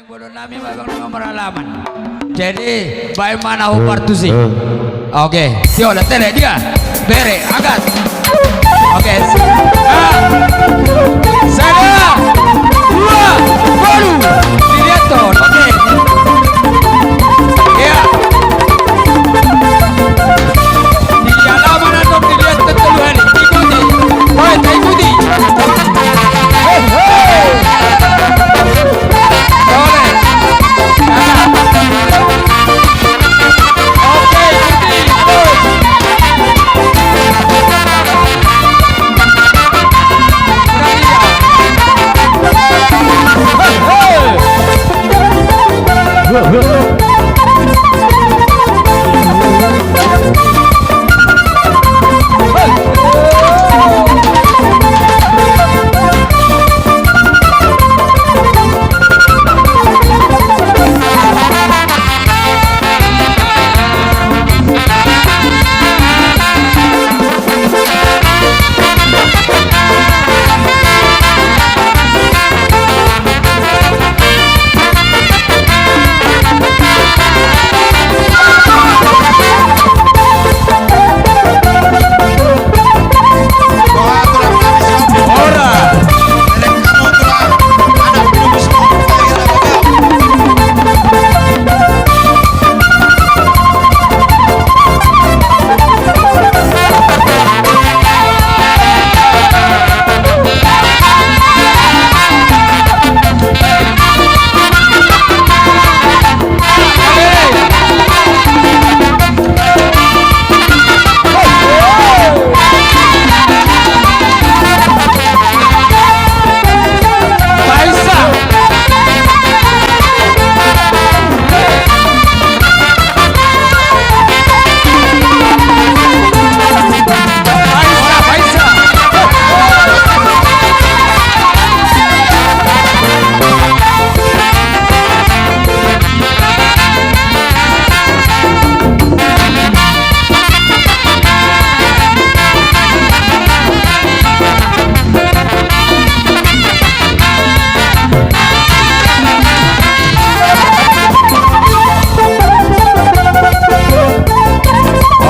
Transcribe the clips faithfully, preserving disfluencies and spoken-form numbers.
Bodo nami ma bang nunga maralaman. Jadi baen ma na ho partusi. Oke, tio, tele, dia. Bere, agas. Oke. Ah. Sada, dua, tolu. Dilihat tuh. Oke. Iya. Di halaman atau dilihat tuh tolu hali. Ikuti. Oi, ta ikuti. Hei, hei.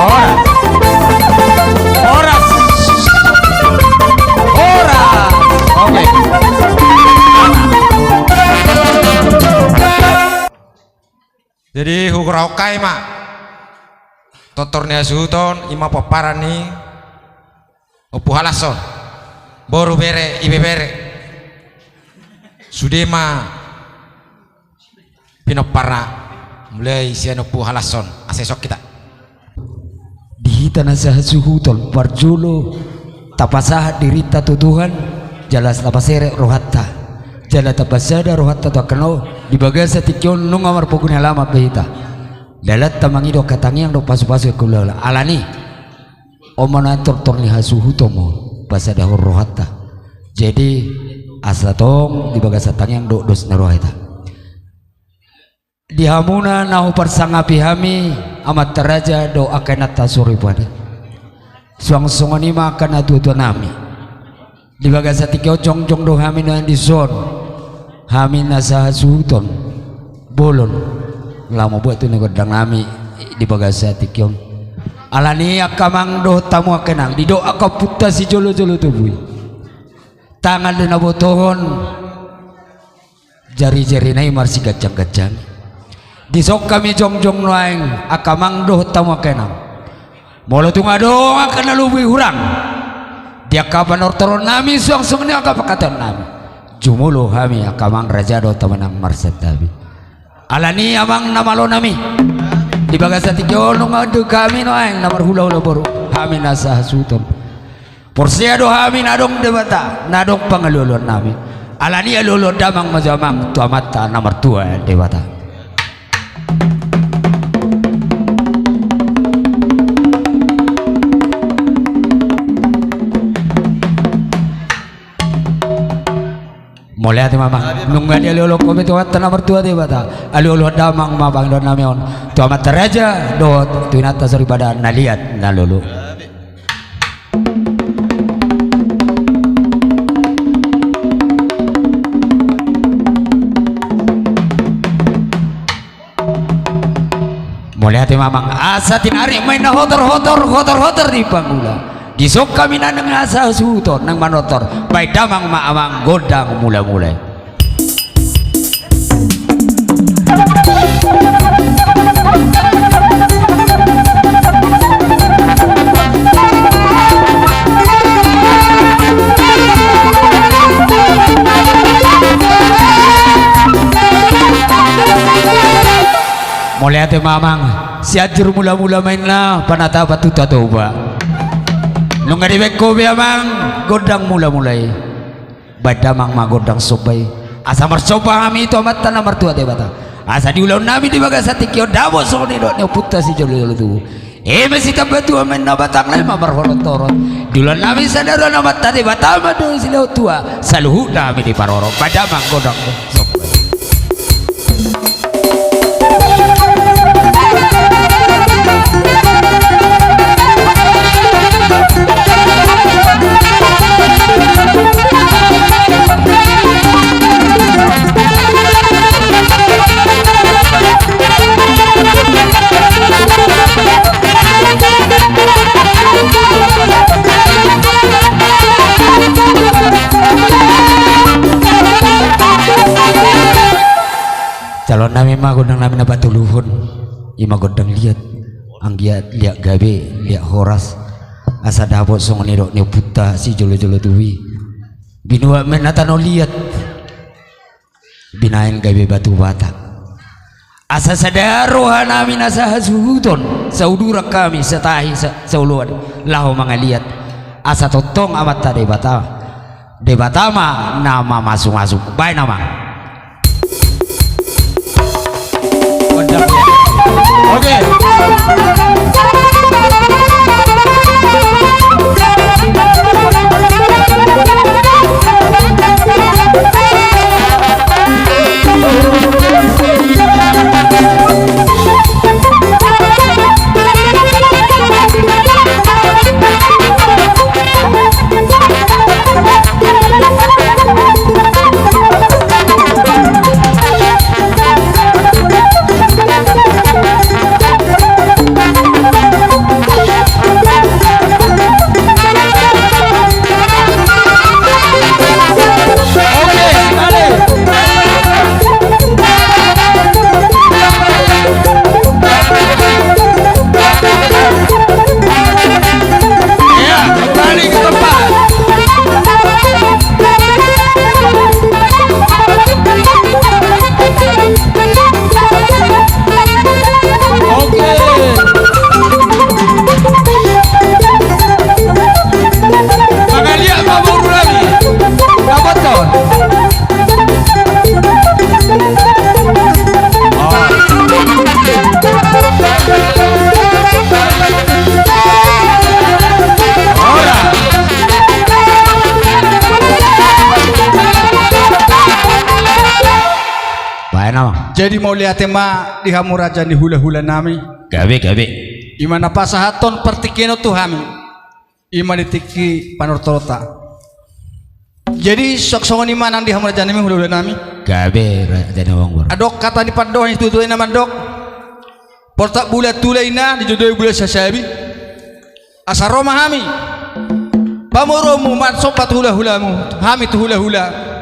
Horas. Horas. Horas. Oke. Jadi huhurahon hami ma tortor ni hasuhuton, i ma pomparan ni Ompu Halas on. Boru, bere, ibebere. Sude ma pinomparna, mulai sian Ompu Halas on, asa dison hita. Di hita na sahasuhuton, parjolo tapasahat dirinta tu Tuhan, jala tapaserep rohanta, jala tapasada rohanta tu angka na di bagasan tingki on nunga marpogu ni alaman be hita. Dalanta mangido angka tangiang dohot pasupasu angka hulahula. Alani i, on ma nuaeng tortor ni hasuhuton ma pasadahon rohanta. Jadi asa tong di bagasan tangiang dohot dos ni roha hita. Di hamuna na huparsangapi hami, amanta raja dohot angka inanta soripada. Suang songon i ma angka natuatua nami. Di bagasan tingki on jongjong do hami nuaeng dison. Hami na sahasuhuton bolon. Laho mambuat tu na gondang nami di bagasan tingki on. Alani i angka amang dohot hamu angka inang, didok angka ompunta sijolojolo tubu i. Tangan do na botohon, jarijarina i marsiganjangganjang. Dison hami jongjong nuaeng angka amang dohot hamu angka inang. Molo tung adong angka na lobi hurang di angka panortoron nami, suang songon i angka pangkataion nami, jumolo hami angka amang raja dohot hamu inang marsantabi. Alani i amang na malo nami, di bagasan tingki on nunga adong hami nuaeng na marhulahula boru, hami na sahasuhuton. Porsea do hami na adong Debata, na adong pangalualuan nami. Alani i alualuan damang ma jo amang tu Amanta na martua Debata. Mauliate ma amang. Nunga dialualuhon hamu tu Amanta na martua Debata, alualuan damang ma pangidoan nami on tu amanta raja dohot tu inanta soripada na liat na lolo. Mauliate ma amang, asa tinarik ma inna hotor-hotor, hotor-hotor di pangula. Dison hami nang asa hasuhuton nang manortor. Baen damang ma amang gondang mula-mula i. Mauliate ma amang, Sianjur mula-mula ma inna panatapan tu Tatoba. Nunga dibaen ho be amang gondang mula-mula i. Baen damang ma gondang somba i. Asa marsomba hami tu Amanta na martua Debata. Asa di ulaon nami di bagasan tingki on dapot songon nidok ni ompunta sijolo-jolo tubu. Eme sitamba tua ma inna batang lae ma marhorot-horot. Di ulaon nami sada roha ni Amanta Debata ma do silehon tua. Saluhutna hami diparorot. Baen damang gondang somba i. Calon nami ma gondang nami na patoluhon. Ima gondang liat, anggiat liat gabe, liat horas. Asa dapot songon nidok ni ompunta sijolo-jolo tubu i. Binuat ma inna tano liat, binaen gabe batu bata. Asa sada roha nami na sahasuhuton, sauduran hami, satahi, sa-, saoloan, laho mangaliat. Asa tongtong Amanta Debata, Debata ma na mamasu-masu. Baen amang. Oke. Oke. Mangaliat ma boru nami. Dapothon. Jadi mauliate ma di hamu raja ni hula-hula nami. Gabe, gabe. Ima na pasahathon partingkian on tu hami. Ima di tingki panortoronta. Jadi songon i ma nang di hamu raja nami, hula-hula nami. Gabe raja ni amang boru. Adong hata ni pandohan ni situa-tua i na mandok: Portat bulan tula inna dijodoi bulan sasabi. Asa ro ma hami pamoruonmu mansomba tu hula-hulamu, hami tu hula-hula.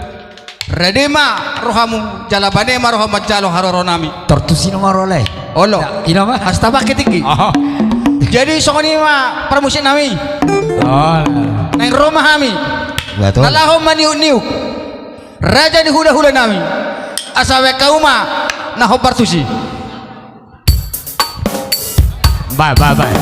Rade ma rohamu jala bane ma rohamu manjalo haroro nami. Tor tusi nama ro lae. Olo. Ina ma. Hasta pakke tinggi. Jadi songon i ma parmusik nami. Naeng ro ma hami. Na laho maniuk-niuk raja ni hula-hula nami. Asa baen hamu ma na hombar tusi. Bae, bae, bae.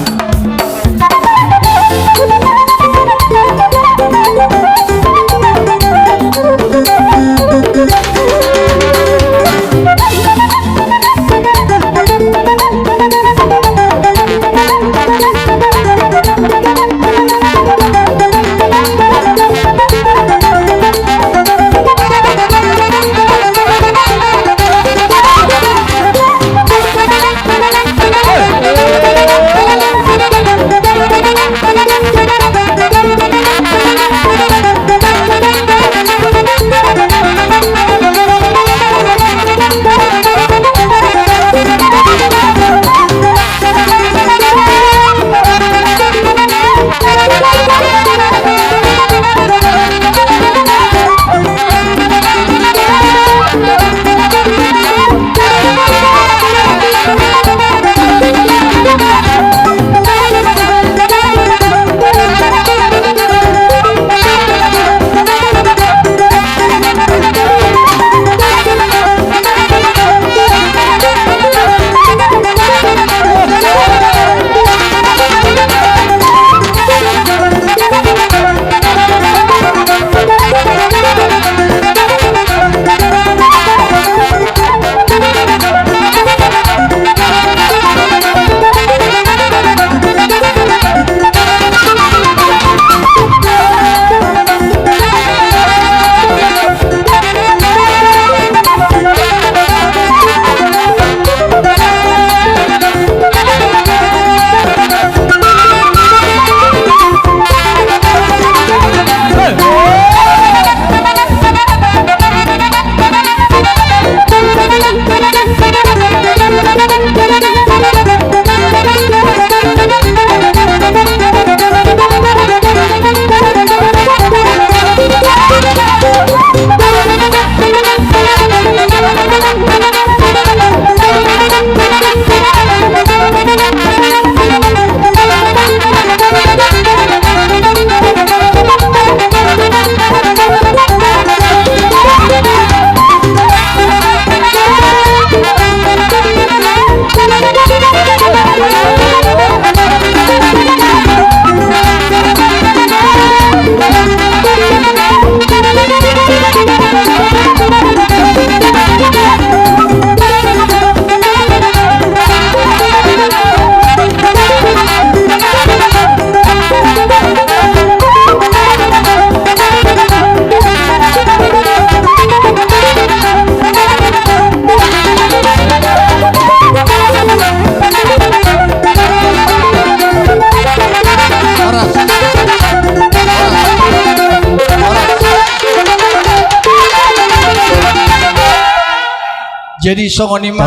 Jadi songon i ma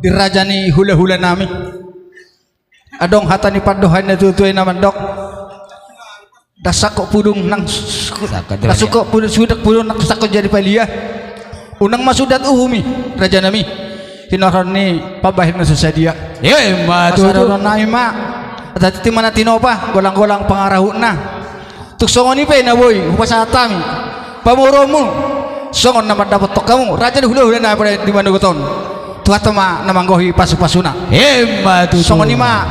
di raja ni hulahula nami. Adong hata ni pandohan ni natuatua i na mandok: Ndang sangkot pudung nang, ndang sangkot pudung, sudak pudung nang sangkot jadi palia. Unang ma sudat uhum i, raja nami, hinorhon ni pambahen na so sadia. Ima tutu. Nami ma, tati ma na tinopa, golang-golang pangarahutna. Tung songon i pe na boi hupasahat hami pamoruonmu, songon na mandapothon hamu raja ni hulahula nami di manogot on. Tuhanta ma na manggohi pasupasuna. Ima tutu. Songon i ma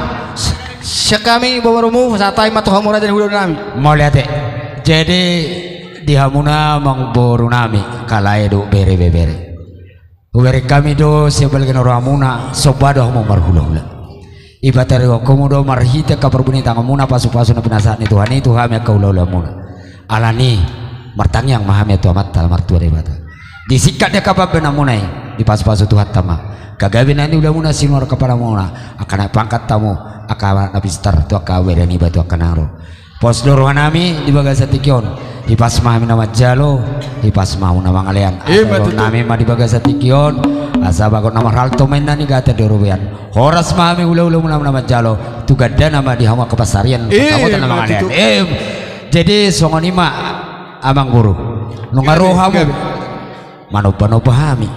sian hami pamoruonmu, hupasahat hami ma tu hamu raja ni hulahula nami. Mauliate. Jadi di hamuna amangboru nami, kalae dohot bere, ibebere, hubereng hami do sian balga ni rohamuna, somba do hamu marhulahula. Ipatarihon hamu do marhite angka parbue ni tanganmuna pasupasu na pinasahat ni Tuhan i tu hami angka hulahulamuna. Alani, martangiang ma hami tu Amanta na martua Debata. Disingkat di angka pambahenanmuna i, dipasupasu Tuhanta ma. Angka gabe na niulamuna, sinuaran angka paramuna, angka na pangkat hamu, angka na pistar tu angka bere niba tu angka na ro. Pos do rohanami di bagasan tingki on. Hipas ma hami na manjalo, hipas ma hamu na mangalean. Ima tutu. Asa dohononnami ma di bagasan tingki on, asa bagot na marhalto ma inna ni gata di robean. Horas ma hami hulahulamuna na manjalo, tu gandana ma di hamu angka pansarian, ima tutu, pasahaton na mangalean. Em. Jadi songon i ma, amangboru. Nunga ro hamu. Gabe. Manombanomba hami.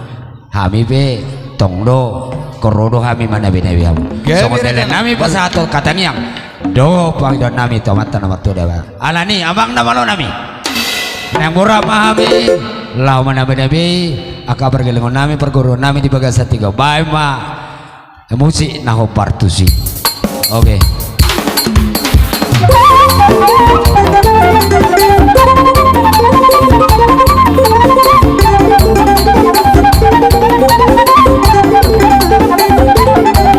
Hami pe tong do, ro do hami manabenabe hamu. Songon i ma nami pasahathon hata tangiang dohot pangidoannami tu Amanta na martua Debata. Alani, amang na malonami, naeng borat ma hami laho manabenabe angka pargellengon nami, parguru nami di bagasan tingki on. Baen ma musik na hombar tusi. Oke.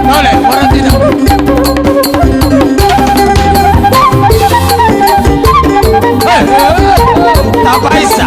Ole, orang tidak. Eh, tak bisa.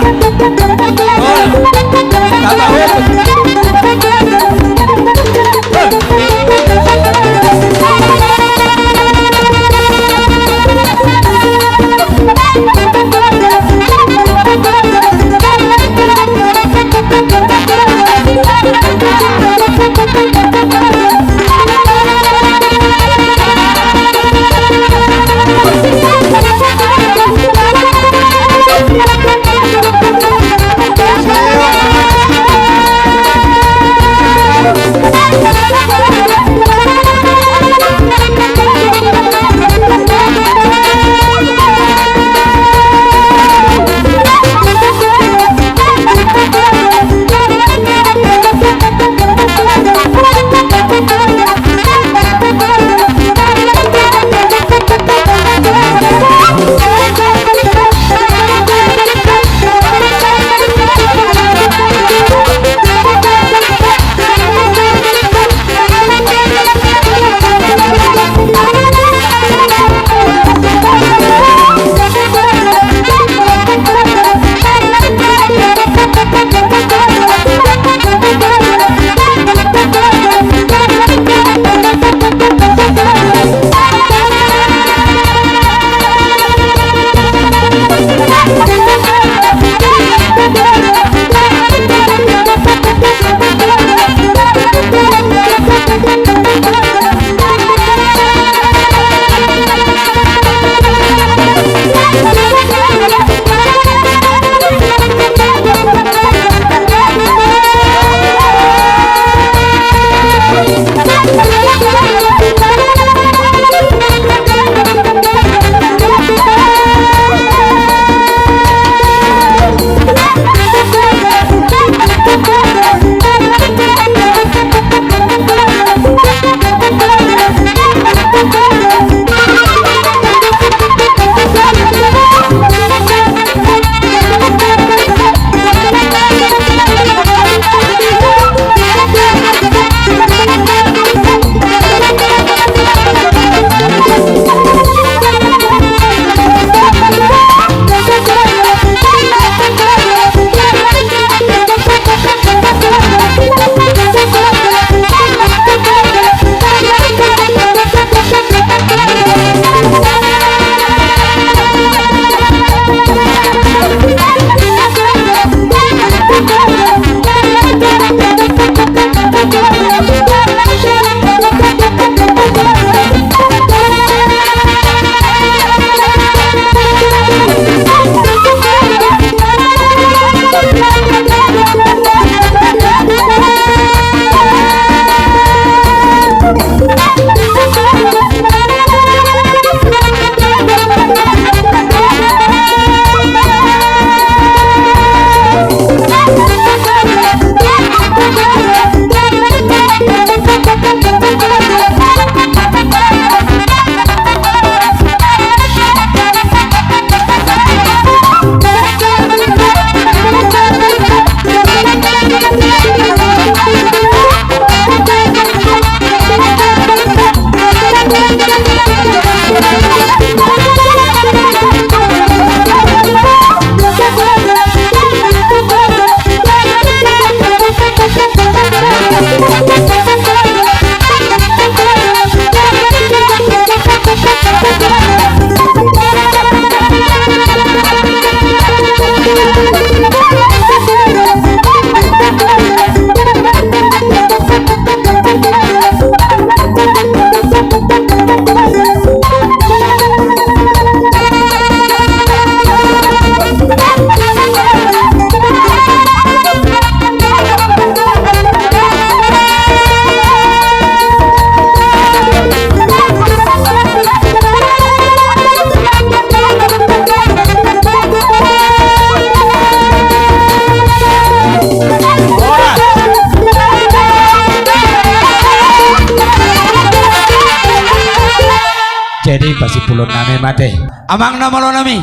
Lo nami mate. Amang na malo nami.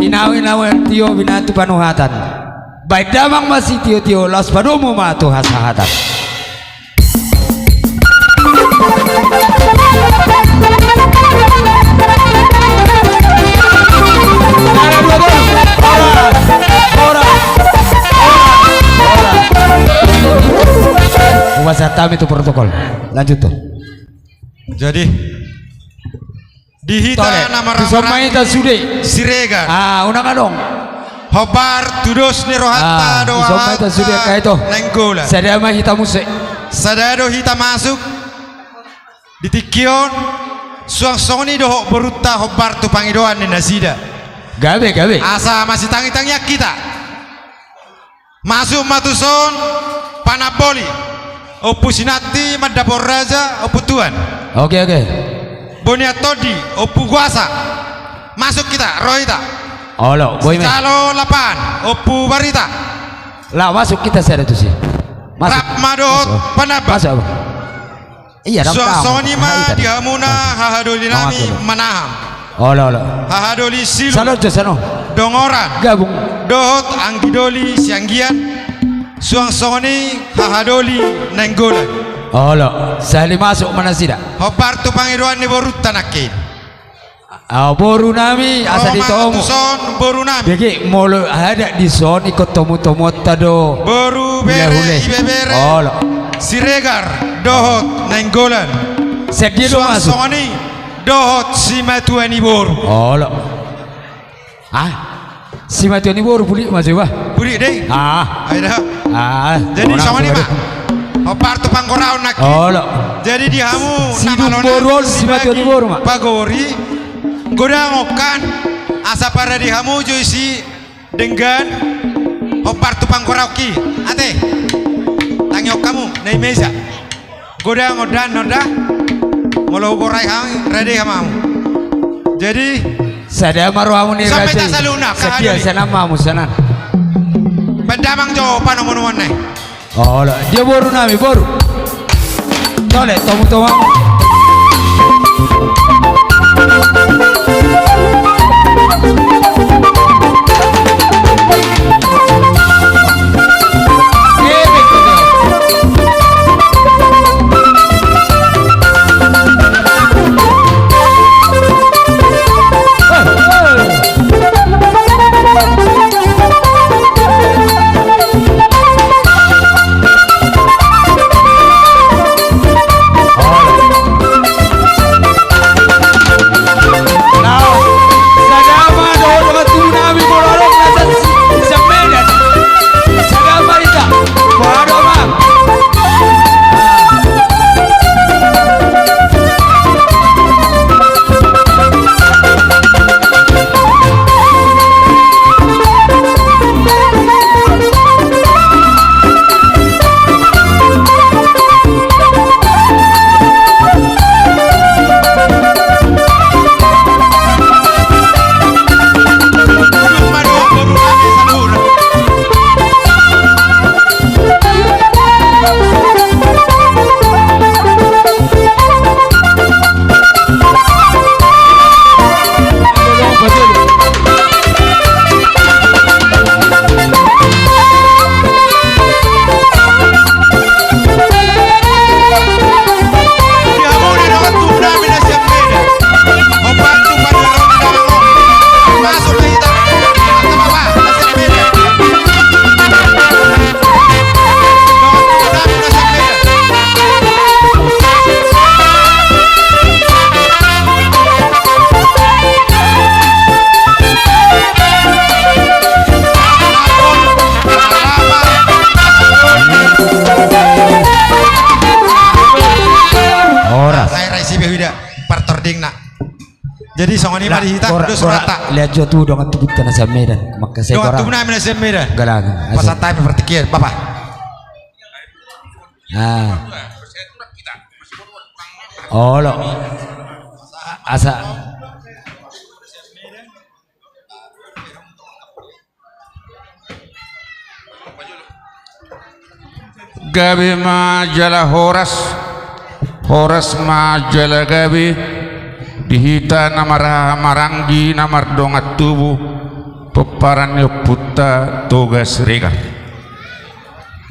Inau inau tio binatu panuhatan. Baen damang ma sitio-tio, laos padomu ma tu hasahatan. Upasahat hami tu protokol. Lanjut tu. Jadi, di hita na marhaha-maranggi, dison ma hita sude. Siregar. Ah, unang adong. Hombar tu dos ni rohanta do hamu angka Nainggolan. Sada ma hita muse. Sada do hita masuk di tingki on, suang songon i dohot borunta hombar tu pangidoan ni nasida. Gabe, gabe. Asa masitangi-tangian hita. Masuk ma tuson Panamboli, Ompu Sinanti, Mandapot Raja, Ompu Tuan. Oke, oke. Bonian Tondi, Ompu Guasa. Masuk hita, ro hita. Olo, boi ma. Sijalo Lapan, Ompu Barita. Laho masuk hita sada tusi. Masuk. Rap ma dohot Panambang. Masuk, Abang. Iya, suang songon i ma di hamuna hahadoli nami Manahan. Olo, olo. Hahadoli Silu. Sano jo, sano. Dongoran. Gabung. Dohot anggidoli Sianggian. Suang songon i hahadoli Nainggolan. Olo, sahali masuk ma nasida. Hombar tu pangidoan ni borunta nangkin. Ah, boru nami, asa ditomu. Ro ma tuson boru nami. Jadi molo adat dison ingkon tomu-tomuonta do. Boru bere, ibebere. Olo. Siregar dohot Nainggolan. Sadia do masuk. Suang songon i dohot simatua ni boru. Olo. Ah. Simatua ni boru, pulik ma jo bah. Pulik dei. Ah. Ai da. Ah. Jadi songon i ma. Hombar tu panggoraon nangkin. Olo. Jadi di hamu na malo nami, boru on simatua ni boru ma. Pagori. Godang on kan. Asa parade hamu jo isi denggan. Hombar tu panggoraon ki. Ate. Tangihon hamu na i mesa. Godang on da, on da. Molo hugorai hami, rade ma hamu. Jadi, sada ma rohamu ni rade. Sampe ta saluhutna, sadia, sanan ma hamu, sanan. Baen damang jo panomu-nomuan na i. Olo, dia boru nami, boru. Tole, tomu-tomu. Horas. Sai rai sibe huida partordingna. Jadi songon i ma di hita, dos rohanta. Lihat jo tu dongan tubunta na sian Medan. Maka sai dongan tubu nami na sian Medan. Galang. Pasahat hami partingkian, Bapak. Ah. Olo. Asa. Gabe ma jala horas, horas ma jala gabe, Hita na marhahamaranggi na mardongan tubu, pomparan ni ompunta Toga Siregar.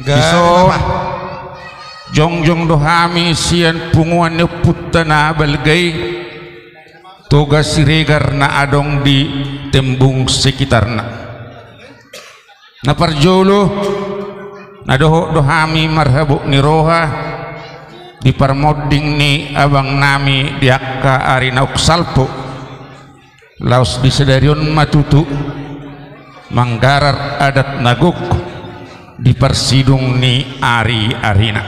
Dison jongjong do hami sian punguan ni ompunta na balga i, Toga Siregar na adong di Tembung sekitarna. Na parjolo, na dohot do hami marhabot ni roha di parmonding ni abangnami di angka ari naung salpu. Laos di sadari on ma tutu manggarar adat na gok di parsidung ni ari-arina.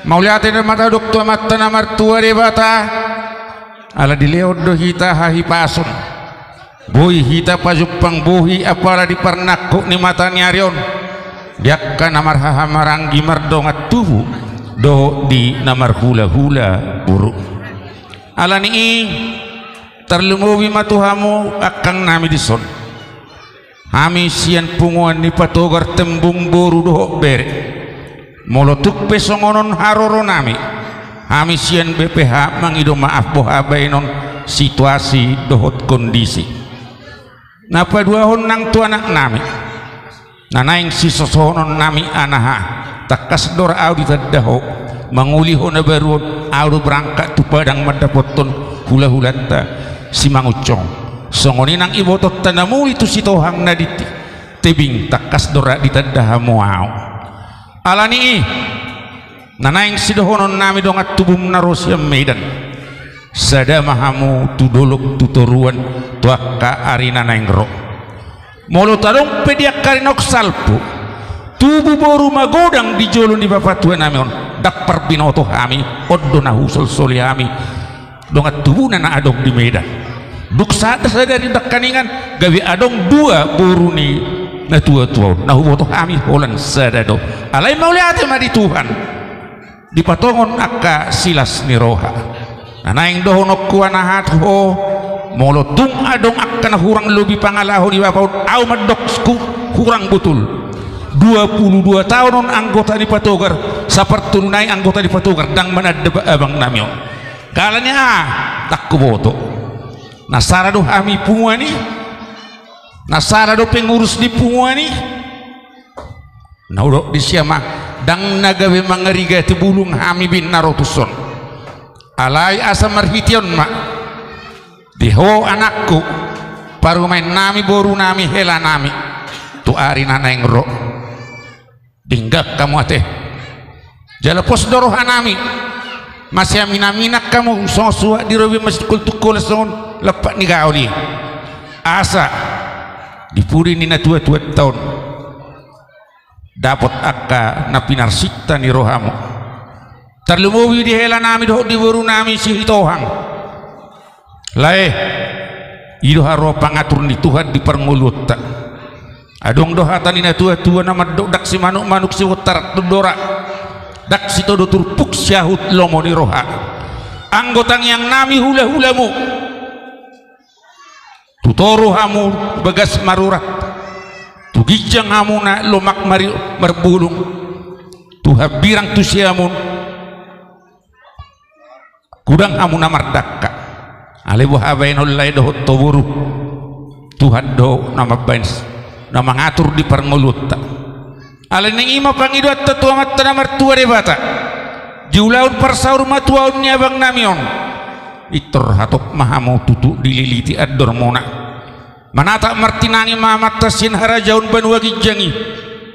Mauliate ma tadok tu Amanta na martua Debata, ala dilehon do hita hahipason. Boi hita pajumpang bohi apala di parnangkok ni mata ni ari on, di angka na marhahamaranggi mardongan tubu dohot di na marhulahula boru. Ala ni i, tarlumobi ma tu hamu angkangnami dison. Hami sian punguan ni Patogar Tembung boru dohot bere, molo tung pe songon on haroronami, hami sian B P H mangido maaf boha baenon situasi dohot kondisi. Na paduahon nang tu anaknami, na naeng sisosohononnami anaha, tangkas do ra ahu ditanda ho, mangoli ho na baru on, ahu do berangkat tu Padang mandapothon hulahulanta Simangunsong. Songon i nang ibotonta na muli tu Sitohang na di Tebing, tangkas do ra ditanda hamu ahu. Ala ni i, na naeng sidohononnami dongan tubum na ro sian Medan, sada ma hamu tu dolok tu toruan tu angka ari na naeng ro. Molo tadong pe di angka ari naung salpu, tubu boru magodang di jolo ni bapatuanami on, ndang parbinoto hami, on do na husolsoli hami. Dongan tubuna na adong di Medan. Dung sada sadari nangkiningan, gabe adong dua boru ni natuatua on. Na huboto hami holan sada do. Alai mauliate ma di Tuhan. Dipatongon angka silas ni roha. Na naeng dohononku anaha tu ho, molo tung adong angka na hurang lobi pangalaho ni bapa on, ahu mandok hurang botul. Dua pulu dua taon on anggota ni Patogar, sapartolu nai anggota ni Patogar, ndang mananda abangnami on. Ala ni aha, ndang huboto. Na sala do hami punguan i, na sala do pengurus di punguan i. Na hudok di sia ma, ndang na gabe mangarigati bulung hami be na ro tuson. Alai asa marhite on ma, di ho anakku, parumaennami, borunami, helanami, tu ari na naeng ro. Denggan hamu ate. Jala pos do rohanami. Masiaminaminan hamu songon suhat di robi masitungkol-tungkol songon lampak ni gaol i. Asa di pudi ni natuatuanta on dapot angka na pinarsinta ni rohamu. Tarlumobi di helanami dohot di borunami Sitohang. Lae, i do haroa pangatur ni Tuhan di parngoluonta. Adong do hata ni natuatua na mandok, ndang simanukmanuk sibontar do ra, ndang sitodo turpuk siahut lomo ni roha. Anggo tangiangnami hulahulamu, tu toru hamu bagas marurat, tu ginjang hamu na lomak mari-, marbulung, tu hambirang tu siamun, godang hamu na mardangka. Alai boha baenon lae dohot ho boru, Tuhan do na mambaen s-, na mangatur di parngoluonta. Alani i ma pangidoanta tu Amanta na martua Debata. Di ulaon parsaurmatuaon ni abangnami on, pintor hatop ma hamu tutu dililiti andormuna. Manatap martinangi ma Amanta sian harajaon banua ginjang i.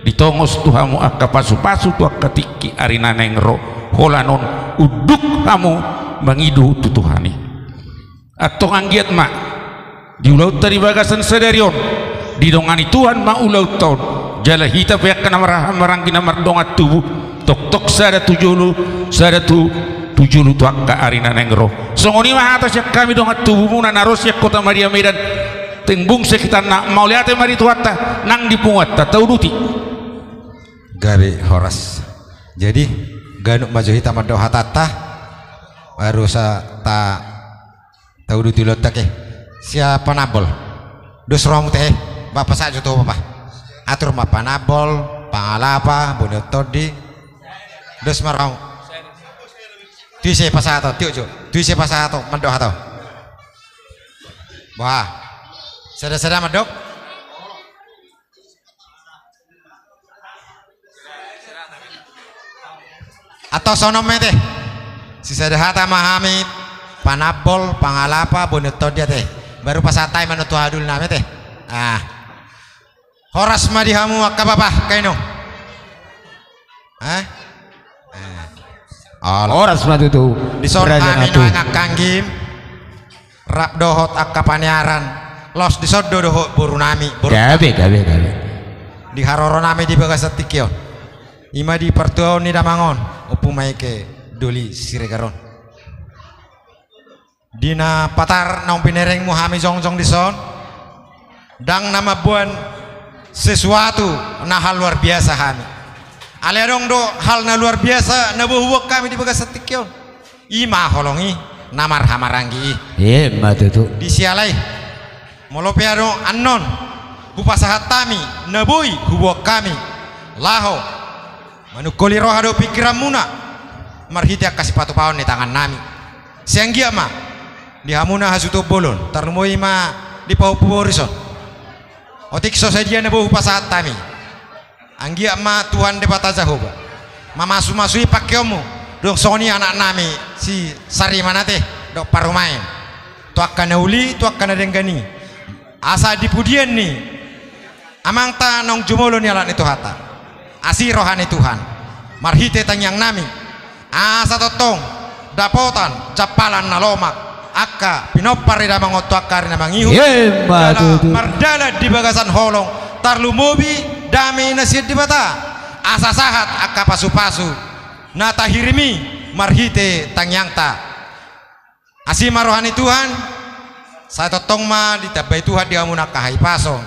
Ditongos tu hamu angka pasupasu tu angka tingki ari na naeng ro, holan on unduk hamu mangido tu Tuhan i. Antong anggiat ma di ulaonta di bagasan sadari on, didongani Tuhan ma ulaonta on. Jala hita pe angka na marhahamaranggi na mardongan tubu, tongtong sada tu jolo, sada tu, tu jolo tu angka ari na naeng ro. Songon i ma hata sian hami dongan tubumuna na ro sian Kota Madya Medan, Tembung sekitarna, mauliate ma di Tuhanta nang di punguanta, tauduti. Gabe horas. Jadi ganup ma jo hita mandok hatanta, baru sa ta-, tauduti ulaonta ke. Sia Panambol. Dos rohamu te, bapa sajo tu bapa. Atur ma Panambol, Pangalapa, Bonion Tondi. Dos ma rohamu. Tu ise pasahaton, tio jo. Tu ise pasahaton, mandok hata. Bah. Sada-sada mandok. Atau songon on ma ate. Sisada hata ma hami, panambol, pangalapa, boan ni tondi ate. Baru pasahat hami ma tu hahadolinami ate. Ah. Horas ma di hamu angka bapa, angka inong. Eh? Eh. Horas ma tutu. Dison hami nuaeng angka anggim. Rap dohot angka paniaran. Laos dison do dohot borunami, boru. Gabe, gabe, gabe. Di haroronami di bagasan tingki on. Ima di partuaon ni damang on. Ompu Maike Doli Siregar on. Di na patar naung binerengmu hami jongjong dison, ndang na mamboan sesuatu na hal luar biasa hami. Alai adong do hal na luar biasa na boi huboan hami di bagasan tingki on. Ima holong i, na marhahamaranggi i. Ima tutu. Di siala i. Molo pe adong annon hupasahat hami na boi huboan hami laho manungkoli roha dohot pingkiranmuna marhite angka sipatupaon ni tangannami. Sai anggiat ma di hamuna hasuhuton bolon, tarlumobi ma di pahompu boru dison. Otik so sadia na boi hupasahat hami. Anggiat ma Tuhan Debata Jahowa mamasumasu i pangkeonmu, dung songon i anaknami si Sariman ate dohot parumaen, tu angka na uli, tu angka na denggan i, asa di pudian ni amanta naung jumolo ni halak ni Tuhanta. Asi roha ni Tuhan marhite tangiangnami. Asa tongtong dapotan jampalan na lomak angka pinompar ni damang on tu angka ari na mangihut. Ima tutu. Mardalani di bagasan holong, tarlumobi dame na sian Debata. Asa sahat angka pasupasu na tahirim i marhite tangiangta. Asi ma roha ni Tuhan. Sai tongtong ma ditambai Tuhan di hamuna angka hahipason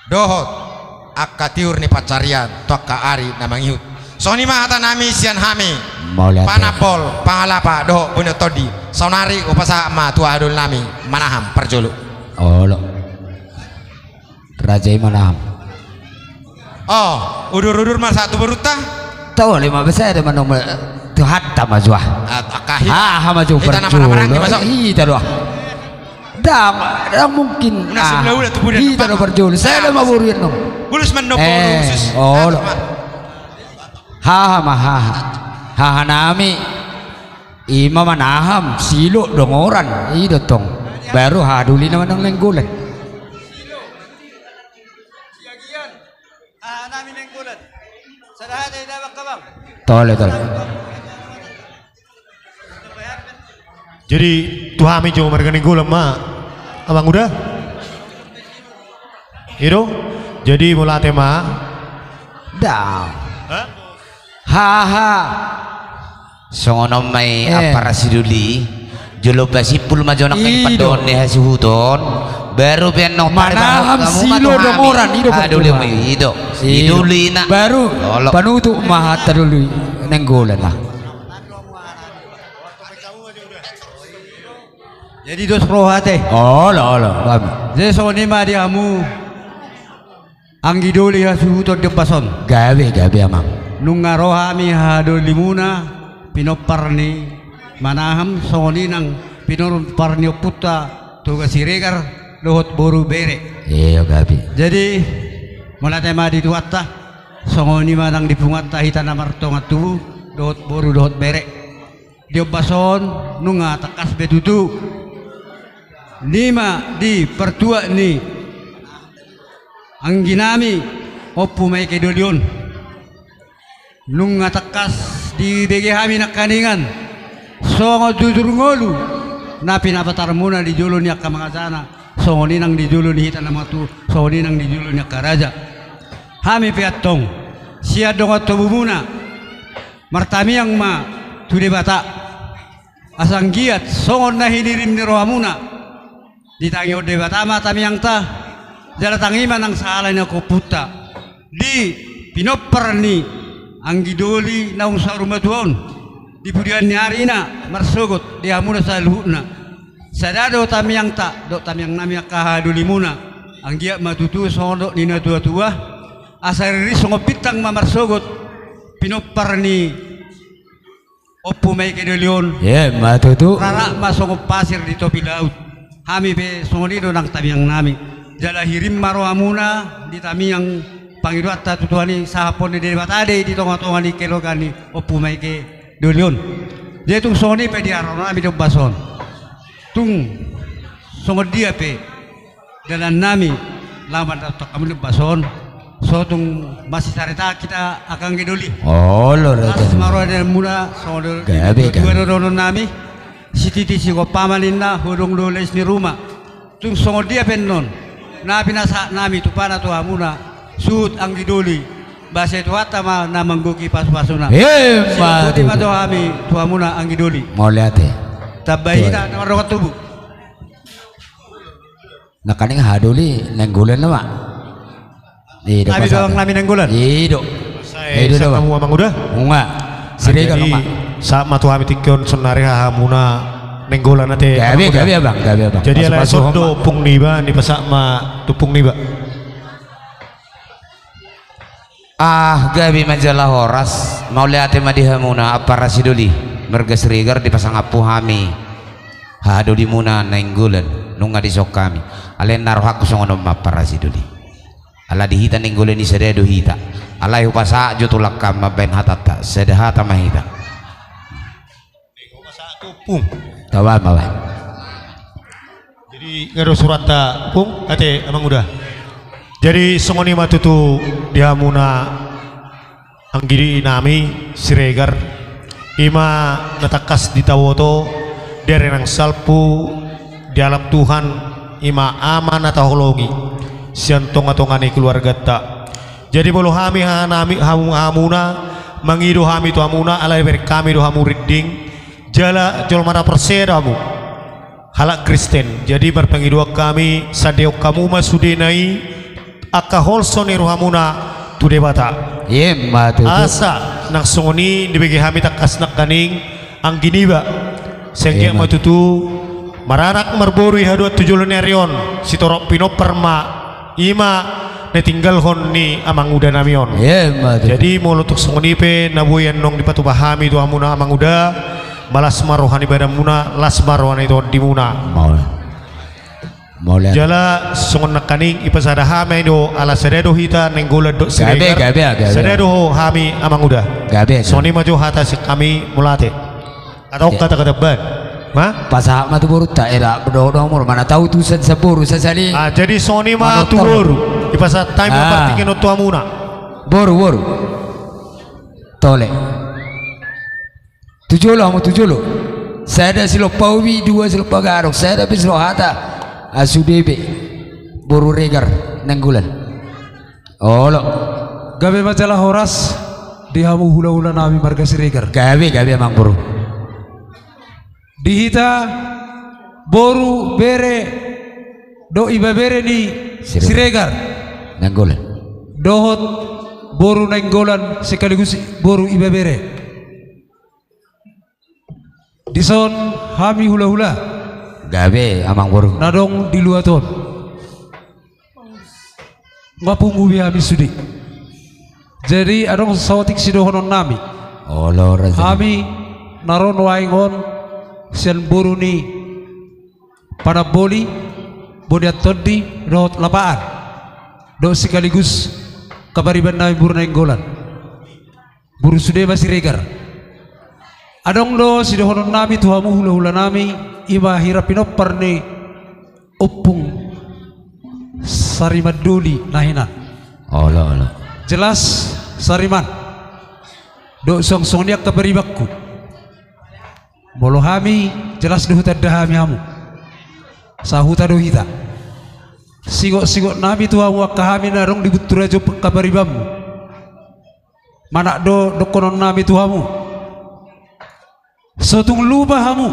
dohot angka tiur ni pansarian tu angka ari na mangihut. Songon i ma hatanami sian hami. Mauliate. Panambol, pangalapa dohot boan ni tondi. Saonari hupasahat ma tu hahadolinami Manaham parjolo. Olo. Raja i Manaham. Oh, udur-udur ma sahat tu borunta. Tole ma basa da manong ma-, tu hata ma jua. Aha ma jua parjolo. Hita do. Ndang, ndang mungkin. Hita do parjolo. Sada ma boru i annon. Bulus mannopo. Eh, olo. Haha ma haha. Hahanami. Ima Manaham, Silo, Dongoran. I do tong. Baru haha Doli na manang Nainggolan. Tole, tole. Jadi tu hami jolo marga Nainggolan ma, Amang Uda. I do. Jadi mauliate ma. Ndang. Haha. Songon on ma i. Eh. Ampara si Doli. Jolo pasimpul ma jolo nangkin pandohan ni hasuhuton. Baru pe annon Manaham, Silo, Dongoran, i do. Haha Doli ma i do. I do. Doli na. Baru panutup ma hata Doli Nainggolan na. Jadi dos roha ate. Olo, olo. Jadi songon i ma di hamu. Anggi Doli hasuhuton di ombas on. Gabe, gabe, Amang. Nunga ro hami hahadolimuna, pinompar ni Manaham, songon i nang pinompar ni ompunta Toga Siregar dohot boru bere. Iyo, gabe. Jadi mauliate ma di Tuhanta, songon i ma nang di punguanta hita na martonga tubu dohot boru dohot bere. Di ombas on nunga tangkas be tutu. Nima di partuat ni angginami Ompu Maike Doli on. Nunga tangkas dibege hami nangkaningan songon jujur ngolu na pinapatarmuna di jolo ni angka mangajana, songon i nang di jolo ni hita na mangatu, songon i nang di jolo ni angka raja. Hami pe antong sian dongan tobumuna martamiang ma tu Debata. Asa anggiat songon na hinirim ni rohamuna, ditangihon Debata ma tamiangta, jala tangi ma nang sahala ni angka ompunta di pinompar ni anggi Doli naung saur matua on, di pudian ni ari na marsogot di hamuna saluhutna. Sada do tamiangta dohot tamiangnami angka hahadolimuna, anggiat ma tutu songon dok ni natuatua, asa riris songon bintang ma marsogot pinompar ni Ompu Maike Doli on. Ima tutu. Rarak ma songon pasir di topi laut. Hami pe songon i do nang tamiang nami. Jala hirim ma rohamuna di tamiang pangidoanta tu Tuhan i, sahaphon ni Debata do i di tonga-tonga ni keluarga ni Ompu Maike Doli on. Jadi tung songon i pe di haroro nami di ombas on. Tung songon dia pe dalan nami laho mandapothon hamu di ombas on, so tung masisareta hita angka anggi doli. Olo, las ma roha ni hamuna, songon dia do dohonon nami. Sititi sigompa ma ninna, hodong do les ni ruma. Tung songon dia pe annon na pinasahat nami tu pana tu hamuna, suhut anggi doli, boasa Tuhanta ma na manggohi pasu-pasuna. Emma tutu. Sidohonon ma tu hami tu hamuna anggi doli. Mauliate. Tamba hita na mardongan tubu. Nangkaning haha doli Nainggolan nama. I do. Hami do, Amang, nami Nainggolan. I do. Sai, i do, sahat ma hamu, Amang Uda. Nunga. Siregar nunga. Sahat ma tu hami tingki on saonari haha muna Nainggolan ate. Gabe, Amang Uda. Gabe, Abang, gabe, Abang. Jadi alai pasu-pasu on do, Ompung, niba, nipasahat ma tu Ompung niba. Ah, gabe ma jala horas, mauliate ma di hamuna ampara sidoli, marga Siregar, dipasangap hami haha dolimuna Nainggolan, nunga dison hami. Alai na rohangku songon on ma ampara sidoli. Ala di hita Nainggolan i sada do hita. Alai hupasahat jo tu langkam mambahen hatanta, sada hata ma hita. Hupasahat tu Ompung. Taba ma, Bang. Jadi nga do suranta, Ompung, ate Amang Uda. Jadi songon i ma tutu di hamuna anggi nami Siregar, i ma na tangkas ditaboto di ari nang salpu di alam Tuhan, i ma ama na taholongi sian tonga-tonga ni keluarganta. Jadi molo hami haha nami, hamu, hamuna, mangido hami tu hamuna, alai bereng hami do hamu rinding, jala jolma na porsea do hamu, halak Kristen. Jadi marpangidoan hami, sandehon hamu ma sudena i angka holso ni rohamuna tu Debata. Emma tutu. Asa nang songon i dibege hami tangkas nangkaning anggi niba. Sai anggiat ma tutu maranak marboru i haduan tu jolo ni ari on, sitorop pinompar ma i ma na tininggalhon ni Amang Uda nami on. Emma tutu. Jadi molo tung songon i pe na boi annon dipatupa hami tu hamuna Amang Uda, las ma roha ni badanmuna, las ma roha ni tondimuna. Maul. Mauliate. Jala songon nangkaning dipasada hami do, ala sada do hita Nainggolan dohot Siregar. Gabe, gabe, gabe. Sada do hami Amang Uda. Gabe. Songon i ma jo hata sian hami, mauliate. Atau kata-kata ban. Ma? Pasahat ma tu borunta, eda, dohot hamu, mana tahu tu san, saboru, sasali. Ah, jadi songon i ma tu boru. Dipasahat hami ma partingkian on tu hamuna. Boru, boru. Tole. Tu jolo hamu, tu jolo. Sada silompa ubi, dua silompa gadong, sada pe silompa hata. Asa sude be boru Regar Nainggolan. Olo. Gabe ma jala horas di hamu hula-hula nami marga Siregar. Gabe, gabe, Amangboru. Di hita boru, bere dohot ibebere ni Siregar. Siregar. Nainggolan. Dohot boru Nainggolan sekaligus boru ibebere. Dison hami hula-hula. Gabe, Amangboru. Na adong di luat on. Nga pungu be hami sude. Jadi adong saotik sidohonon nami. Olo, raja. Hami na ro nuaeng on sian boru ni Panamboli, Bonian Tondi dohot Lapaan. Dohot sekaligus kapariban nami boru Nainggolan. Boru sude ma Siregar. Adong do sidohonon nami tu hamu hula-hula nami, i ma hira pinompar ni Ompung Sariman Doli na hinan. Olo, olo. Jelas Sariman. Dohot songon i angka paribanku. Molo hami jelas do hutanda hami hamu. Sahuta do hita. Sigot-sigot nami tu hamu angka hami na adong di Bunturajo angka paribanmu. Manat do dohonon nami tu hamu. So tung lupa hamu,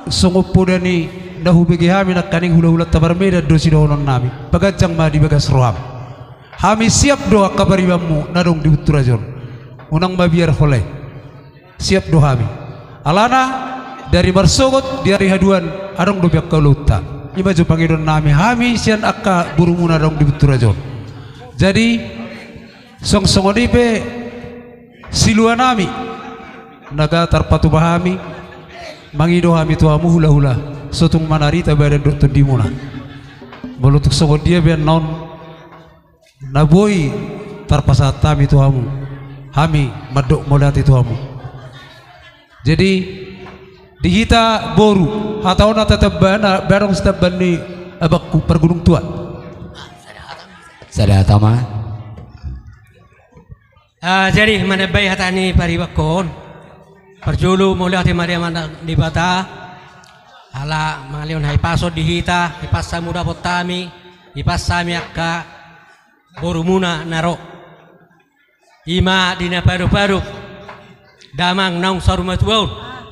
songon poda ni na hubege hami nangkaning hula-hulanta Parmedan do sidohonon nami. Paganjang ma di bagas roham. Hami siap do angka paribanmu na adong di Bunturajo on. Unang mabiar holai. Siap do hami. Alana dari marsogot di ari haduan adong dope angka ulaonta. I ma jo pangidoan nami hami sian angka borumuna na adong di Bunturajo on. Jadi songon-songon i pe silua nami na ga tarpatupa hami, mangido hami tu hamu hula-hula. so tung manarita badan dohot tondimuna. Molo tung songon dia pe annon na boi tarpasahat hami tu hamu, hami mandok mauliate tu hamu. Jadi, di hita boru, hata on hata tamba na, adong sitambaon ni abangku pargunung tua. Sada hata ma. Ah, jadi, manambai hata ni paribanhon. Parjolo, mauliate ma di Amanta Debata. Ala mangalehon hahipason di hita, hipas hamu dapot hami, hipas hami angka borumuna na ro. I ma di na padopadopa damang naung saur matua on.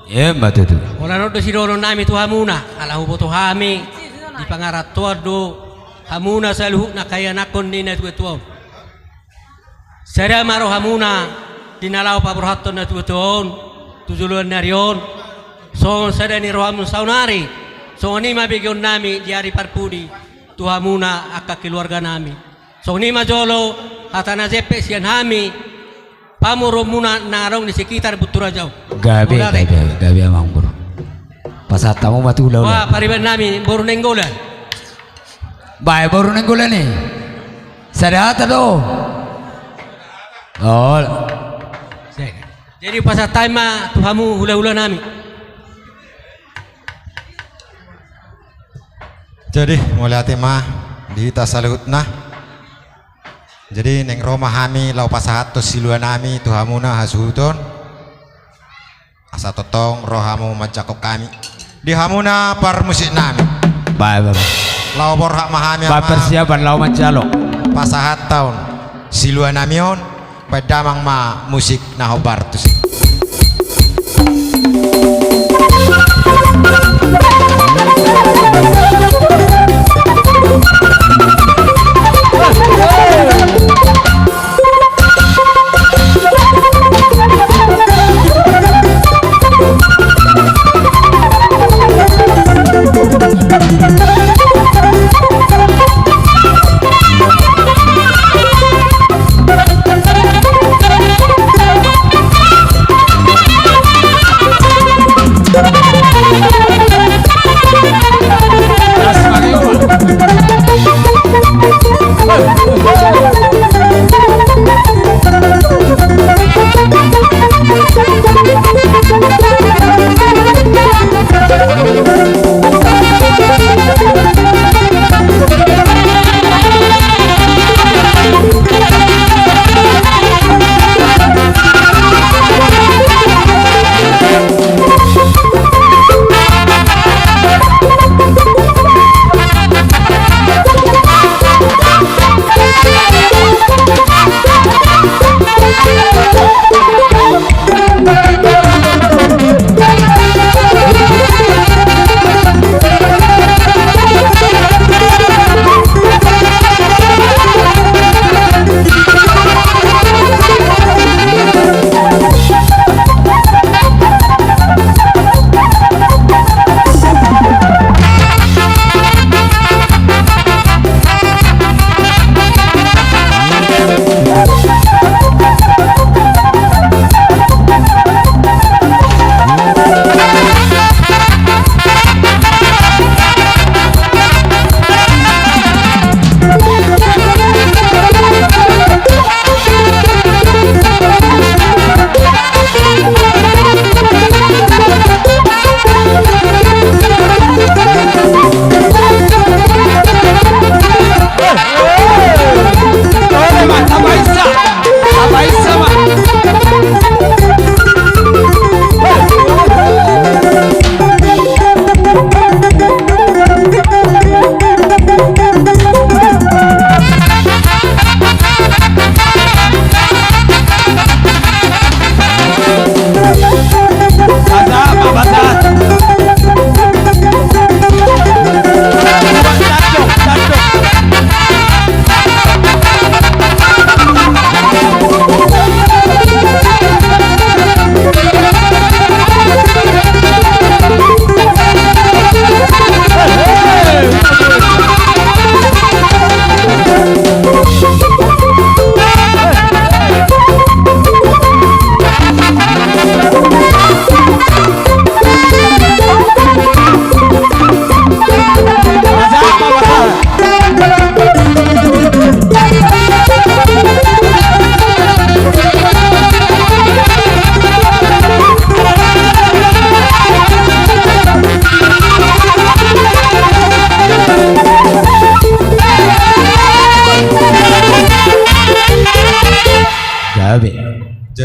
Emma tutu. Holan on do sidohonon nami tu hamuna, ala huboto hami, di pangarantoan do hamuna saluhutna haianakhon ni natuatua on. Sada ma rohamuna di na laho paborhathon natuatua on tu joloan ni ari on, songon sada ni rohamu saonari, songon i ma begeon nami di ari parpudi tu hamuna angka keluarga nami. Songon i ma jolo hata na jempek sian hami pamoruonmuna na adong di sekitar Bunturaja on. Gabe, gabe, gabe amang boru. Pasahat hamu ma tu hulahula. Wah, pariban nami boru Nainggolan. Bae boru Nainggolan i. Sada hata do. Oh. Jadi pasahat hami ma tu hamu hulahula nami. Jadi mauliate ma di hita saluhutna. Jadi naeng ro ma hami laho pasahathon silua nami tu hamuna hasuhuton. Asa tongtong ro hamu manjangkon hami. Di hamuna parmusik nami. Bae, bae, bae. Laho borhat ma hami. Bae, amang, persiapan laho manjalo. Pasahathon silua nami on. Baen damang ma musik na hombar tusi.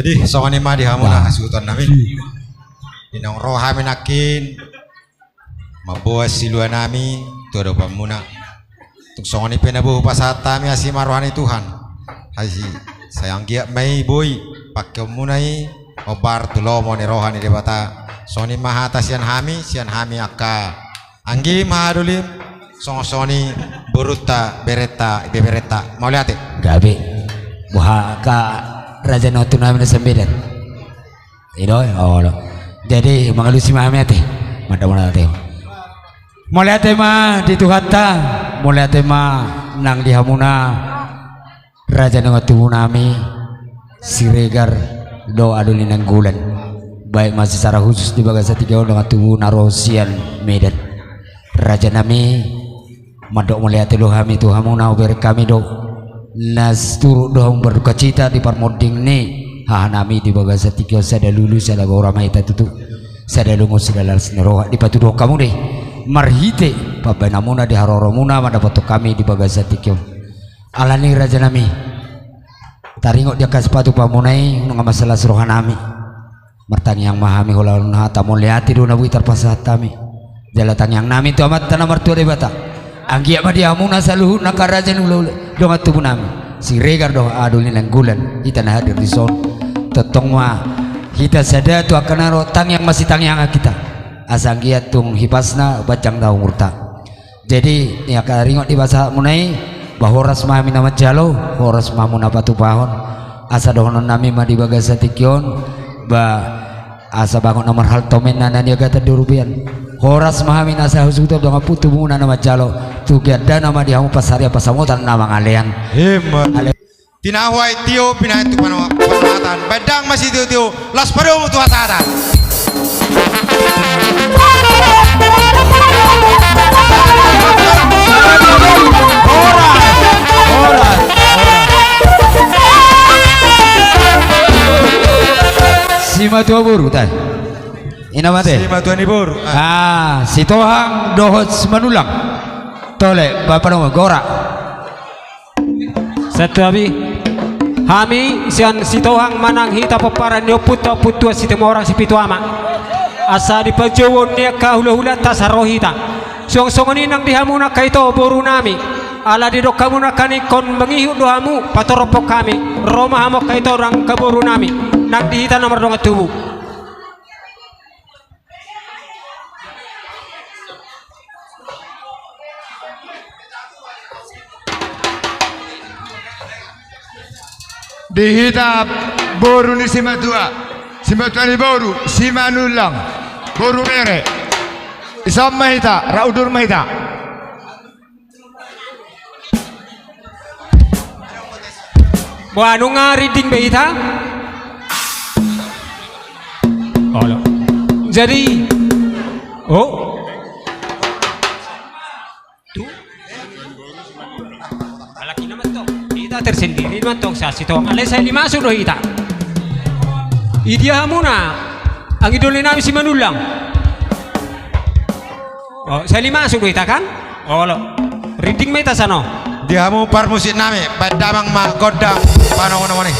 Jadi songon i ma di hamu na hasuhuton nami. Di naung ro hami nangkin mamboan silua nami tu adopanmuna. Tung songon i pe na boi hupasahat hami asi ma roha ni Tuhan. Asi sai anggiat ma i boi pangkeonmuna i hombar tu lomo ni roha ni Debata. Songon i ma hata sian hami, sian hami angka anggi ma hadulim, songon songon i borunta, berenta, ibeberenta. Mauliate. Gabe. Boha angka raja ni otu nami na sian Medan. I do, olo. Jadi mangalusi ma hami ate. Mada mada ate. Mauliate ma di Tuhanta, mauliate ma nang di hamuna raja ni otu nami Siregar dohot Adoli Nainggolan. Baik ma secara khusus di bagasan tingki on dongan tubu na ro sian Medan. Raja nami, mandok mauliate do hami tu hamu na hubereng hami do na turut do hamu berdukacita di parmonding ni haha nami di bagasan tingki on. Sada lulu sada gora ma hita tutu, sada lungun sada las ni roha dipatuduhon hamu do i marhite pambahenanmuna di haroromuna mandapothon hami di bagasan tingki on. Alani raja nami, taringot di angka sipatupaonmuna i nunga mansai las roha nami. Martangiang ma hami holan hata mauliate do na boi tarpasahat hami. Jala tangiang nami tu Amanta na martua Debata, anggiat ma di hamuna saluhutna angka raja ni hulahula dongan tubu nami Siregar dohot Adoli Nainggolan, hita na hadir dison. Tongtong ma hita sada tu angka na ro, tangiang masitangiangan hita, asa anggiat tung hipasna panjang do umurta. Jadi, ia taringot di pasahatmuna i, ba horas ma hami na manjalo, horas ma hamu na patupahon. Asa dohonon nami ma di bagasan tingki on, ba asa bangot na marhalto ma inna na niagatan di urupian. Horas ma hami na sahasuhuton dongan tubumuna na manjalo, tu gandana ma di hamu pansarian pansamotan na mangalean. Ima. Ale- Tinahu aek tio pinaek tu pano-, panoatan. Baen dang ma sitiotio, laos padomu tu hasahatan. Horas, horas, horas. Simatua boru, tai. Ina mate. Simatua ni boru. Ah, Sitohang dohot Simanullang. Tole, bapa dongan, gora. Santabi. Hami sian Sitohang manang hita pomparan ni ompunta Ompu Tuan Situmorang Sipitu Ama. Asa dipajouhon ni angka hulahulanta asa ro hita. Suang songon i nang di hamu na angka ito boru nami. Ala didok hamu nangkin ingkon mangihut do hamu, patorophon hami. Ro ma hamu angka ito nang angka boru nami. Nang di hita na mardongan tubu. Di hita boru ni simatua, simatua ni boru, Simanullang, boru bere. Dison ma hita, rap udur ma hita. Boha, nunga rinding be hita? Olo. Jadi, oh. Tu? Alak i nama tong. Hita tersendiri nama tong, sa Sitohang. Alai sai limasuk do hita. Idia hamuna, anggi doli nami Simanullang. Oh, sai limasuk do hita kan? Olo. Rinding ma hita sian on. Di hamu parmusik nami, baen damang ma gondang panongon-ongon i.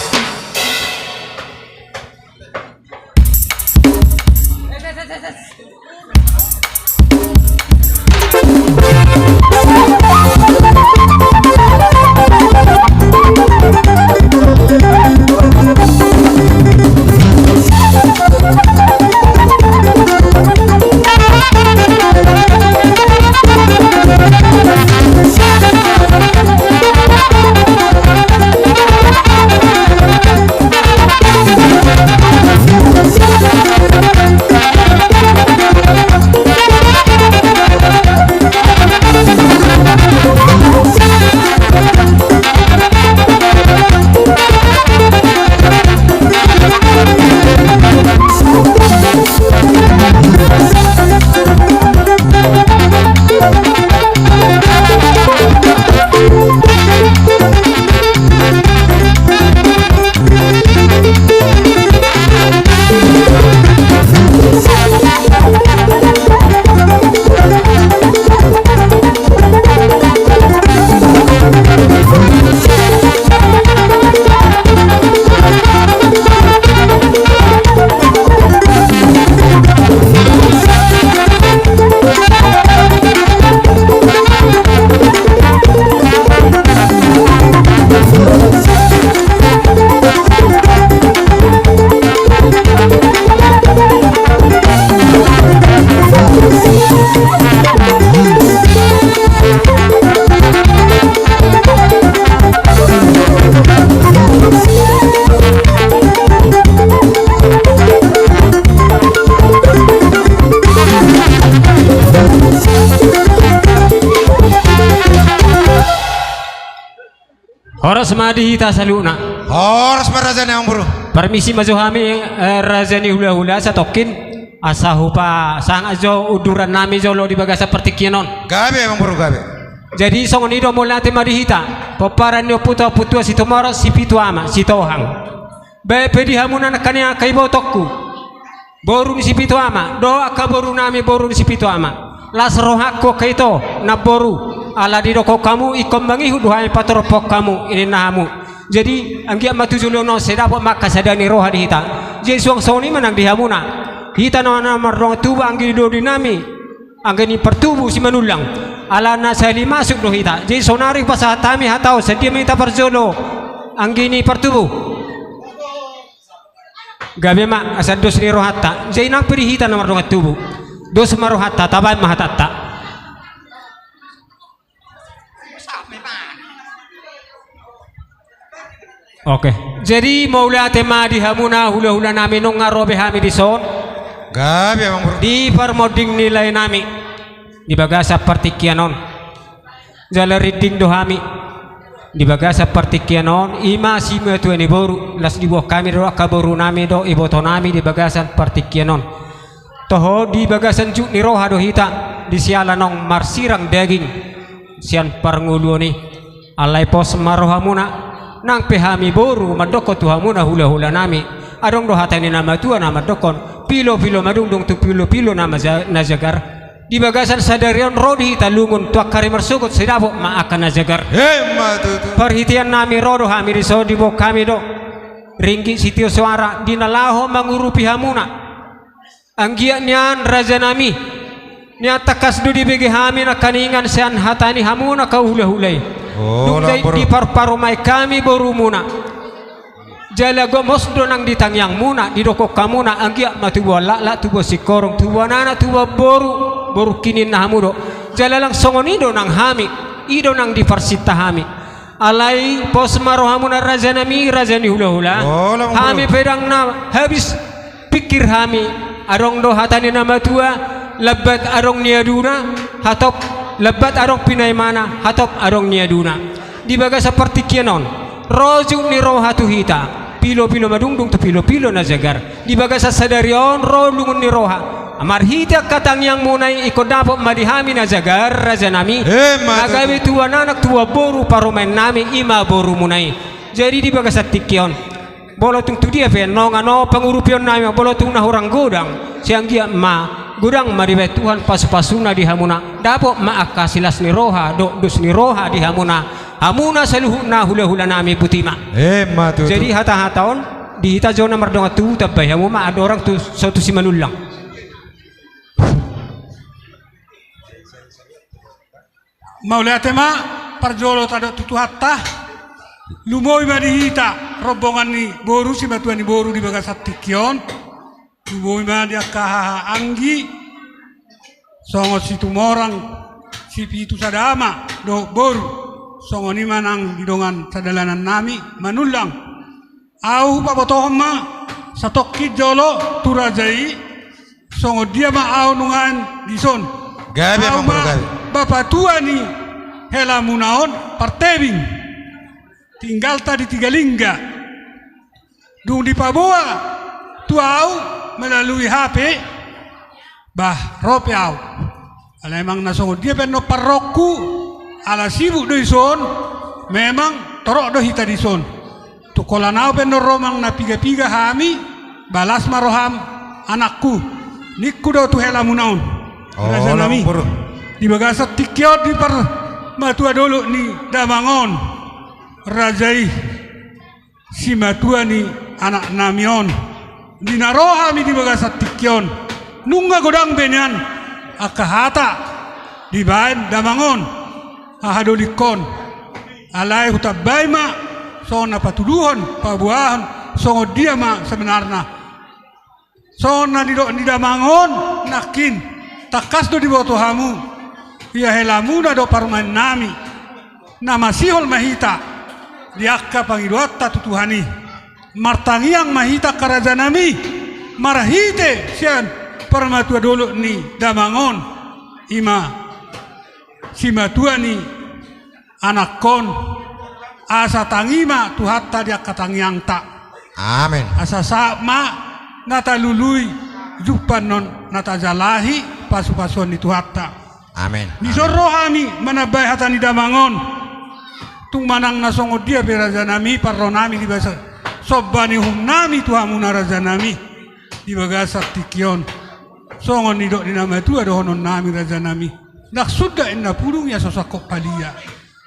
Horas ma di hita saluhutna. Horas ma raja ni amangboru. Parmisi ma jo hami, eh, raja ni hulahula satongkin. Asa hupasahat jo unduran nami jolo di bagasan partingkian on. Gabe amangboru, gabe. Jadi songon i do, mauliate ma di hita. Pomparan ni ompunta, Ompu Tua Situmorang, Sipitu Ama, Sitohang. Baen pe di hamuna nangkaningan angka ibotongku, boru ni Sipitu Ama, dohot angka boru nami, boru ni Sipitu Ama. Las rohangku angka ito, namboru, ala didokkon hamu, ingkon mangihut do hami patorophon hamu, ninna hamu. Jadi anggiat ma tu joloan on sai dapot ma angka sada ni roha di hita. Jadi suang songon i ma nang di hamuna. Hita na, na mardongan tubu, anggi dodi nami, anggi ni partubu Simanullang. Ala na sahali masuk do hita. Jadi saonari pasahat hami hata on, sian dia ma hita parjolo, anggi ni partubu? Gabe ma, asa dos ni rohanta. Jadi nang pe di hita na mardongan tubu, dos ma rohanta, tabaen ma hatanta. Oke. Jadi mauliate ma di hamuna hulahula nami, nunga ro be hami dison. Gabe amangboru. Di parmonding ni lae nami, di bagasan partingkian on. Jala rinding do hami di bagasan partingkian on, i ma simatua ni boru, las diboan hami do angka boru nami dohot iboto nami di bagasan partingkian on. Toho di bagasan jut ni roha do hita, di siala naung marsirang daging sian parngoluon i. Alai pos ma rohamuna, nang pe hami boru mandokkon tu hamuna hulahula nami. Adong do hata ni na matua na mandokkon, pilopilo madungdung tu pilopilo na maja-, na jagar. Di bagasan sadari on ro do hita lungun tu angka ari marsogot, sai dapot ma angka na jagar. Emma tutu. Parhitean nami ro do hami dison, diboan hami do ringgit sitio soara di na laho mangurupi hamuna. Anggiat nian raja nami, nian tangkas do dibege hami nangkaningan sian hata ni hamuna angka hulahula i. Oh, dung dai diparparumaen hami borumuna. Jala gomos do nang di tangiangmuna, didokkon hamuna, anggiat ma tubuan laklak, tubuan singkoru, tubuan anak, tubuan boru, boru kinin na hamu do. Jala nang songon i do nang hami, i do nang diparsinta hami. Alai pos ma rohamuna raja nami, raja ni hulahula. Oh, hami pe ndang na habis pingkir hami, adong do hata ni na matua, lambat adong niaduna, hatop, lambat adong pinaimana, hatop adong niaduna. Di bagasan partingkian on, ro jut ni roha tu hita, pilopilo madungdung tu pilopilo na jagar. Di bagasan sadari on ro lungun ni roha. Marhite angka tangiangmuna i ingkon dapot ma di hami na jagar, raja nami. Emma tutu. Na gabe tubuan anak, tubuan boru parumaen nami, i ma borumuna i. Jadi di bagasan tingki on, molo tung tu dia pe, nongan on pangurupion nami, molo tung na hurang godang, sai anggiat ma godang ma dibaen Tuhan pasupasuna di hamuna, dapot ma angka silas ni roha dohot dos ni roha di hamuna, hamuna saluhutna hulahula nami, botima. Emma tutu. Jadi hatahata on, di hita jo na mardongan tubu, tambai hamu ma andorang tu, so tu Simanullang. Mauliate ma, parjolo tadok tu Tuhanta. Lumobi ma di hita rombongan ni boru, simatua ni boru di bagasan tingki on. Lumobi ma di angka haha anggi, songon Situmorang, Sipitu sada ama dohot boru. Songon i ma nang di dongan sadalanan nami Manullang. Ahu hupabotohon ma satongkin jolo tu raja i, songon dia ma ahu nuaeng dison. Gabe, ahu ma amangboru, gabe. Bapatua ni helamuna on, Partebing. Tinggalta di Tigalingga. Dung dipaboa tu ahu melalui H P, bah, ro pe ahu. Ala emang na songon dia pe annon parrohangku, ala sibuk do dison, memang torop do hita dison. Tung holan ahu pe annon ro manang na piga-piga hami, bah las ma roham, anakku, ningku do tu helamuna on. Oh, raja nami. Amangboru. Di bagasan tingki on di parmatua dolok ni damang on, raja i, simatua ni anak nami on. Di na ro hami di bagasan tingki on, nunga godang be nian angka hata dibaen damang on, hahadolikkon. Alai hutambai ma songon na patuduhon, paboahon, songon dia ma sebenarna. Songon na nidok ni damang on nangkin, tangkas do diboto hamu, ia helamuna do parumaen nami. Na masihol ma hita di angka pangidoanta tu Tuhan i. Martangiang ma hita angka raja nami, marhite sian parmatua dolok ni damang on, i ma simatua ni anakkon, Asa tangi ma Tuhanta di angka tangiangta. Amen. Asa sahat ma na talului, jumpa annon na tajalahi, pasupasuon ni Tuhanta. Amen. Dison ro hami manambai hata ni damang on. Tung manang na songon dia pe rajanami, parronami di bagasan somba ni uhumnami tu hamuna rajanami. Di bagasan tingki on. Songon nidok ni na matua dohononnami rajanami. Ndang sundat inna pudung ia so sangkot palia.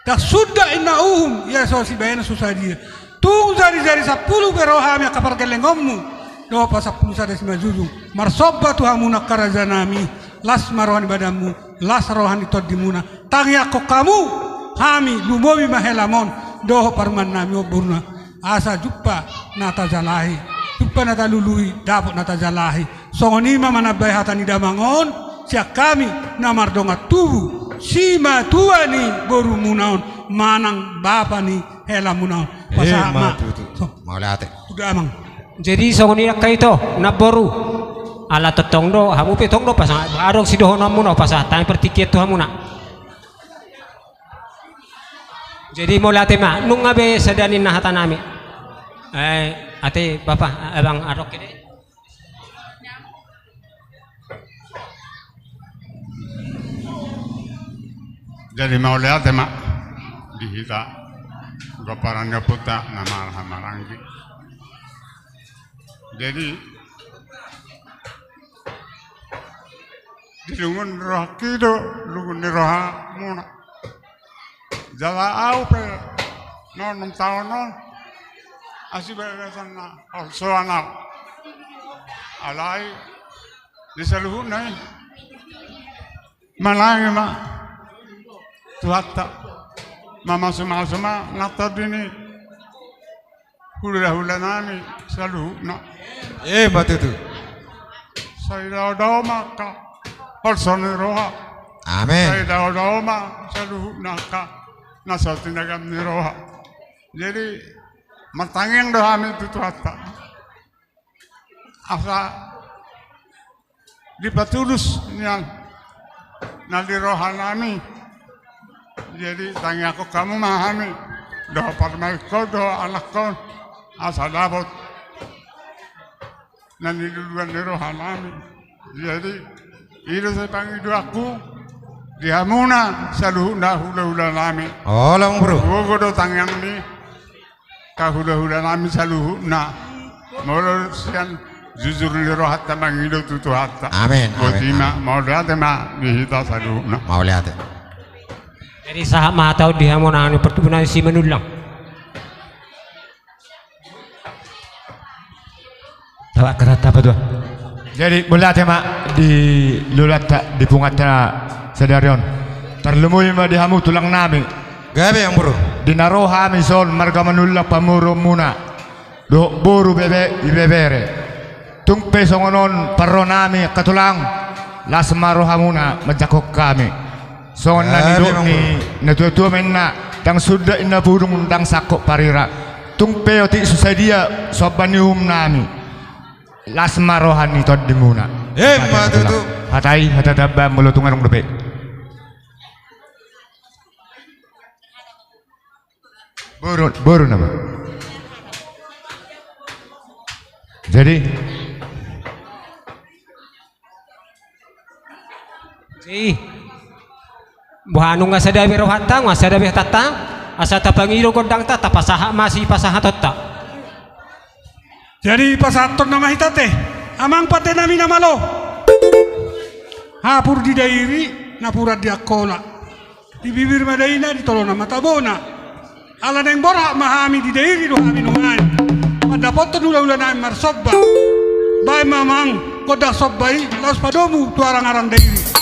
Ndang sundat inna uhum ia so sibahenon so sadia. Tung jarijari sampulu pe ro hami angka pargellengonmu. Dohot pasampulu sada simanjujung. Marsomba tu hamuna angka rajanami. Las ma roha ni badanmu. Las roha ni tondimuna. Tangiangkon hamu. Hami lumobi ma helam on. Dohot parumaennami on boruna. Asa jumpa na tajalahi. Jumpa na talului. Dapot na tajalahi. Songon i ma manambai hata ni damang on, sian hami na mardongan tubu, simatua ni borumuna on, manang bapa ni helamuna on. Pasahat ma. Mauliate. Tu damang. Jadi songon i angka ito, namboru. Ala tongtong do, hamu pe tong do, pasahat, adong sidohononmuna, pasahat hami partingkian tu hamuna. Jadi mauliate ma, nunga be sada ninna hatanami. Eh, ate bapa, abang adong kede. Jadi mauliate ma di hita gomparan ni ompunta na marhaha maranggi. Jadi di lungun rohangki do lungun ni rohamuna. Jala au pe onom taon on asi bagasan na holsoan au. Alai di saluhutna i manangi ma Tuhanta, mamasumasu ma na tondi ni hulahulanami saluhutna. Emma tutu. Sai daodao ma angka holso ni roha. Amen. Sai daodao ma saluhutna angka na so tinagam ni roha. Jadi martangiang do hami tu Tuhanta. Asa dipatulus nian na di rohanami. Jadi tangiangkon hamu ma hami dohot parumaenkon dohot anakkon asa dapot na niluluan ni rohanami. Jadi i do sai pangidoanku di hamuna saluhutna hulahulanami. Olo amang boru. Gogo do tangiangmi. Angka hulahulanami saluhutna. Molo sian jujur ni rohanta mangido tu Tuhanta. Amen. Botima, amen. Mauliate ma di hita saluhutna. Mauliate. Jadi sahat ma hata on di hamuna ni partubu nami Simanullang. Tabakkara tapa tua. Jadi mauliate ma di lolanta di punguanta sadari on. Tarlumobi ma di hamu tulang nami. Gabe amang boru. Di na ro hami son marga Manullang pamoruonmuna dohot boru bebe ibebere. Tung pe songon on parro nami angka tulang, las ma rohamuna manjangkon hami. Songon na nidok ni natuatua ma inna, ndang sundat inna pudung ndang sangkot parira. Tung pe otik so sadia somba ni uhum nami. Las ma roha ni tondimuna. Emma tutu. Hata i hata tamba molo tung adong dope. Boru, boru nama. Jadi i. Boha nunga sada be rohanta, nunga sada be hatanta, asa tapangido gondangta, tapasahat ma sipasahatonta. Jadi pasahathon nama hita te, amang pande nami na malo. Hapur di Dairi, napuran di Angkola. Di bibir ma daina, di tolonan ma tabona. Ala naeng borhat ma hami di Dairi do hami nuaeng. Mandapothon hulahula nami marsomba. Baen ma amang gondang somba i laos padomu tu arangaran Dairi.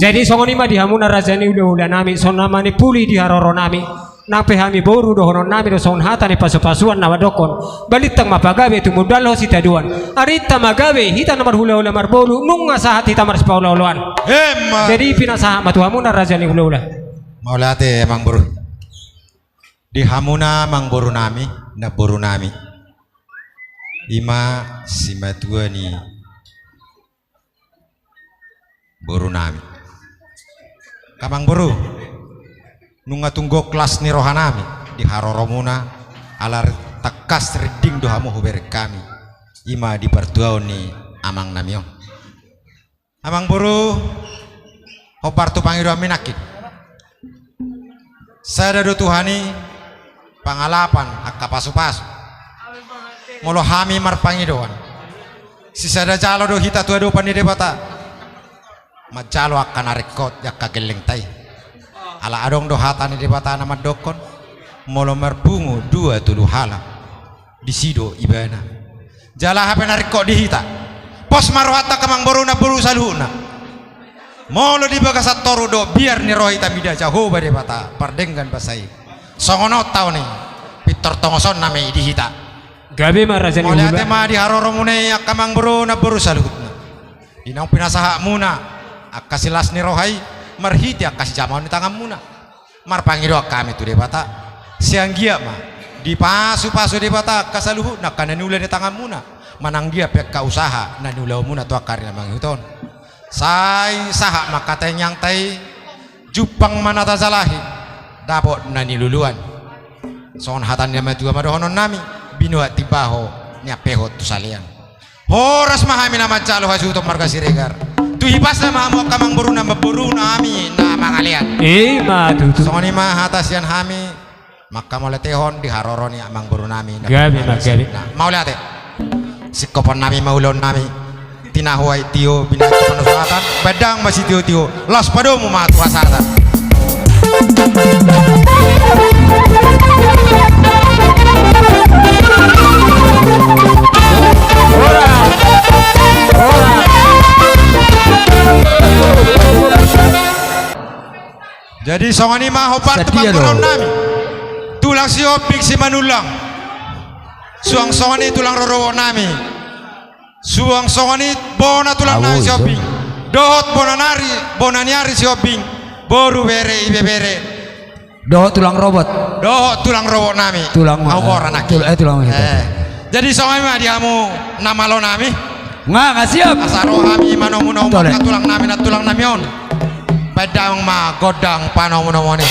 Jadi songon i ma di hamuna raja ni hulahula nami, songon na manimpuli di haroro nami. Nang pe hami boru dohonon nami do songon hata ni pasupasuan na mandokkon: Balintang ma pagabe, tumundalhon sitadoan. Arinta ma gabe hita na marhulahula marboru, nunga sahat hita marsipaolooloan. Emma. Jadi pinasahat ma tu hamuna raja ni hulahula. Mauliate amangboru. Di hamuna amangboru nami, namboru nami, i ma simatua ni boru nami. Angka amangboru, nunga tung gok las ni roha nami di haroromuna, ala tangkas rinding do hamu hubereng hami, i ma di partuaon ni amang nami on. Amangboru, hombar tu pangidoanmi nangkin. Sada do Tuhan i pangalapan angka pasupasu. Molo hami marpangidoan, sisada jalo do hita tu adopan ni Debata. Manjalo angka na ringkot di angka gellengta i. Ala adong do hata ni Debata na mandokkon: Molo marpungu dua tolu halak, disi do ibana. Jala hape na ringkot di hita, pos ma rohanta angka amangboru namboru saluhutna. Molo di bagasan toru dohot biar ni roha i tamida Jahowa Debata pardenggan basa i, songon on taon i, pintor tongosonna ma i di hita. Gabe ma raja ni hulahula. Mauliate ma di haroromuna i angka amangboru namboru saluhutna. Di naung pinasahatmuna angka silas ni roha i marhite angka sijamaon ni tanganmuna. Marpangidoan hami tu Debata, sai anggiat ma dipasupasu Debata angka saluhutna angka na niula ni tanganmuna, manang anggiat pe angka usaha na niulaonmuna tu angka ari na mangihut on. Sai sahat ma angka tangiangta i, jumpang ma na tajalahi, dapot na niluluan. Songon hata ni natuatua ma dohonon nami: Binoan timbaho, niampehon tu salean. Horas ma hami na manjalo hasuhuton marga Siregar. Tu hipasna ma hamu angka amangboru namboru nami na mangalean. I ma tutu. Songon i ma hata sian hami, manghamauliatehon di haroro ni amangboru nami. Gabe ma, gabe. Mauliate. Singkopan nami ma ulaon nami. Tinahu aek tio, binahen tu panusahatan, baen dang ma sitiotio, laos padomu ma tu hasahatan. Jadi songon i ma hombar tu pangguruon nami. Tulang Sihombing Simanullang. Suang songon i tulang rorobot nami. Suang songon i bona tulang nami Sihombing. Dohot bona nari, bona ni ari Sihombing. Boru, bere, ibebere. Dohot tulang robot. Dohot tulang robot nami. Tulang, au eh, boru nangkin. Tul-, eh, tulang robot. Eh. Jadi songon i ma di hamu na malo nami. Nga, nga siap. Asa ro hami manomunomu angka tulang nami, na tulang nami on. Baen dang ma gondang panomunomuon i.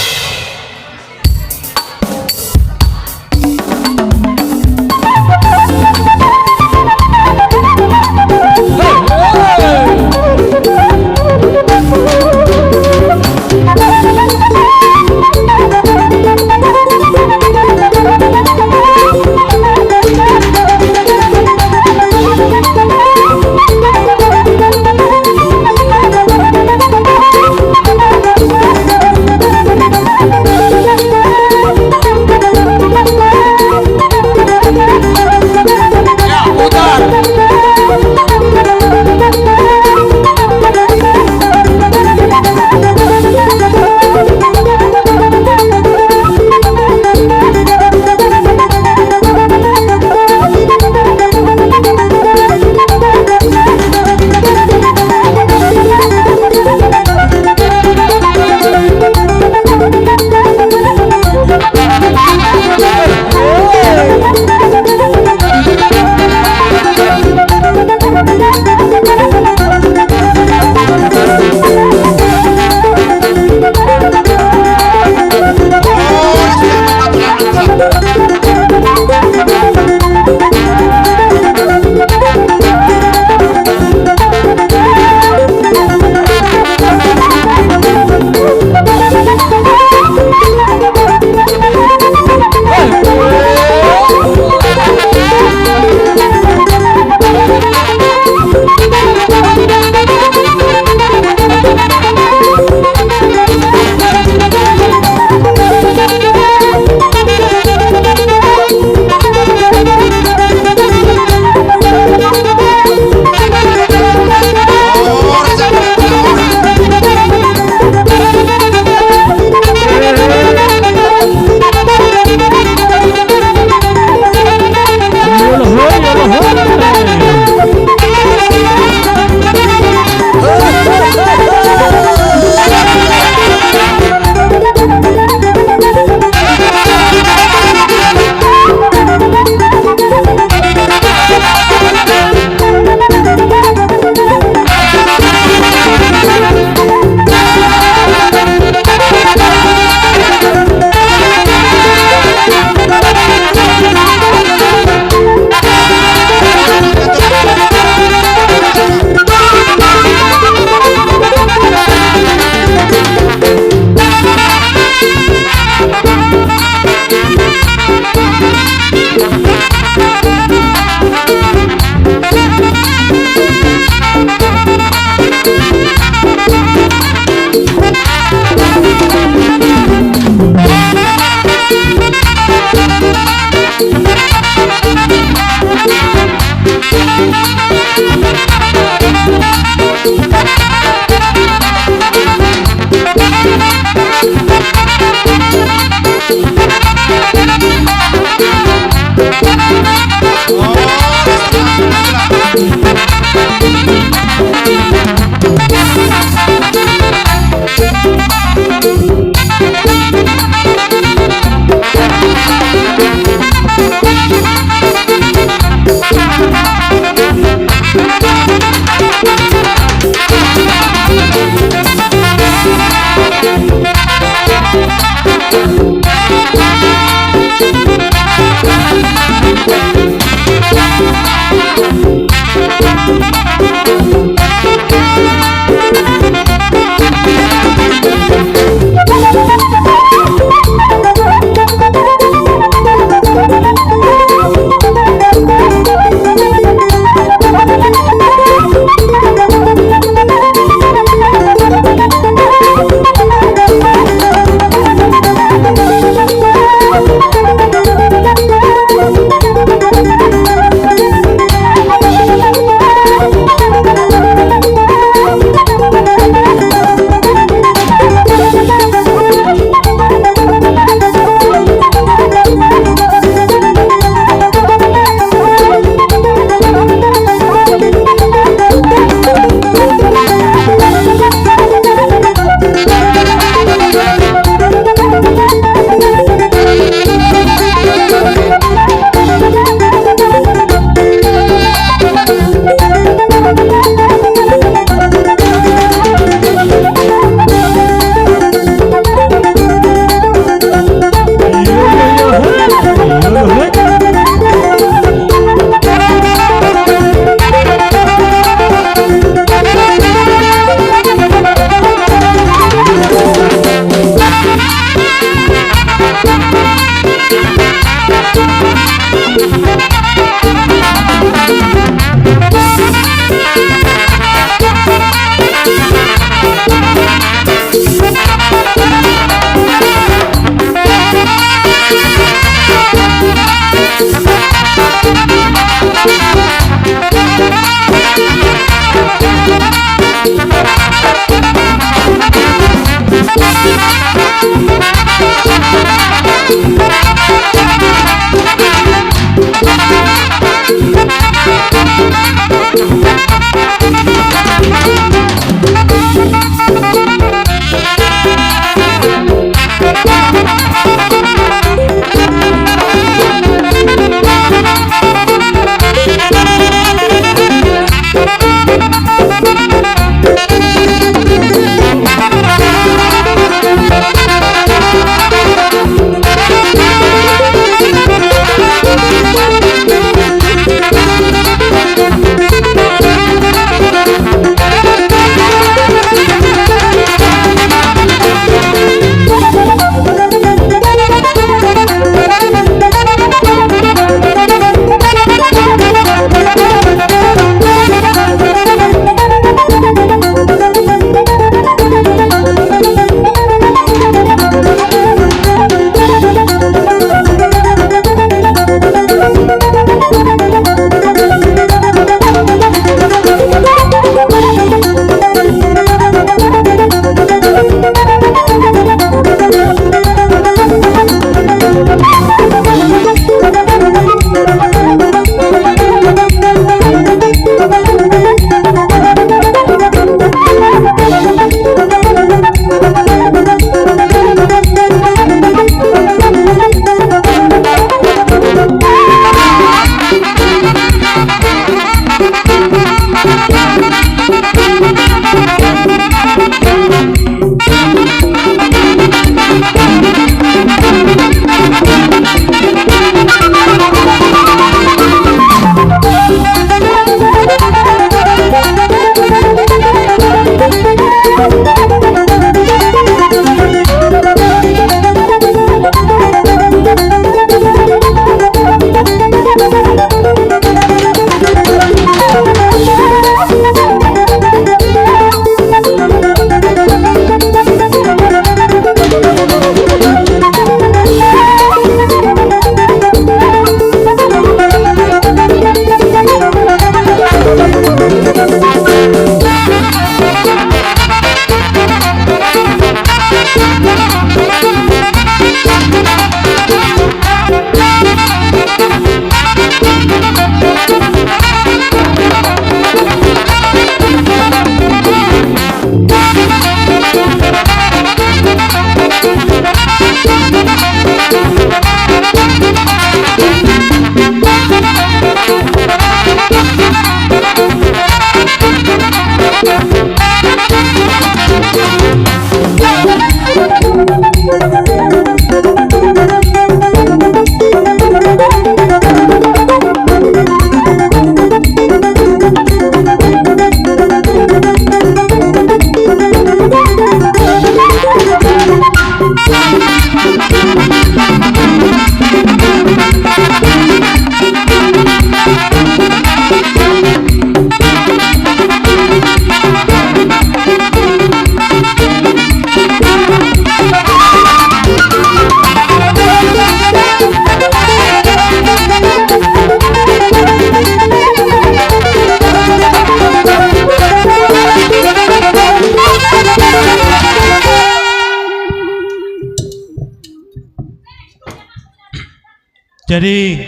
Jadi,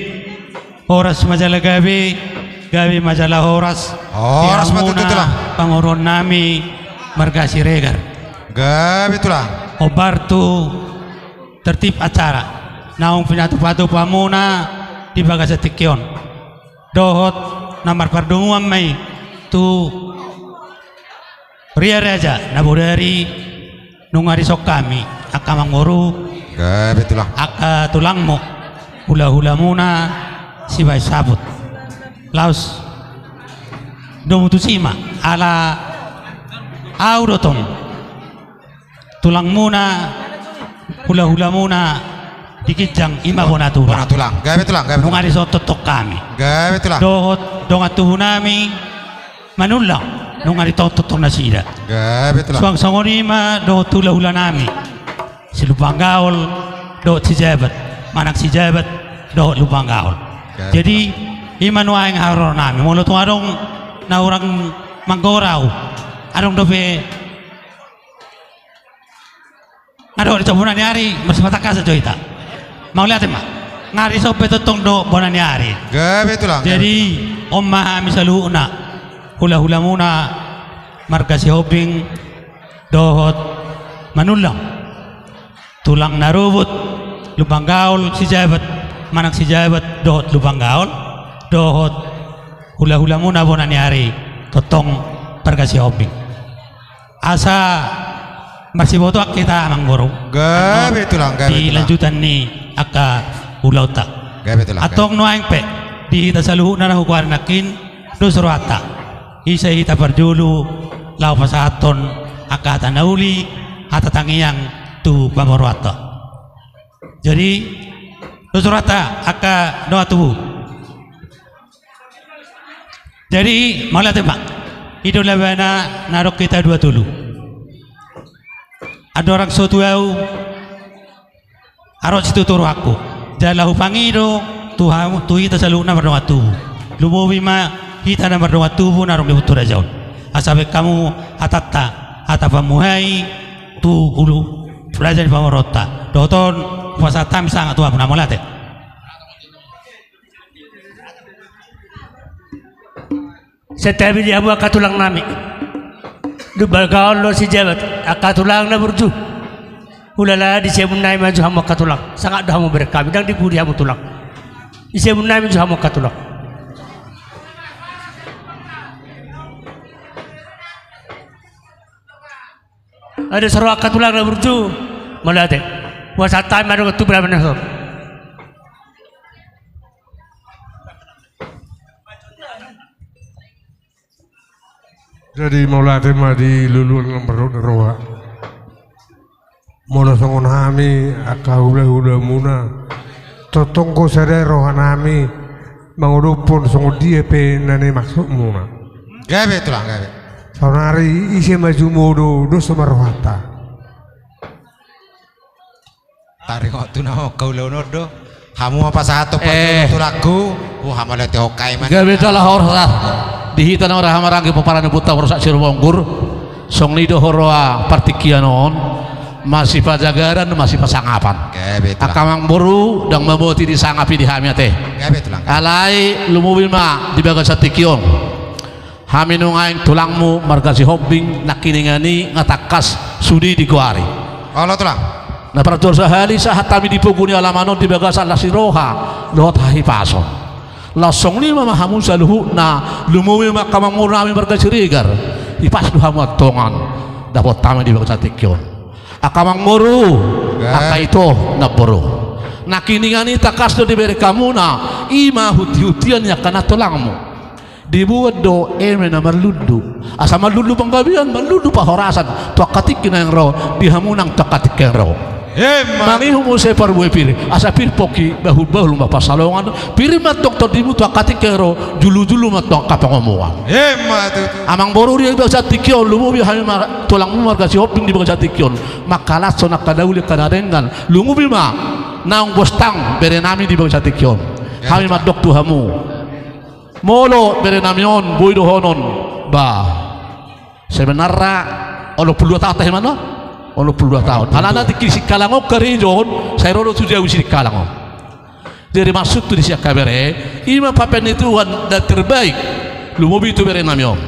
horas ma jala gabe, gabe ma jala horas. Horas ma tutu, Tulang. Panguruan nami marga Siregar. Gabe, Tulang. Hombar tu tertib acara naung pinatupa-tupa muna di bagasan tingki on. Dohot na marpardomuan ma i tu Ria Raja na bodari, nunga dison hami angka amangboru, gabe, Tulang, angka tulangmu, hula-hulamuna sibaen saput. Laos domu tusi ma, ala ahu do tong tulangmuna, hula-hulamuna di ginjang, i ma bona tulang. Bona tulang. Gabe, Tulang, gabe, Tulang. Nunga dison tongtong hami. Gabe, Tulang. Dohot dongan tubu nami Manullang, nunga ditongtong nasida. Gabe, Tulang. Suang songon i ma dohot hula-hula nami, si Lumban Gaol dohot si Jabat, manang si Jabat dohot Lumban Gaol. Gabe. Jadi, i ma nuaeng haroro nami. Molo tung adong na hurang manggora ahu, adong dope Adong di so bona ni ari, marsipatakkasan jo hita. Mauliate ma. Nga di son pe tongtong do bona ni ari. Gabe tulang. Jadi, on ma hami saluhutna, hulahulamuna, marga Sihombing, dohot Manullang. Tulang Narubut, Lumban Gaol, Sijabat, manang Sijabat, dohot Lumban Gaol, dohot hulahulamuna bona ni ari, tongtong marga Sihombing. Asa marsibotoan hita amang boru. Gabe tulang, gabe tulang. Di lanjutan ni angka ulaonta. Gabe tulang. Antong nuaeng pe, di hita saluhutna na hukuari nangkin, dos rohanta. Ise hita parjolo, laho pasahathon angka hata na uli, hata tangiang tu pamoruonta. Jadi, dos rohanta angka dongan tubu. Jadi, mauliate ma. I do labana na adong hita dua tolu. Andorang so tu ahu, ro situtu rohangku. Jala hupangido tu hamu, tu hita saluhutna mardongan tubu. Lumobi ma hita na mardongan tubu na adong di Huta Raja on. Asa baen hamu hatanta, hata pamuhai tu hulu raja ni pamoruonta. Dohot on, hupasahat hami sangap tu hamu, na mauliate. Santabi di hamu angka tulang nami. Lumban Gaol dohot Sijabat, angka tulang na burju. Hulala di siamun nami ma jo hamu angka tulang. Sangap do hamu bereng hami, ndang di pudi hamu tulang. Di siamun nami ma jo hamu angka tulang. Asa ro angka tulang na burju, mauliate. Hupasahat hami ma dongan tubu na manason. Jadi mauliate ma di luluan na mardongan roha. Molo songon hami angka hulahulamuna, tongtong do sada rohanami mangodophon songon dia pe na nimaksudmuna. Gabe tulang, gabe. Saonari ise ma jumodo, dos ma rohanta. Taringot tu na mangkaulahon on do. Hamu ma pasahathon parjolo tulangku. Hamu ma letihon hami ma. Gabe jala horas. Di hita na marhahamaranggi pomparan ni ompunta Borsak Sirumonggur. Songon i do huroha partingkian on. Masipajagaran, masipasangapan. Gabe tulang. Angka amangboru, ndang mamoti disangapi di hami ate. Gabe tulang. Alai lumobi ma di bagasan tingki on. Hami nuaeng tulangmu marga Sihombing nangkiningan i nga tangkas sude digoari. Olo tulang. Na parjolo sahali sahat hami di pogu ni alaman on di bagasan las ni roha dohot hahipason. Laos songon i ma hamu saluhutna, lumobi ma angka amangboru nami marga Siregar. Hipas do hamu antong dapot hami di bagasan tingki on. Angka amangboru, angka ito namboru. Nangkiningan i tangkas do dibereng hamuna, i ma hutihutian ni angka na tulangmu. Dibuat do eme na marlundu. Asa marlundu panggabean, marlundu parhorasan. Tu angka tingki naeng ro, di hamu nang tu angka tingki naeng ro. Emma. Mangihut muse parbue pir, asa pir pongki, bahulbahul ma pansalongan. Pir ma antong tondimu tu angka tingki naeng ro, julujulu ma antong angka pangomoan. Emma tutu. Amangboru di bagasan tingki on, lumobi hami ma tulangmu marga Sihombing di bagasan tingki on. Mangkalashon angka na uli angka na denggan. Lumobi ma naung bostang berenami di bagasan tingki on. Hami mandok tu hamu. Molo berenami on, boi dohonon, bah. Sebenarna, onom pulu dua taon tahe ma no? Onom pulu dua taon. Alana tingki Singkalang on karejo on, sai ro do tu jabu Singkalang on. Jadi maksudhu disi angka bere, i ma papean ni Tuhan dan terbaik. Lumobi tu berenami on.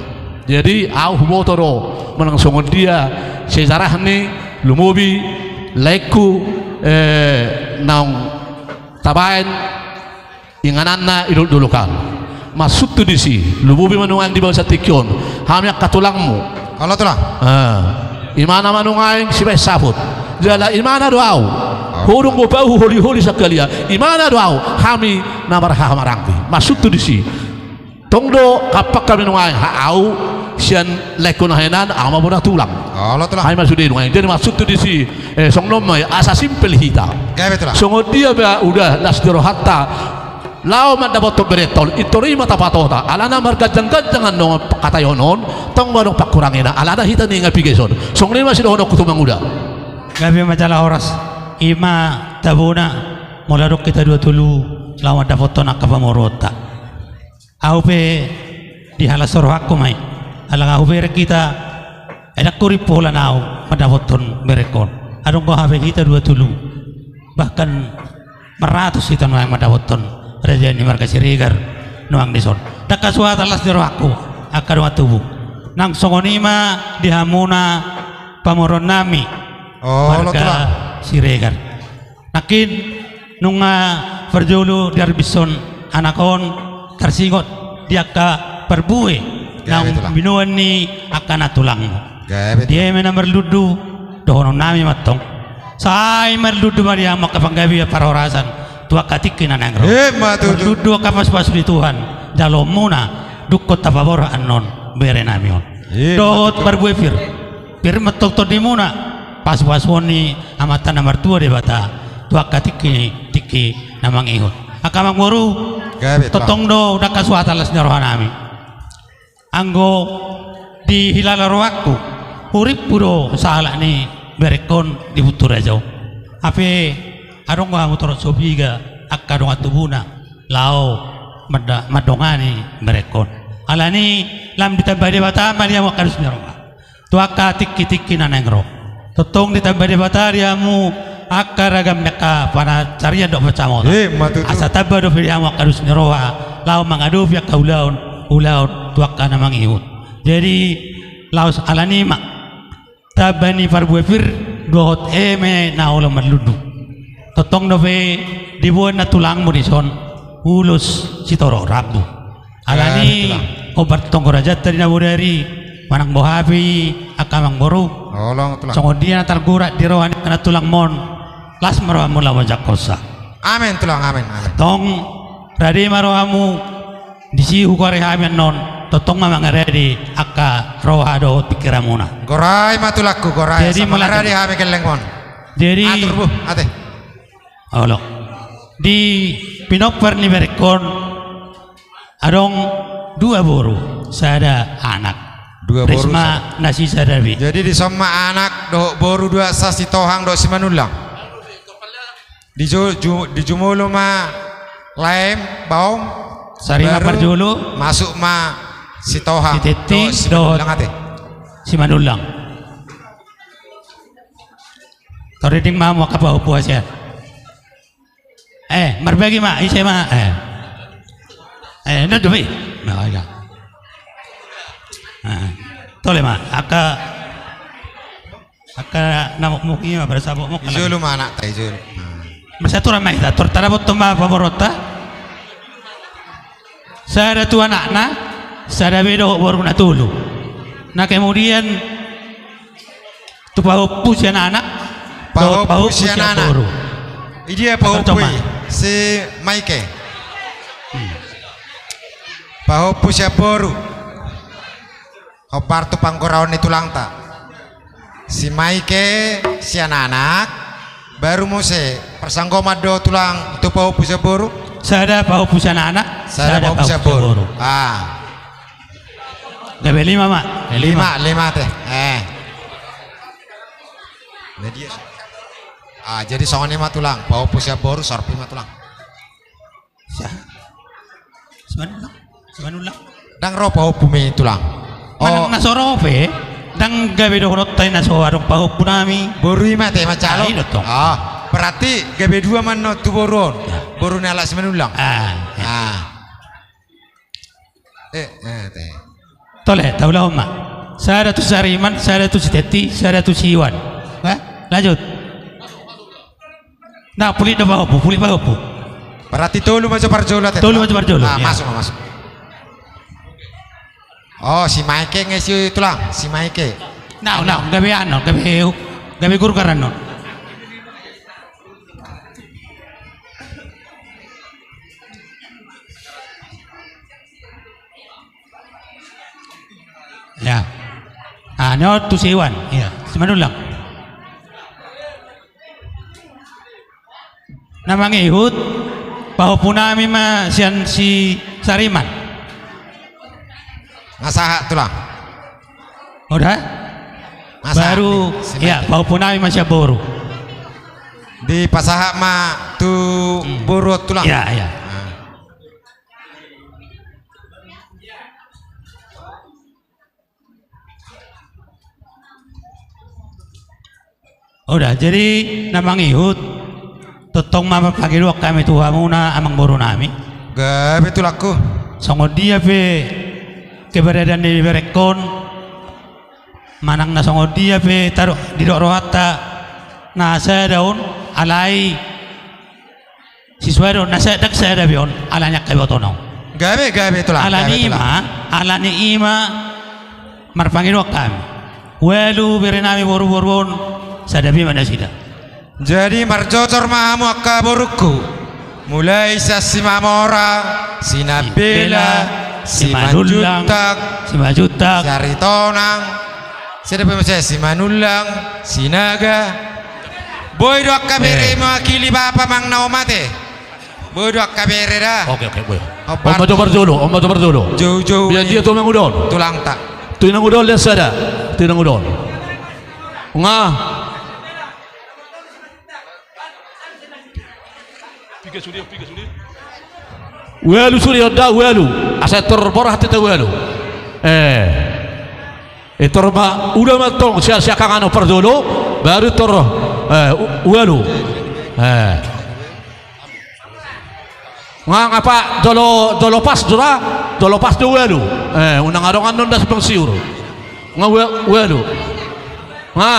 Jadi, ahu huboto do, manang songon dia, sejarahni, lumobi, laengku, eh, naung tabaen, ingananna i dolok-dolok an. Maksudhu disi, lumobi ma nuaeng di bagasan tingki on, hami angka tulangmu. Olo tulang. Ah, imana ma nuaeng sibaen saput. Jala imana do ahu. Ho dung bopahu holi-holi sangkalia. Imana do ahu, hami na marhahamaranggi. Maksudhu disi. Tong do hampang hami nuaeng, ha ahu sian laengku na hinan, ahu ma bona tulang. Olo tulang. Hami ma sude nuaeng. Jadi maksudhu disi, eh, songon on ma i, asa simpel hita. Gabe tulang. Songon dia pe uda las ni rohanta. Laho mandapothon berenta on, intor i ma tapatota, alana marganjang-ganjang annon pangkataion on, tong adong pangkurangina, alana hita ninna piga ison. Songon i ma sidohononku tu manguda. Gabe ma jala horas, i ma tabona, molo adong hita dua tolu, laho mandapothon angka pamoruonta. Ahu pe dihalashon rohangku ma i, ala nga hubereng hita, ai ndang hurimpu holan ahu mandapothon berengkon. adong do hape hita dua tolu, bahkan maratus hita nuaeng mandapothon raja ni marga Siregar nuaeng dison. Ndang hasuhuton las ni rohangku angka dongan tubu. Nang songon i ma di hamuna pamoruon nami, olo, marga Siregar. Nangkin nunga parjolo diarbishon anak on tarsingot di angka parbue naung binoan ni angka na tulangmu. Di eme na marlundu dohonon nami ma antong, sai marlundu ma di hamu angka panggabean parhorasan tu angka tingki na naeng ro. Marlundu angka pasupasu ni Tuhan jaloonmuna, dungkon tapaborhat annon bere nami on dohot parbue pir. Pir ma antong tondimuna pasupasuon ni Amanta na martua Debata tu angka tingki, tingki na mangihut. Angka amangboru, tongtong do ndang hasuhuton las ni roha nami. Anggo dihilala rohangku, hurimpu do sahalak ni berengkon di Bunturaja on. Hape adong do hamu torop so piga angka dongan tubuna laho manda-, mandongani berengkon. Alani lam ditamba Debata ma di hamu angka dos ni roha tu angka tingki-tingki na naeng ro. Tongtong ditamba Debata di hamu angka ragam ni angka pansamotan dohot pansamotan. Asa tamba dope di hamu angka dos ni roha laho mangadopi angka ulaon, ulaon tu angka na mangihut. Jadi laos alani ma tamba ni parbue pir dohot eme na olo marlundu. Tongtong dope diboan na tulangmu dison ulos sitorop rambu. Alani hombar tonggo rajanta di na bodari, manang boha pe i angka amangboru. Songon dia na targurat di roha ni angka na tulangmon, las ma rohamu laho manjangkonsa. Amen tulang, amen, amen. Tong rade ma rohamu, disi hugoari hami annon, tongtong ma mangarade angka roha dohot pingkiranmuna. Gorai ma tulangku, gorai. Jadi asa mangarade hami gellengmon. Jadi atur bu, ate. Olo. Di pinompar ni berengkon adong dua boru, sada anak. Dua boru, sada. Risma na sisada be. Jadi dison ma anak dohot boru dua, Sasitohang dohot Simanullang. Di jo-, ju-, di jumolo ma Laem, Baom. Sari ma parjolo. Masuk ma Sitohang, Sitetti dohot Simanullang, ate. Simanullang. Tording ma hamu angka pahompu hasian. Eh, marbagi ma, ise ma, eh. Eh, na dope. Na, iya. Eh, tole ma, angka, angka na mokmok i ma, pada sabokmok. Ijolo ma anakta, ijolo. Marsaturan ma hita, tor tadapothon ma pamoruonta. Sada tu anakna, sada be dohot boruna tolu. Na kemudian tu pahompu sian anak, pahompu sian boru. Idia pahompu i? Si Maike. Pahompu sian boru. Hombar tu panggoraon ni tulangta. Si Maike sian anak, baru muse parsanggoman do tulang tu pahompu sian boru. Sada pahompu sian anak, sada pahompu sian boru. Ah. Gabe lima ma. Eh, lima. Lima, lima te. Eh. Ah, jadi songon i ma tulang, pahompu sian boru, sorpi ma tulang. Sa-, Simanullang, Simanullang. Ndang ro pahompumi tulang. Manang na so ro pe, ndang gabe dohononta i na so adong pahompu nami. Boru i ma te mancalon. Ah, i do tong. Ah, berarti gabe dua ma annon tu boru on. Boru ni halak Simanullang. Ah. Eh, eh, te. Tole, taulahon ma. Sada tu Sariman, sada tu Sitetti, sada tu Siwan. Eh, lanjut. Na, pulik do pahompu, pulik pahompu. Berarti tolu ma jo parjolo, te. Tolu ma jo parjolo. Ah, masuk, masuk. Oh, si Maike nge si tulang, si Maike. Na, na, gabe annon, gabe, gabe gurgar annon. Ya. Ah, ni on tu Siwan. Ya, Simanullang. Na mangihut pahompu nami ma sian si Sariman. Nga sahat tulang. Oda? Baru, ya, pahompu nami ma sian boru. Dipasahat ma tu boru on tulang. Ya, ya. Oda, jadi na mangihut, tongtong ma marpangidoan hami tu hamuna amangboru nami. Gabe tulangku. Songon dia pe keberadaan ni berengkon, manang na songon dia pe taru didok rohanta na sada on, alai sisuai do na sada, sada be on, alani angka iboto na on. Gabe, gabe tulang. Alani i ma, alani i ma marpangidoan hami. Ualu bere nami boru-boru on, sada be ma nasida. Jadi marjojor ma hamu angka borungku. Mulai sian Simamora, Sinambela, Simanullang, Simanjuntak, Simanjuntak, Siaritonang, sada pe muse, Simanullang, Sinaga. Boi do angka bere mewakili bapa amang na mate. Boi do angka bere da. Oke, oke, boi. On ma jo parjolo, on ma jo parjolo. Jou-jou. Biar dia tu manguda on. Tulangta. Tu manguda on, lihat sada. Tu manguda on. Nga. Piga sude, piga sude. Ualu sude on da, ualu. Asa tor borat hita ualu. Eh. Eh, tor ma, uda ma tong, sian, sian angka na parjolo, baru tor, eh, u-, ualu. Eh. Nga, nga pa, jolo, jolo pas do ra, jolo pas do ualu. Eh, unang adong annon da simpang siur. Nga ua-, ualu. Nga.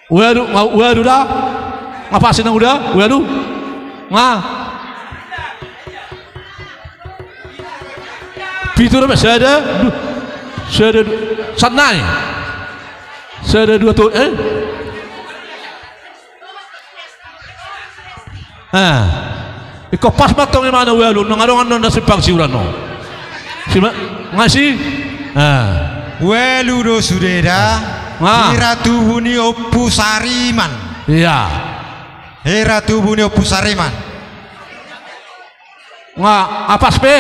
Ualu, nga ualu da. Nga pas inang uda, ualu. Nga. Pitu do, sada, du-, sada, du-, sannai. Sada, dua, tolu, eh? Ah. Ingkon pas ma tong imana ualu, unang adong annon na simpang siuran on. Sima-, nga si? Ah. Ualu do sude da. Nga. Hira tubu ni Ompu Sariman. Iya. Hira tubu ni Ompu Sariman. Nga, nga pas pe.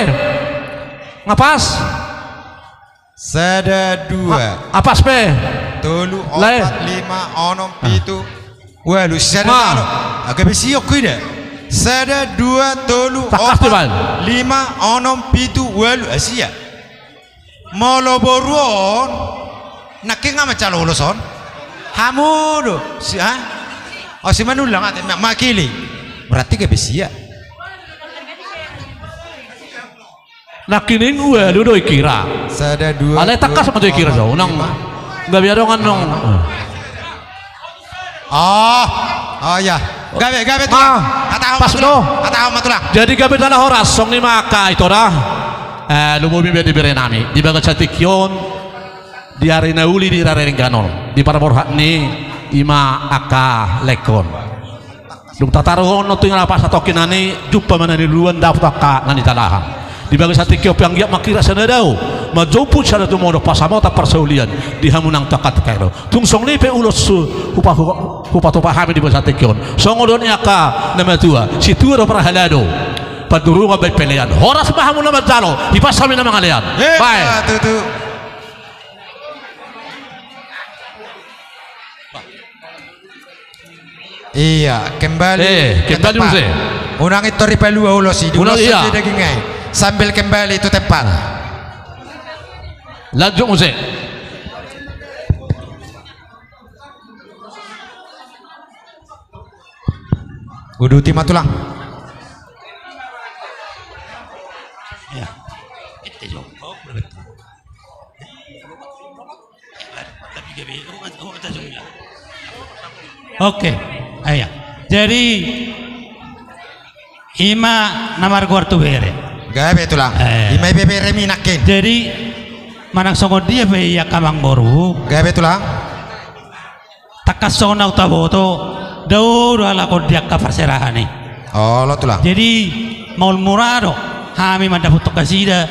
Nga pas. Sada, dua. A-, apas pe. Tolu, opat, lima, onom, pitu. Ualu, sada talo. Gabe sia huida. Sada, dua, tolu, opat, lima, onom, pitu, ualu, sia. Molo boru on. Nangkin nga manjalo ulos on. Hamu do. Si, ha? O, Simanullang ate, ma-, mewakili. Berarti gabe sia. Nangkining ualu do ikira. Sada, dua, alai tangkas ma jo ikira jo. Unang gabe adong annon. Oh. Oh iya. Gabe, gabe tulang. Hatahon ma tulang. Hatahon ma tulang. Jadi gabe jala horas, songon i ma angka ito da. Eh, lumobi ma di bere nami. Di bagasan tingki on, di ari na uli di rarenggan on, di parborhat ni i ma angka laengkon. Dung tataruhon on tu i na pas hatongkinan i, jumpa ma na niluluan, dapot angka na nijalahan. Di bagasan tingki on pe anggiat ma hira sada dao manjompu sada tumondok, pasamotan parsaulian di hamu nang tu angka tingki on. Tung songon i pe ulos hu-, hupa-, hu-, hupatupa hami di bagasan tingki on. Songon dok ni angka na matua, situa do parhalado, pandurungan baen pelean. Horas ma hamu na manjalo, hipas hami na mangalean. Bae. Tutu. Iya, kembali. Eh, kembali muse. Unang i tor dipalua ulos i, diulos saja daging i. Sambil kembali tu tempat. Lanjut muse. Uduti ma tulang. Ya. Oke, ayo. Jadi, i ma na margoar tu bere. Gabe tulang. Eh. I ma ibeberemi nangkin. Jadi, manang songon dia pe i angka amangboru. Gabe tulang. Tangkas songon na hutaboto, dao do halak on di angka parserahan i. Olo tulang. Jadi, maol mura do hami mandapothon nasida,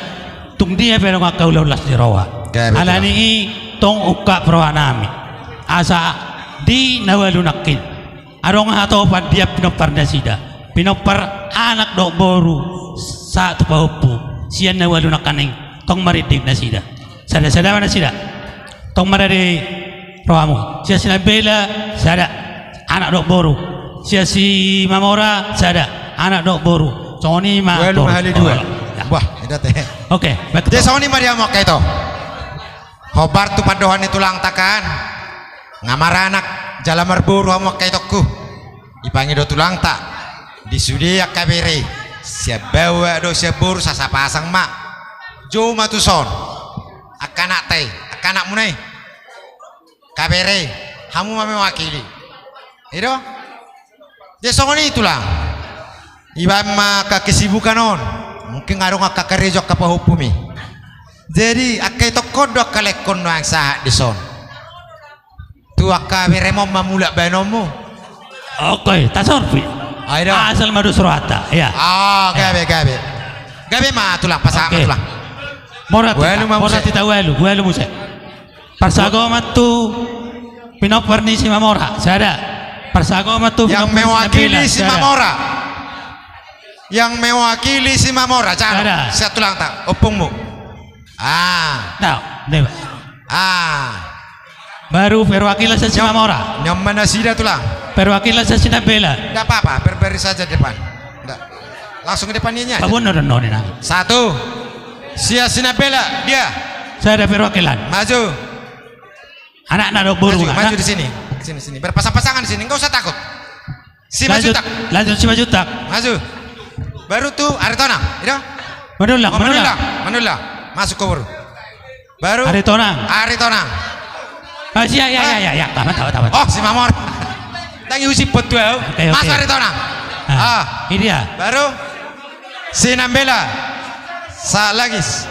tung dia pe adong angka ulaon las ni roha. Gabe tulang. Alani i tong ungkap roha nami. Asa di na ualu nangkin, adong hatopan di pinompar nasida. Pinompar anak dohot boru sahat tu pahompu. Sian na ualu nangkaning tong marinding nasida. Sada-sada ma nasida. Tong marade rohamu. Sian Sinambela, sada. Anak dohot boru. Sian Simamora, sada. Anak dohot boru. Songon i ma. Ualu ma hali dua. Ya. Bah, eda te. Oke, baik. Jadi songon i ma di hamu angka ito. Hombar tu pandohan ni tulangta kan. Nga maranak jala marboru hamu angka itongku. Dipangido tulangta. Di sude angka bere i. Sian baoa do sian boru sasapasang ma. Jou ma tuson. Angka anakta i, angka anakmuna i. Angka bere i. Hamu ma mewakili. I do? Jadi songon i tulang. Ibaen ma angka kesibukan on. Mungkin adong angka karejo angka pahompumi. Jadi angka itongkon do angka laengkon nuaeng sahat dison. Tu angka beremon ma mulak baenonmu. Oke, tasorpi. Ai do. Asal ma dos rohanta, ya. Ah, gabe, gabe. Gabe ma tulang, pasahat ma tulang. Mora tu, mora tu, ualu muse. Parsagoman tu pinompar ni Simamora, sada. Parsagoman tu pinompar ni Simamora. Yang mewakili Simamora, sada. Sian tulangta, ompungmu. Ah. Ah. Baru perwakilan sian Simamora. Nyaman nasida tulang. Perwakilan sian Sinambela. Nggak apa-apa, berbaris saja depan. Nggak. Langsung ke depan ini aja. Satu. Sian Sinambela, dia. Sada perwakilan. Maju. Anakna do boru. Maju, maju di sini. Sini, sini. Berpasang-pasangan di sini, nggak usah takut. Simanjuntak. Lanjut Simanjuntak. Maju. Baru tu Aritonang, i do? Manullang, Manullang. Manullang. Masuk ke boru. Baru Aritonang. Aritonang. Ah, sia, ya, ya, ya, ya. Tamat, tamat, tamat. Oh, Simamora. Tangi usip buat dua. Oke, oke. Masuk Aritonang. Ah, ini dia. Baru Sinambela. Salagis.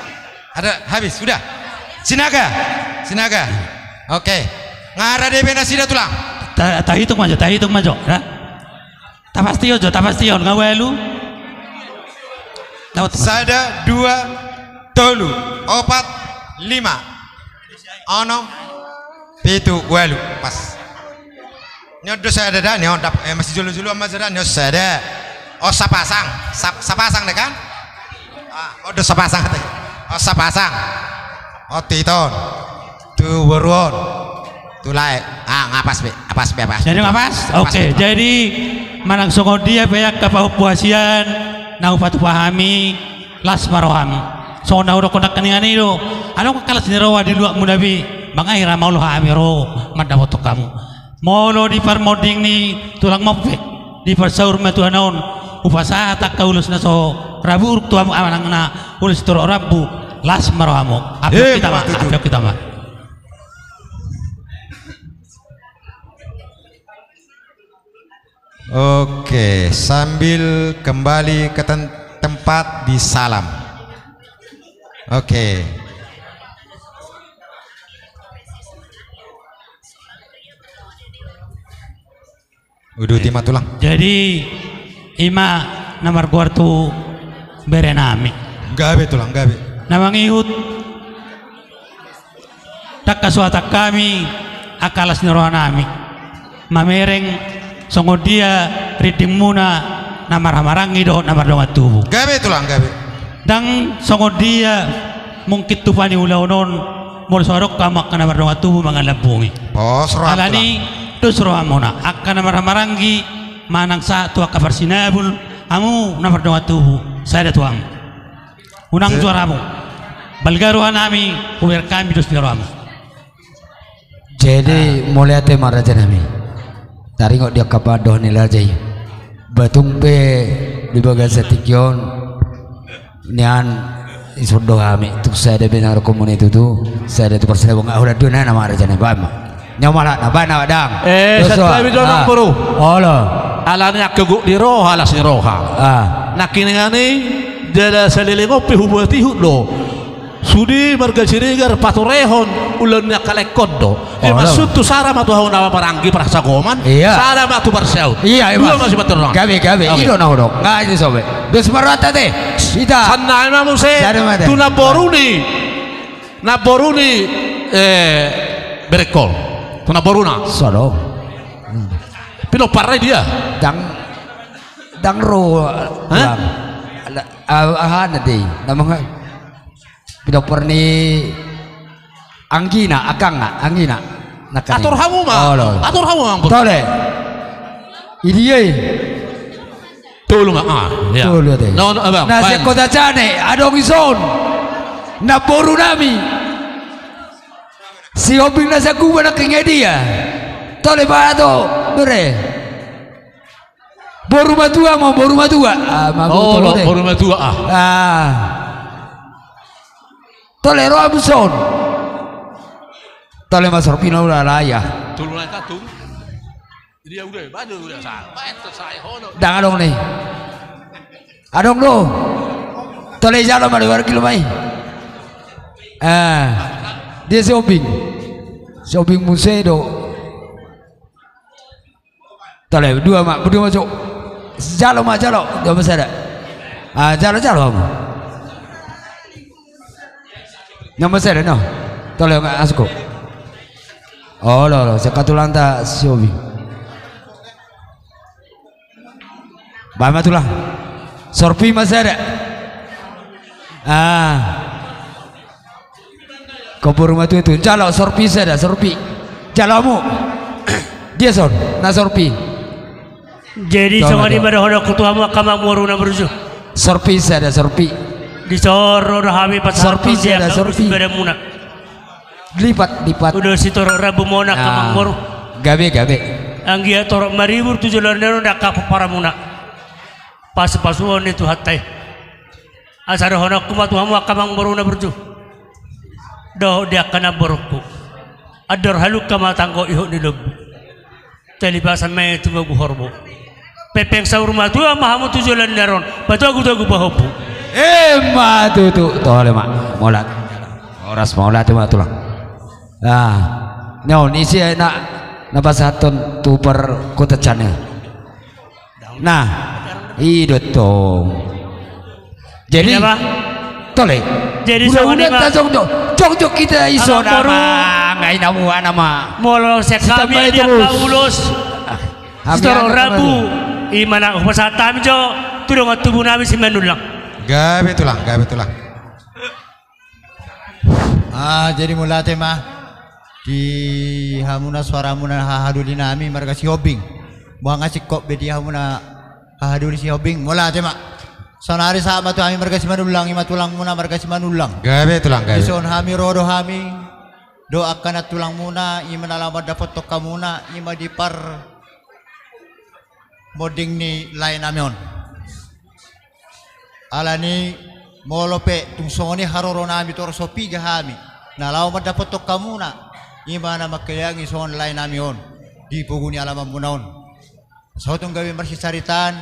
Ada, habis, sudah. Sinaga. Sinaga. Oke. Nga rade be nasida tulang. Tahitung ma jo, tahitung ma jo. Tapastihon jo, tapastihon, nga ualu. Sada, dua, tolu, opat, lima, onom, pitu, ualu. Pas. Ni on do sada da, ni on dap-, eh, masijolo-jolo on ma sada, ni on sada. On sapasang, sap-, sapasang da kan? Ah, on do sapasang da. On sapasang. On tu ito on. Tu boru on. Tu lae. Ah, nga pas be, nga pas be, pas. Jadi nga pas? Oke, jadi manang songon dia pe angka pahompu hasian, na hupatupa hami, las ma roham. Songon na hudokkon nangkiningan i do. Adong angka las ni roha di luatmuna be. Manang ai ra maol hami ro mandapothon hamu. Molo di parmonding ni tulang Mompek, di parsaur matua na on, hupasahat angka ulos na so ra buruk tu hamu manang na ulos torop rambu, las ma rohamu. Ampe on hita ma, ampe on hita ma. Oke, sambil kembali ke tem-, tempat di salam. Oke. Uduti ma tulang. Jadi, i ma na margoar tu berenami. Gabe tulang, gabe. Na mangihut, tangkas huhatahon hami angka las ni rohanami. Mamereng songon dia rindingmuna na marhahamaranggi dohot na mardongan tubu. Gabe tulang, gabe. Ndang songon dia mungkin tupa ni ulaon on, molo so adong hamu angka na mardongan tubu mangalambungi. Pos roham tulang. Alani dos rohamuna, angka na marhahamaranggi, manang sahat tu angka parsinabul, hamu na mardongan tubu, sada tu hamu. Unang juaramu. Balga rohanami, hubereng hami dos ni rohamu. Jadi, mauliate ma rajanami. Taringot di angka pandohan ni raja i. Ba tung pe di bagasan tingki on, nian dison do hami, tung sada be na rokon muna i tutu, sada tu parsinabul, nga holan dua na ma rajanami, baen ma. Nyaman ma, na baen ma dang. Eh, santabi do nang boru. Olo. Alani angka gok ni roha, las ni roha. Ah. Nangkiningan i, jala saleleng on pe hubuat ihut do. Sude marga Siregar patorehon ulaon ni angka laengkon do. Jadi maksud tu sada ma tu hamu na marhahamaranggi parsagoman, sada ma tu parsaut. Iya, iya. Dua ma sipatorehon. Gabe, gabe. Oke. I do na hudok. Nga i so be. Dos ma rohanta te. Ita. Sannari ma muse. Tu namboru ni. Namboru ni, eh, berengkon. Tu namboruna. Sada. Pinomparna i dia. Ndang, ndang ro. Hah? Aha na dei. Namanya. Pinompar ni anggina, angkangna, anggina. Atur hamu ma. Olo. Atur hamu ma. Tole. Idia i. Tolu ma. Ah, ya. Tolu ate. Na sian Kota Jane, adong dison. Namborunami. Si Hombing na sanggup anak inge dia. Tole bato bere. Boru matua ma, boru matua. Ah, ma Oh, boru, boru matua, ah. Ah. Tole roa buson. Tole ma sorpina ula laya. Tolu na tatung. Dia udah, baru udah, sa-, apa itu, saya hono. Dang adong ni. Adong do. Tole jalo ma di wargi lumai. Ah. Dia si Hombing. Si Hombing muse do. Tole, dua ma, dua ma, cok. Jalo ma, jalo. Dua ma sada. Ah, jalo, jalo hamu. Nomor sada, no. Tole, nga asuko. Olo, olo, seka tulang ta si Hombing. Baen ma tulang. Sorpi ma sada. Ah. Kompor rumah tua tu. Jalo sorpi sada, sorpi. Jalo hamu. Dia son, na sorpi. Jadi, songon i ma dohononku tu hamu angka amangboru na burju. Sorpi sada, sorpi. Dison ro do hami pasahat sorpi sada, sorpi. Badanmuna. Lipat, lipat. Ulos sitorop rambu ma on angka amangboru. Gabe, gabe. Anggiat torop maribur tu joloan ni ari on angka pomparanmuna. Pasupasuon ni Tuhanta i. Asa dohononku ma tu hamu angka amangboru na burju. Dohot di angka namborungku. Andor halumpang ma tanggo ihut ni lombu. Talipasan ma i tumagu horbo. Pengpeng saur matua ma hamu tu joloan ni ari on. Patogutogu pahompu. Emma tutu. Tole ma. Mauliate. Horas, mauliate ma tulang. Ah. Nyaon isi na, na pasahathon tu parkota cana. Nah, i do tong. Jadi, tole. Jadi, udah, udah, ta jongjong. Jongjong hita ison. Ngai na mua nama. Molo sian hami di angka ulos. Sitorop rambu. I ma na hupasahat hami jo tu dongan tubu nami Simanullang. Gabe tulang, gabe tulang. Ah, jadi mauliate ma di hamuna, suaramuna, hahadoli nami marga Sihombing. Boha nga singkop be di hamuna hahadoli Sihombing, mauliate ma. Saonari sahat ma tu hami marga Simanullang, i ma tulangmuna marga Simanullang. Gabe tulang, gabe. Dison hami ro do hami dohot angka na tulangmuna, i ma na laho mandapothon hamuna, i ma di par monding ni lae nami on. Alani molo pe tung songon i haroro nami torop so piga hami na laho mandapothon hamuna, i ma na mangkaliangi songon lae nami on di pogu ni alamanmuna on. Saotik gabe marsisaritaan,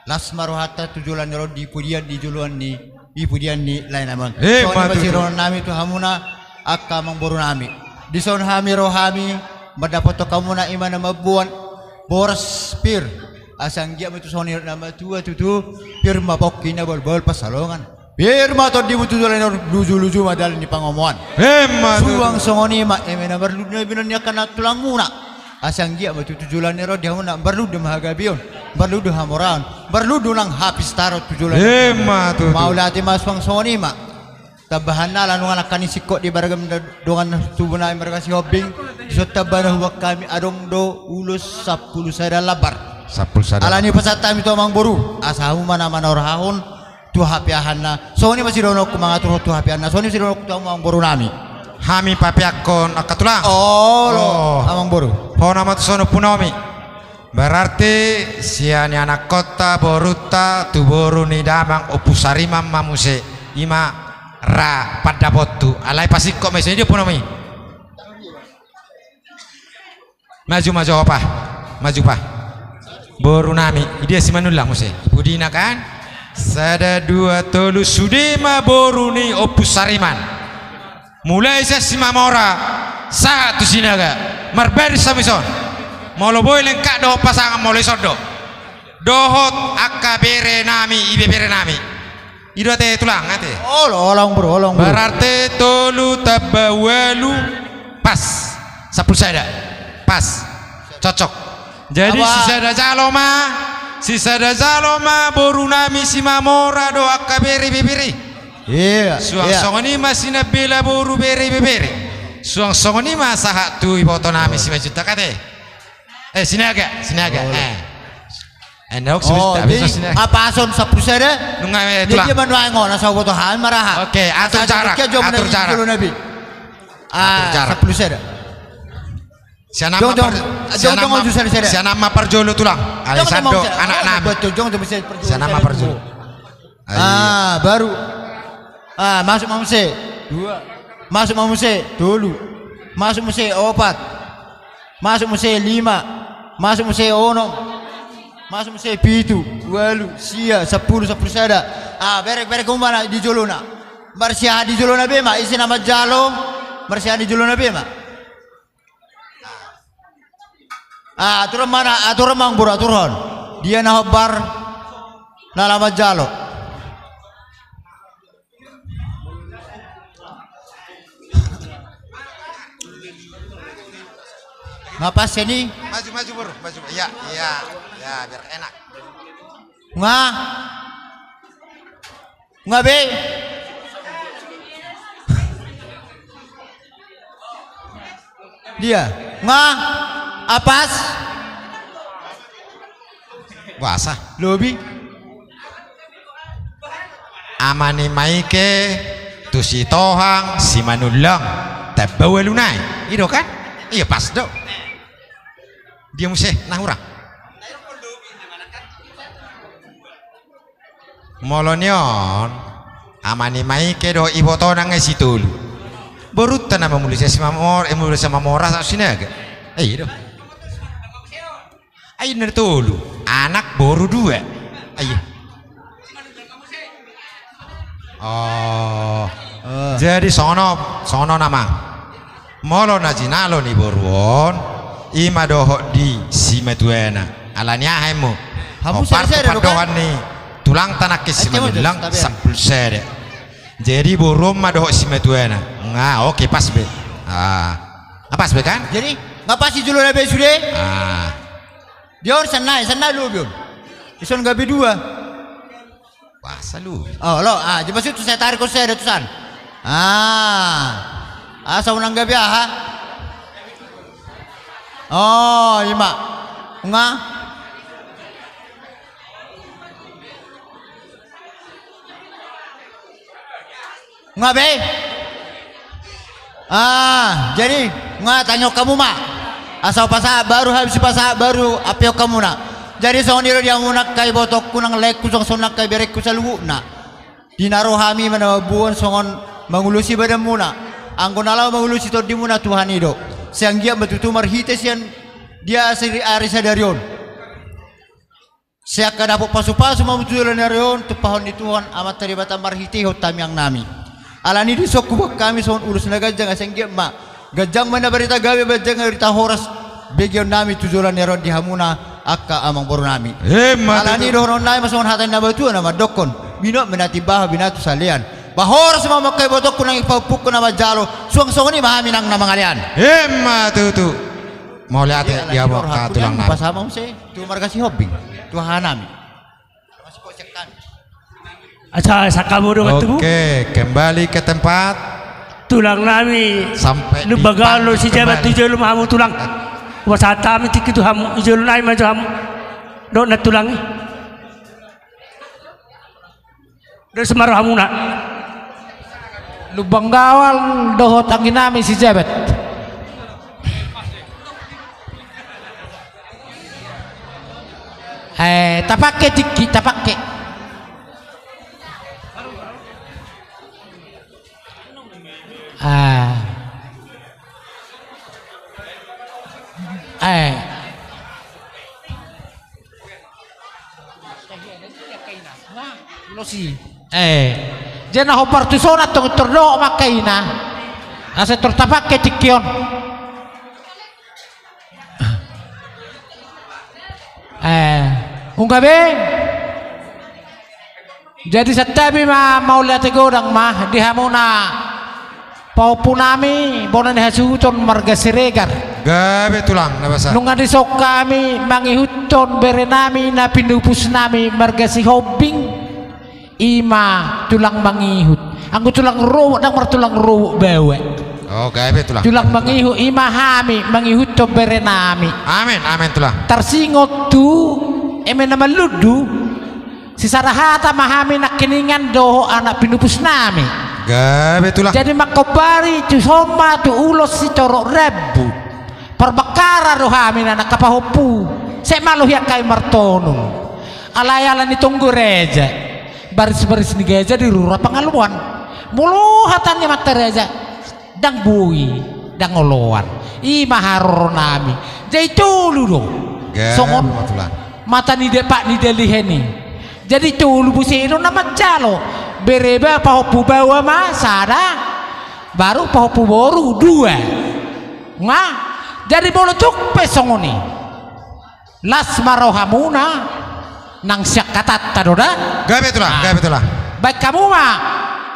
las ma rohanta tu joloan ni ari on di pudian, di joloan ni, di pudian ni lae nami on. Eh, songon i ma tutu. Sidohonon nami tu hamuna angka amangboru nami. Dison hami ro hami mandapothon hamuna, i ma na mamboan boras pir. Asa anggiat ma tutu songon i na matua tutu, pir ma pongki, na bolbol pansalongan. Pir ma tondimu tu joloan ni ari on, lujuluju ma dalan ni pangomoan. Emma tutu. Suang songon i ma eme na marlundu na binoan ni angka na tulangmuna. Asa anggiat ma tutu joloan ni ari on di hamuna marlundu ma hagabeon, marlundu hamoraon, marlundu nang hapistaron tu joloan ni ari on. Emma tutu. Mauliate ma, suang songon i ma. Tambahanna ala nunga nangkaning singkop di bargam dongan tubu nami marga Sihombing, dison tambana huboan hami adong do ulos sampulu sada lambar. Sampulu sada. Alani pasahat hami tu amangboru, asa hamu ma na manorahon tu hapeahanna. Songon i ma sidohononku mangaturhon tu hapeahanna. Songon i ma sidohononku tu hamu amangboru nami. Hami papeakkon angka tulang. Olo, amangboru. Hona ma tu son ompu nami. Berarti sian ianakkonta, borunta, tu boru ni damang Ompu Sariman ma muse, i ma ra pandapothon tu. Alai pasingkop ma i, songon i do, ompu nami. Maju, maju, opa. Maju, pa. Boru nami, i dia Simanullang muse. Pudina kan? Sada, dua, tolu, sude ma boru ni Ompu Sariman. Mulai sian Simamora sahat tu Sinaga, marbaris hamu dison. Molo boi lengkap dohot pasangan, molo dison do. Dohot angka bere nami, ibebere nami. I do ate tulang ate. Olo, olo amangboru, olo amangboru. Berarti tolu tambah ualu, pas. Sampulu sada. Pas. Cocok. Jadi sisada jalo ma, sisada jalo ma boru nami Simamora dohot angka bere ibebere. Iya. Suang songon i ma sinambela boru bere ibebere. Suang songon i ma sahat tu iboto nami Simanjuntak ate. Eh, Sinaga, Sinaga. Eh. Endok. Oh, jadi Sinaga. Apa son sampulu sada? Nunga, eh, tulang. Dia manuang on, asa boto hami ma raha. Oke, atur jarak, atur jarak. Ah, sampulu sada. Sian ama par-, sian ama parjolo tulang. Alai sandok anak nami. Sian ama parjolo. Ah, baru. Ah, masuk ma muse. Dua. Masuk ma muse. Tolu. Masuk muse. Opat. Masuk muse. Lima. Masuk muse. Onom. Masuk muse. Pitu. Ualu. Sia. Sampulu. Sampulu sada. Ah, berek-berek umana di jolona. Marsiaha di jolona be ma. Ise na manjalo. Marsiaha di jolona be ma. Ah, aturhon ma na, aturhon ma amangboru, aturhon. Dia na hombar na laho manjalo. Nga pas sian i? Maju, maju, boru, maju. Iya, iya, iya, biar enak. Nga. Nga be. Dia. Nga. Apas. Boasa? Lobi. Ama ni Maike tu Sitohang Simanullang. Tamba ualu nai. I do kan? Iya, pas do. Dia muse na hurang. Molo ni on, ama ni Maike do ibotona nga i Sitolu. Borunta na mamulus i Simamora, eh, mamulus i Simamora, sa Sinaga. Eh, iya do. Ai na tolu, anak boru dua. Ai. Oh. Eh. Jadi songon on, songon on amang. Molo na jinalo ni boru on, i ma dohot di simatuana. Alani aha immu? Hamu sada-sada do kan? Pandohan ni tulangta nangkin Simanullang sampulu sada. Jadi boru on ma dohot simatuana. Nga, oke, pas be. Ah. Ah, pas be kan? Jadi nga pas di jolona be sude? Ah. Dia on sian nai, sian nai lobi on. Dison gabe dua. Wah, salu. Oh, lo, ah, jadi maksud tu saya tarik kau saya ada tusan. Ah. Asa unang gabe aha? Oh, i ma. Nga. Nga be. Ah, jadi nga tangion hamu ma. Asa pasahat baru, habis pasahat baru, ampe on hamuna. Jadi songon i do di hamuna angka ibotongku nang laengku, songon songon angka iberengku saluhutna. Di na ro hami ma na mamboan songon mangulosi badanmuna. Anggo na laho mangulosi tondimuna Tuhan i do. Sai anggiat ma tutu marhite sian dia siri ari sadari on. Sai angka dapot pasu-pasu ma hamu tu joloan ni ari on, tumpahon ni Tuhan Amanta Debata marhitehon tangiang nami. Alani i dison huboan hami songon ulos na ganjang, asa anggiat ma ganjang ma na barita gabe, ganjang ma na barita horas, begeon nami tu joloan ni ari on di hamuna angka amangboru nami. Emma tutu. Alani i dohonon nami ma songon hata ni na matua na mandokkon: Binot ma na timbaha, binatu salean. Ba horas ma hamu angka ibotongku nang pahompungku na manjalo, suang songon i ma hami nang na mangalean. Emma tutu. Mauliate di hamu angka tulang nami. Pasahat ma muse tu marga Sihombing, tu haha nami. Asa, asa hamu dongan tubu. Oke, kembali ke tempat. Tulang nami. Sampai di Lumban Gaol, Sijabat, tu jolo ma hamu tulang. Pasahat hami tingki tu hamu, di jolo nai ma jo hamu. Dohot na tulang i. Dos ma rohamuna. Lumban Gaol dohot anggi nami Sijabat. Eh, tapangke tingki, tapangke. Ah. Eh. Ulos i. Eh. Jadi na hombar tu son antong tor dohot ma angka ina. Asa tor tapangke tingki on. Eh, nunga be. Jadi santabi ma, mauliate godang ma di hamuna pahompu nami, bona ni hasuhuton marga Siregar. Gabe tulang na basa. Nunga dison hami mangihuthon bere nami na pinupus nami marga Sihombing. I ma tulang mangihut. Anggo tulang rorobot, ndang martulang rorobot baoa. Oh, gabe tulang. Tulang mangihut, i ma hami mangihuthon bere nami. Amen, amen tulang. Tarsingot tu eme na marlundu, sisada hata ma hami nangkiningan dohot anak pinupus nami. Gabe tulang. Jadi mangkombari tu son ma tu ulos sitorop rambu. Parbangkara do hami na angka pahompu. Sai malo hian hami martonun. Alai ala ni tonggo raja, baris-baris ni gaja di rura pangaluan. Molo hata ni amanta raja, ndang boi, ndang oloan. I ma haroronami. Jadi tolu do. Songon mata ni depak ni dalihan i. Jadi tolu muse do na manjalo. Bere ba pahompu baoa ma sada, baru pahompu boru dua. Nga. Jadi molo tung pe songon i, las ma rohamuna. Nang sian hatanta do da. Gabe tulang, gabe tulang. Baen hamu ma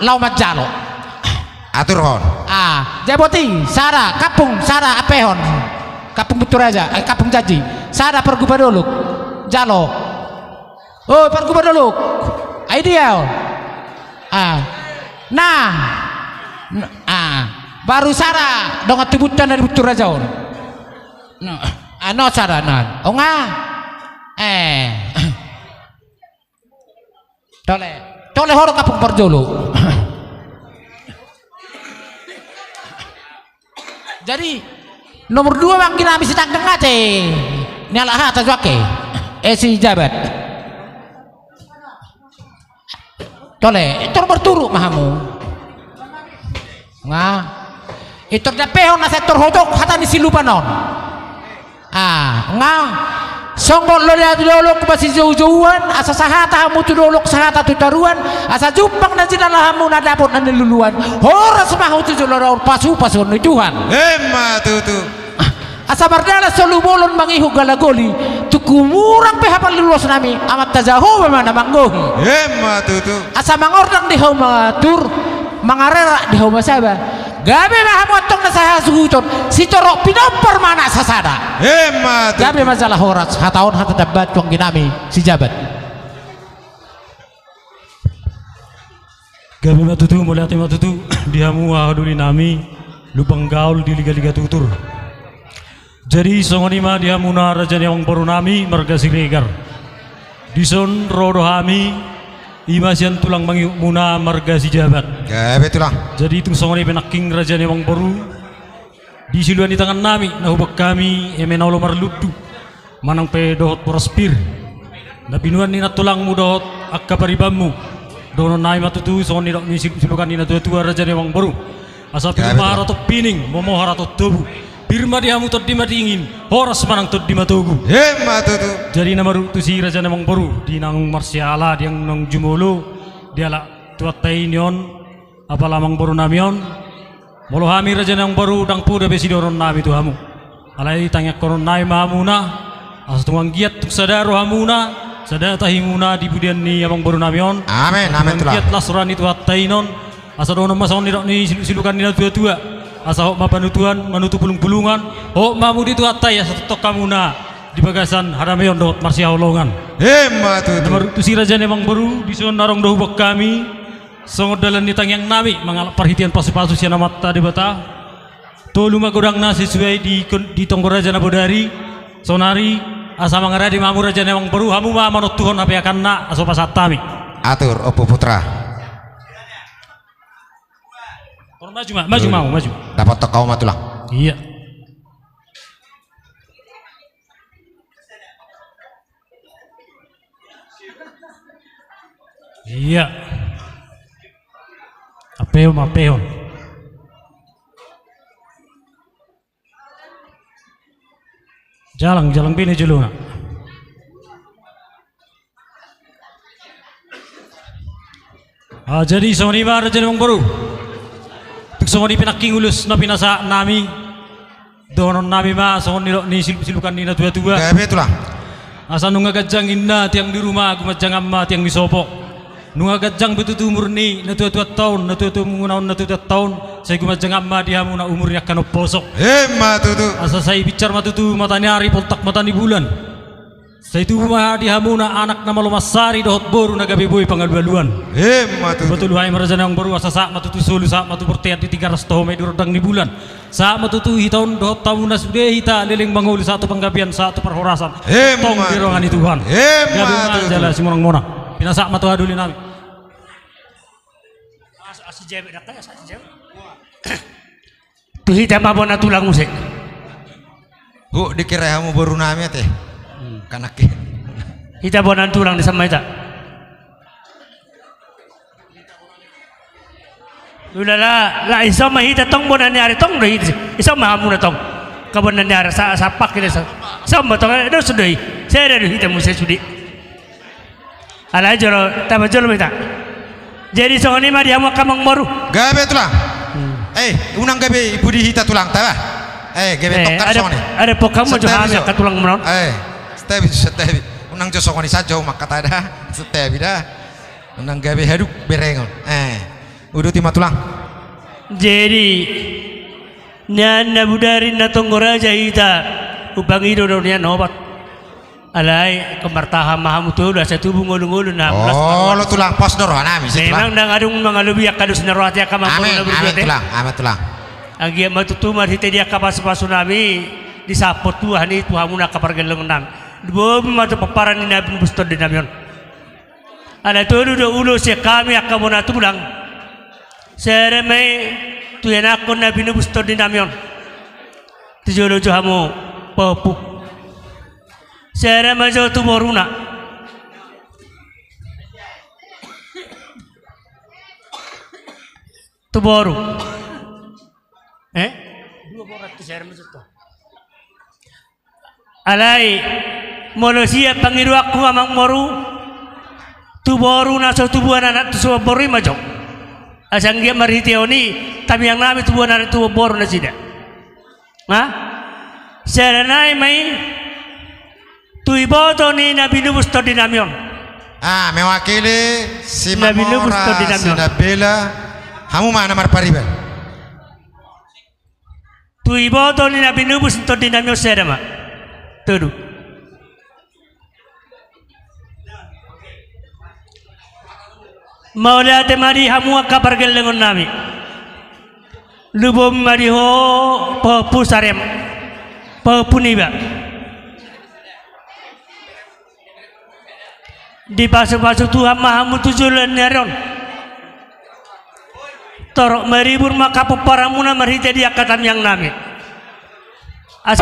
laho manjalo. Aturhon. Ah, jadi boti sada kampung, sada ampehon. Kampung Bunturaja, eh, Kampung Janji. Sada pargupa dolok. Jalo. Oh, pargupa dolok. Ai dia. Ah. Nah. Ah, baru sada dongan tubunta na di Bunturaja on. Nah, ah, no sada na. Oh nga. Eh. Tole. Tole ho do kampung parjolo. Jadi nomor dua ma anggi nami si tanggang ate. Ni alak hata jo angke. Eh, si Jabat. Tole, itor berturuk ma hamu. Nga. Itor dampehon asa itor hotok hata ni silupan on. Ah, nga. Songgop loja tu dolok masijou-jouan, asa sahata hamu tu dolok sahata tu toruan, asa jumpang na jinalahanmuna dapot na niluluan. Horas ma hamu tu joloan on pasu-pasuon ni Tuhan. Emma tutu. Asa mardalan solu bolon mangihut galagoli, tungku murang pe hapal ni ulosnami, Amanta Jahowa ma na manggohi. Emma tutu. Asa mangordang di hauma Toru, mangarerak di hauma Saba. Gabe ma hamu antong na sahasuhuton, sitorop pinompar ma anak sasada. Emma tutu. Gabe ma jala horas, hata on hata tambat tu anggi nami si Jabat. Gabe ma tutu, mauliate ma tutu di hamu haha doli nami, Lumban Gaol di Liga-liga Tutur. Jadi songon i ma di hamuna raja ni amangboru nami marga Siregar. Dison ro do hami, i ma sian tulang mangihutmuna marga Sijabat. Gabe tulang. Jadi tung songon i pe nangkin raja ni amangboru, di siluan ni tangan nami na huboan hami eme na olo marlundu, manang pe dohot boras pir na binuan ni nantulangmu dohot angka paribanmu. Dohonon nami ma tutu songon nidok ni sil-, silukan ni natua-tua raja ni amangboru. Asa pir ma haraton pining, momo haraton tobu. Pir ma di hamu tondi madingin, horas ma nang tondi matogu. Emma tutu. Jadi na maruk tusi raja ni amangboru, di naung marsiala, di naung jumolo, di halak Tuhanta i nion, apala amangboru nami on. Molo hami raja ni amangboru ndang poda be sidohonon nami tu hamu. Alai tangiangkonon nami ma hamuna, asa tung anggiat tung sada rohamuna, sada tahimuna di pudian ni amangboru nami on. Amen, amen, tulang. Tung anggiat las roha ni Tuhanta i nion, asa dohonon ma songon nidok ni silu-, silukan ni natua-tua. Asa hot ma panutuan, manutu pulung-pulungan, hot ma hamu di Tuhanta i, asa tongtong hamuna di bagasan hadameon dohot marsihaholongan. Emma tutu. Na maruk tusi raja ni amangboru, dison adong do huboan hami songon dalan ni tangiang nami, mangalap parhitean pasu-pasu sian Amanta Debata. Tolu ma godangna sesuai di kon-, di tonggo raja na bodari. Saonari, asa mangarade ma hamu raja ni amangboru, hamu ma manontuhon hapeakanna, asa hupasahat hami. Atur, Ompu Putra. Maju ma, maju ma, maju. Dapothon hamu ma tulang. Iya. Iya. Ampehon, ampehon. Jalang, jalang bene jolona. Ah, jadi songon i ma raja ni amangboru. Tung songon i pe nangkin ulos na pinasahat nami. Dohonon nami ma songon nidok ni sil-, silukan ni natua-tua. Gabe tulang. Asa nunga ganjang ninna tiang di ruma, gumanjangan ma tiang di sopo. Nunga ganjang be tutu umur ni natua-tuanta on, natua-tuamuna on, natua-tuanta on, sai gumanjangan ma di hamuna umur ni angka na umposo. Emma tutu. Asa sai binsar ma tutu mata ni ari, poltak mata ni bulan. Sai tubu ma di hamuna anak na malo mansari dohot boru na gabe boi pangalualuan. Emma tutu. Patolu hami ma raja ni amangboru, asa sahat ma tutu solu, sahat ma tu bontean di Tigaras, toho ma i di rondang ni bulan. Sahat ma tutu hita on dohot hamuna sude hita leleng mangolu, sahat tu panggabean, sahat tu parhorasan. Emma tutu. Tongtong di rongan ni Tuhan. Emma tutu. Gabe ma jala simonang-monang. Pinasahat ma tu haha doli nami. Asa, asa jebe, dak, asa jebe. Tu hita ma bona tulang muse. Hu, dikira hamu boru nami ate. Hmm. Kanak ke. Hita boanan tulang di sama hita. Ulala, la, ison ma hita tong boanan ni ari tong do hita. Ison ma hamuna tong. Ka boanan ni ari sa, sapak hita sa. Ison ma tong, eh, dos do i. Sada do hita muse sude. Alai jolo, taba jolo ma hita. Jadi songon i ma di hamu angka amangboru. Gabe tulang. Hmm. Eh, unang gabe i pudi hita tulang, taba. Eh, gabe eh, tokar ada, songon i. Ada pokam ma jo hami angka tulang manon. Eh, santabi, santabi. Unang jo songon i sajo mangkatai da. Santabi da. Unang gabe haduk berengon. Eh, uduti ma tulang. Jadi, nian na bodari na tonggo raja hita, hupangido do nian obat. Alai, martahan ma hamu tolu, asa tubu ngolu-ngolu na. Olo tulang, pos do roha nami, si tulang. Memang ndang adong mangalobi angka dos ni roha ti angka amangboru na berjuang te. Amen, amen tulang, amen tulang. Anggiat ma tutu marhite di angka pasu-pasu nami, disampot Tuhan i tu hamuna angka pargellengon nami. Diboan ma tu pomparan ni na binobus tondi nami on. Ala tolu do ulos sian hami angka bona tulang. Sada ma i tu ianakhon na binobus tondi nami on. Tu jolo jo hamu pahompu. Sada ma jo tu boruna. Tu boru. Eh? Dua borat tu sada ma jo tu. Alai, molo sian pangidoanku amangboru, tu boru na so tubuan anak tu so boru i ma jo. Asa anggiat marhite on i, tamiang nami tubuan anak tu boru nasida. Ha? Sada nai ma i, tu iboto ni na binobus tondi nami on. Ah, mewakili si Mamora, si Nabela, hamu ma na marpariban. Tu iboto ni na binobus tondi nami on sada ma. Tolu. Mauliate ma di hamu angka pargellengon nami. Lumobi ma di ho pahompu sariam. Pahompu niba. Dipasu-pasu Tuhan ma hamu tu joloan ni ari on. Torop maribur ma angka pomparanmuna marhite di angka tamiang nami. As-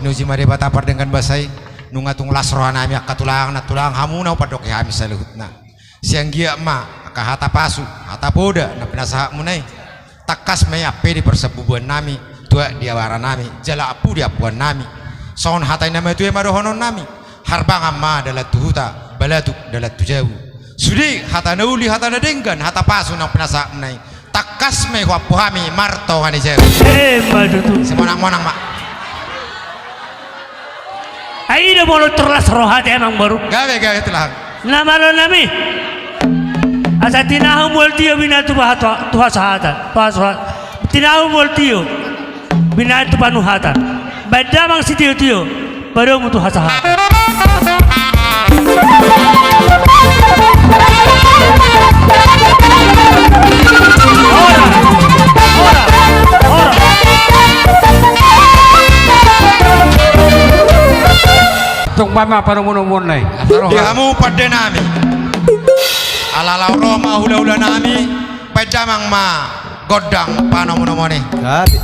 Uji ma Debata pardenggan basa i, nunga tung las rohanami angka tulang, na tulang hamu na hupandok hami saluhutna. Sai anggiat ma angka hata pasu, hata poda na pinasahatmuna i, tangkas ma i ampe di parsambubuannami, tuat di abaranami, jala ampu di ampuannami. Songon hata ni na matua i ma dohononnami: Harbangan ma dalan tu huta, balatuk dalan tu jabu. Sude hata na uli, hata na denggan, hata pasu na pinasahatmuna i, tangkas ma i huampu hami martonga ni jabu. Emma tutu. Sai monang-monang ma. Ai i do molo tor las roha, amangboru. Gabe, gabe tulang. Na malonami. Asa tinahu mual tio binahen tu hasahatan. Tinahu mual tio binahen tu panuhatan. Baen damang sitio-tio, padomu tu hasahatan. Ora, ora, ora. Tong baen ma panomu-nomuon i. Di hamu pandenami. Ala laho ro ma hula-hulanami, baen damang ma gondang panomu-nomuon i. Gabe.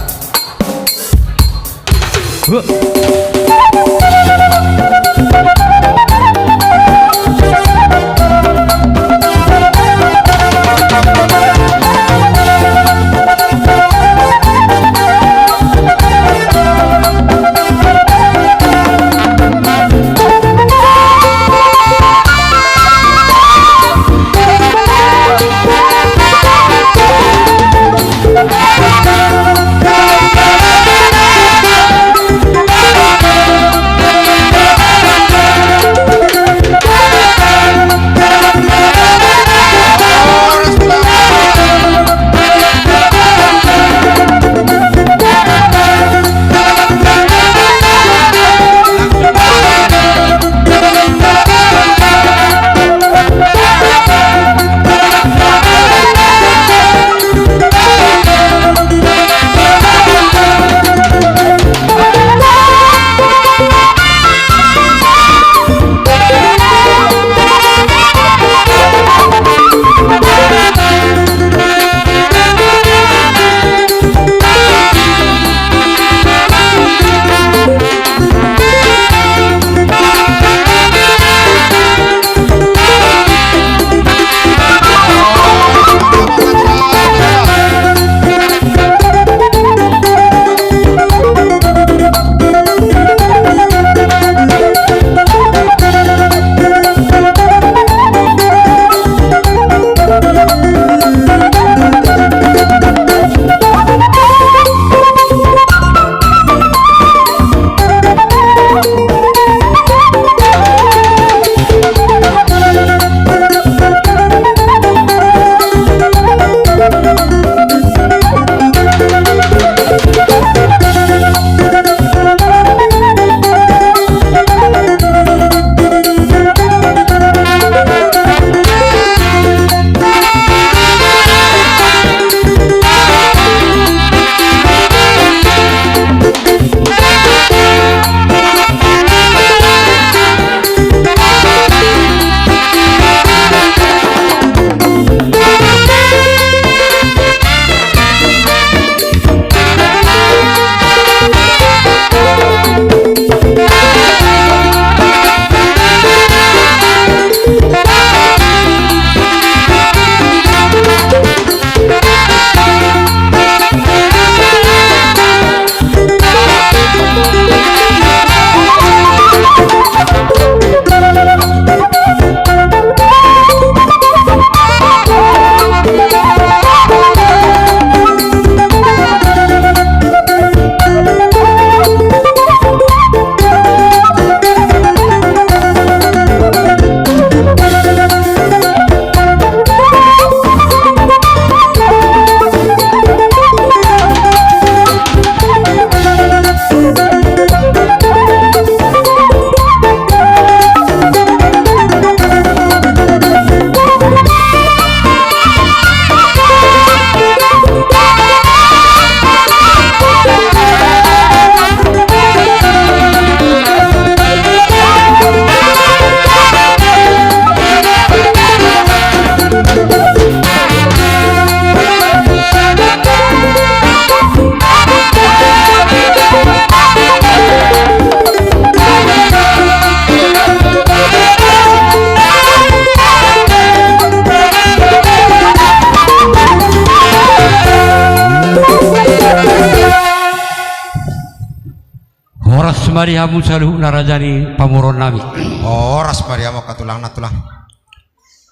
Di hamu saluhutna raja ni pamoruon nami. Horas ma di hamu angka tulang na tulang.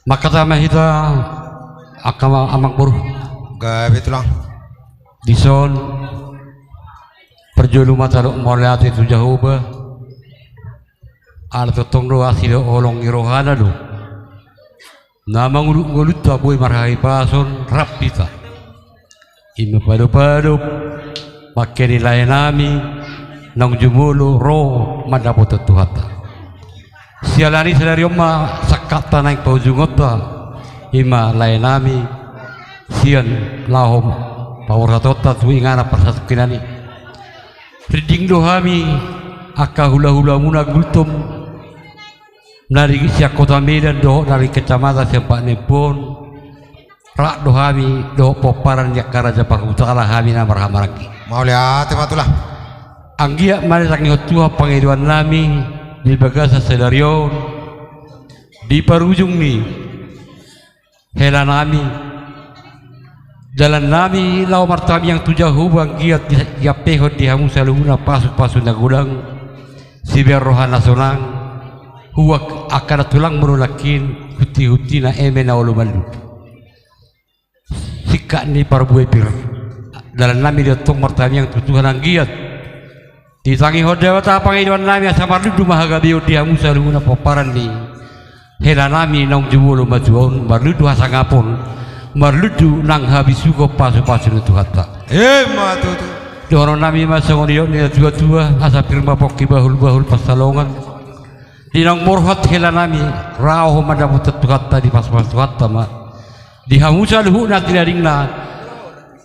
Mangkatai ma hita angka ma-, amang boru. Gabe tulang. Dison parjolo ma tadok mauliate tu Jahowa. Ala tongtong do asi dohot holong ni rohana do na mangudut ngolunta boi marhahipason rap hita. Ima padopadop mangkeni lae nami naung jumolo ro mandapothon Tuhanta. Siala ni sadari on ma sangkapta naeng paujungonta, ima lae nami sian laho paborhatonta tu inganan parsatongkinan i. Rinding do hami angka hulahulamuna Gultom, na di sian kota Medan dohot na di kecamatan Siampat Nempo on. Rap do hami dohot pomparan ni angka raja parhutala hami na marhahamaranggi. Mauliate ma tulang. Anggiat ma ditangihon Tuhan pangidoan nami di bagasan sadari on, di parujung ni hela nami, dalan nami laho martamiang tu Jahowa anggiat di-, diampehon di hamu saluhutna pasupasu na godang, sibahen roha na sonang, huang angka na tulang muna nangkin, huntihuntina eme na olo mandu. Singkat ni parbue pir. Dalan nami di on tong martamiang tu Tuhan anggiat ditangihon Debata pangidoan nami asa marlundu ma hagabeon di hamu saluhutna pomparan ni hela nami naung jumolo matua on, marlundu hasangapon, marlundu nang habisuhon pasupasu ni Tuhanta. Ima tutu. Dohonon nami ma songon nidok ni natuatua, asa pir ma pongki bahulbahul pansalongan. Di naung borhat hela nami, laho mandapothon Tuhanta, dipasupasu Tuhanta ma di hamu saluhutna tinadingna,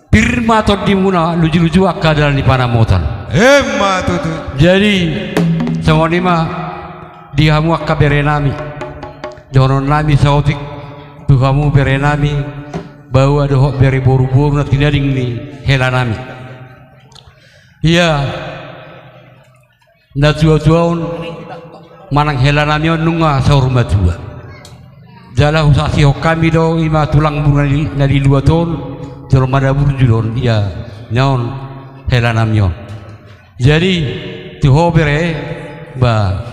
pir ma tondimuna, lujuluju angka dalan ni panamotan. Ima tutu. Jadi songon i ma di hamu angka bere nami. Dohonon nami saotik tu hamu bere nami, baoa dohot bere boruboru na tinading ni hela nami. Ia natuatua on manang hela nami on nunga saur matua. Jala husasihon hami do ima tulangmu na di, na di luat on, jolma na burju do on, ia na on hela nami on. Jadi tu ho bere, ba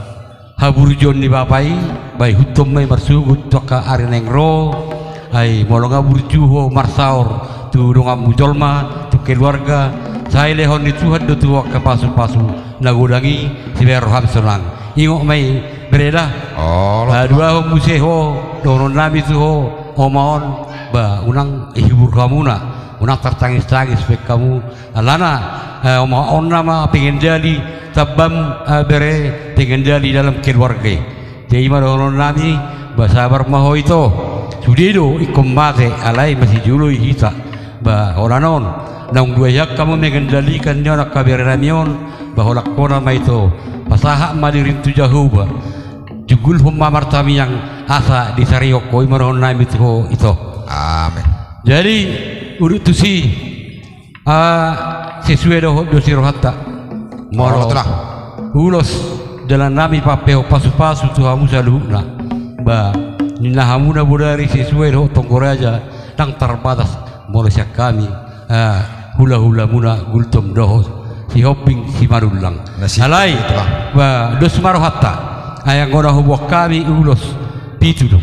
haburjuon ni bapa i, ba ihuthon ma i marsogot tu angka ari naeng ro. Ai molo nga burju ho marsaor tu donganmu jolma, tu keluarga, sai lehon ni Tuhan do tu ho angka pasupasu na godang i, sibahen roham sonang. Ingot ma i bere da. Olo. Paduahon muse ho dohonon nami tu ho, oma on, ba unang ihibur hamuna, unang tartangistangis baen hamu. Alana, eh, oma on nama pengendali tambam, eh, bere, pengendali dalam keluarga i. Jadi ima dohonon nami, ba sabar ma ho ito. Sude do ingkon mate, alai masijoloi hita. Ba holan on, naung dua i angka ma mengendalikan ni on angka bere nami on, ba holan hona ma ito. Pasahat ma dirim tu Jahowa. Junggulhon ma martamiang asa disarihon ho, ima dohonon nami tu ho ito. Amin. Jadi udut tusi, ah, sesuai dohot dos ni rohanta. Molo ulos dalan nami pampehon pasupasu tu hamu saluhutna. Ba ninna hamuna bodari sesuai dohot tonggo raja, ndang tarbatas molo sian hami, ah, hulahulamuna Gultom dohot Sihombing Simanullang. Alai ba dos ma rohanta. Ai anggo na huboan hami ulos pitu do.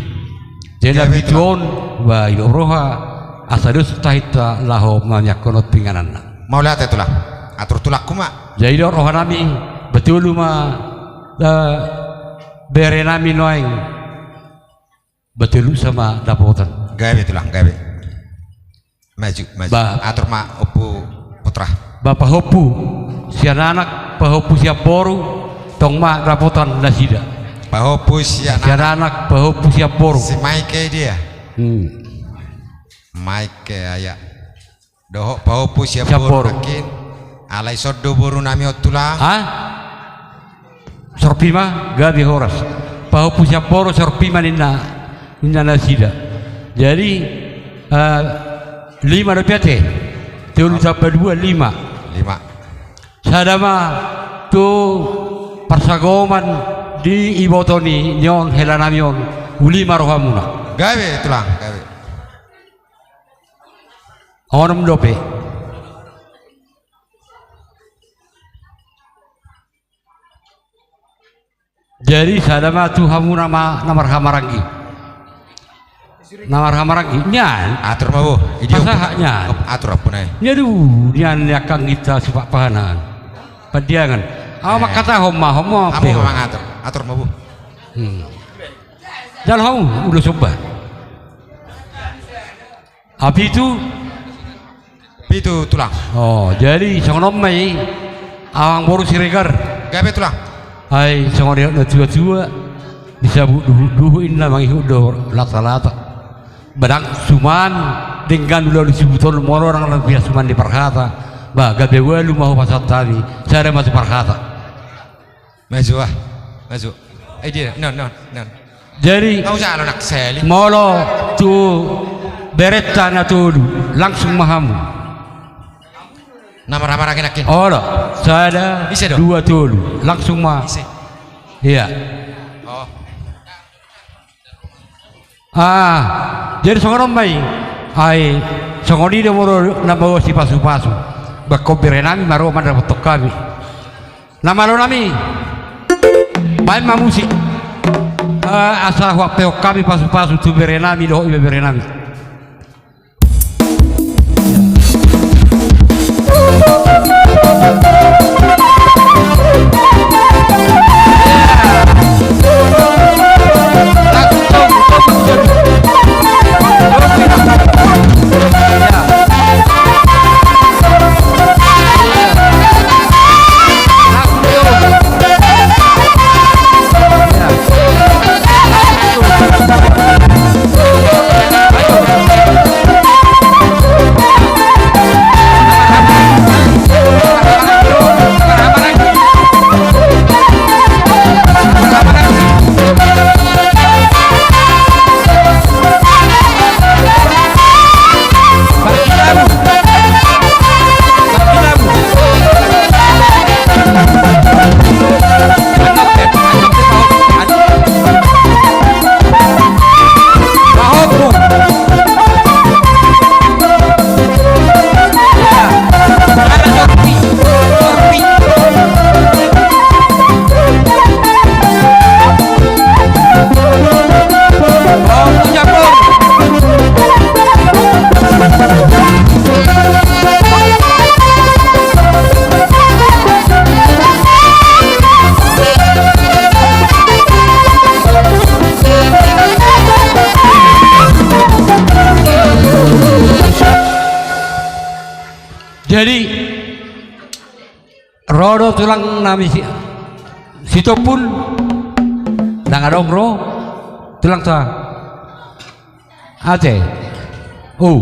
Jadi na pitu on, ba idop roha asa dos tahinta laho mangiangkon on tu ingananna. Mauliate tulang. Atur tulangku ma. Jadi didok roha nami, ba tolu ma, eh, bere nami nuaeng. Ba tolu sama dapotan. Gabe tulang, gabe. Maju, maju. Ba, atur ma Ompu Putra. Ba pahompu sian anak, pahompu sian boru, tong ma dapotan nasida. Pahompu sian anak, pahompu sian boru. Si Maike dia. Hmm. Maike aya. Dohot pahompu sian boru nangkin. Alai son do boru nami on tulang. Ha? Sorpi ma, gabe horas. Pahompu sian boru sorpi ma ninna, ninna nasida. Jadi, eh, lima dope ate. Tolu tamba dua, lima. Lima. Sada ma tu parsagoman di iboto ni on hela nami on, uli ma rohamuna. Gabe tulang, gabe. Onom dope. Jadi sada ma tu hamu na ma-, na marhahamaranggi. Na marhahamaranggi nian. Atur ma, Bo. Pasahat nian. Atur, ampun ae. Nian, aduh, nian ni angka hita sipapahanan. Pandiangan. Ahu mangkatahon ma, hamu ma mangatur. Atur ma, Bo. Hmm. Jalo hamu ulos somba. Pitu. Pitu, Tulang. Oh, jadi songon on ma i, amangboru Siregar. Gabe, Tulang. Ai songon i, na tua-tua disabut duhut-duhut, inna mangihut do lata-lata. Ba ndang suman denggan ulaon sibuton, molo ndang na pia suman di parhata. Ba gabe ualu ma hupasahat hami, sada ma tu parhata. Maju, ah. Maju. Eh, dia. Non, non, non. Jadi, molo tu berenta na tolu, langsung ma hamu. Na marhahamaranggi nangkin. Olo, sada, dua, tolu, langsung ma. Iya. Oh. Ah, jadi songon on ma i. Ai songon i do molo na maosi pasu-pasu. Ba ingkon berenami ma ro mandapothon hami. Na malo nami, baen ma musik. Ah, asa huampehon hami pasu-pasu tu berenami, dohot iba berenami. Jadi, ro do tulang nami si, Sitompul, ndang adong ro tulang ta. Ate. Oh.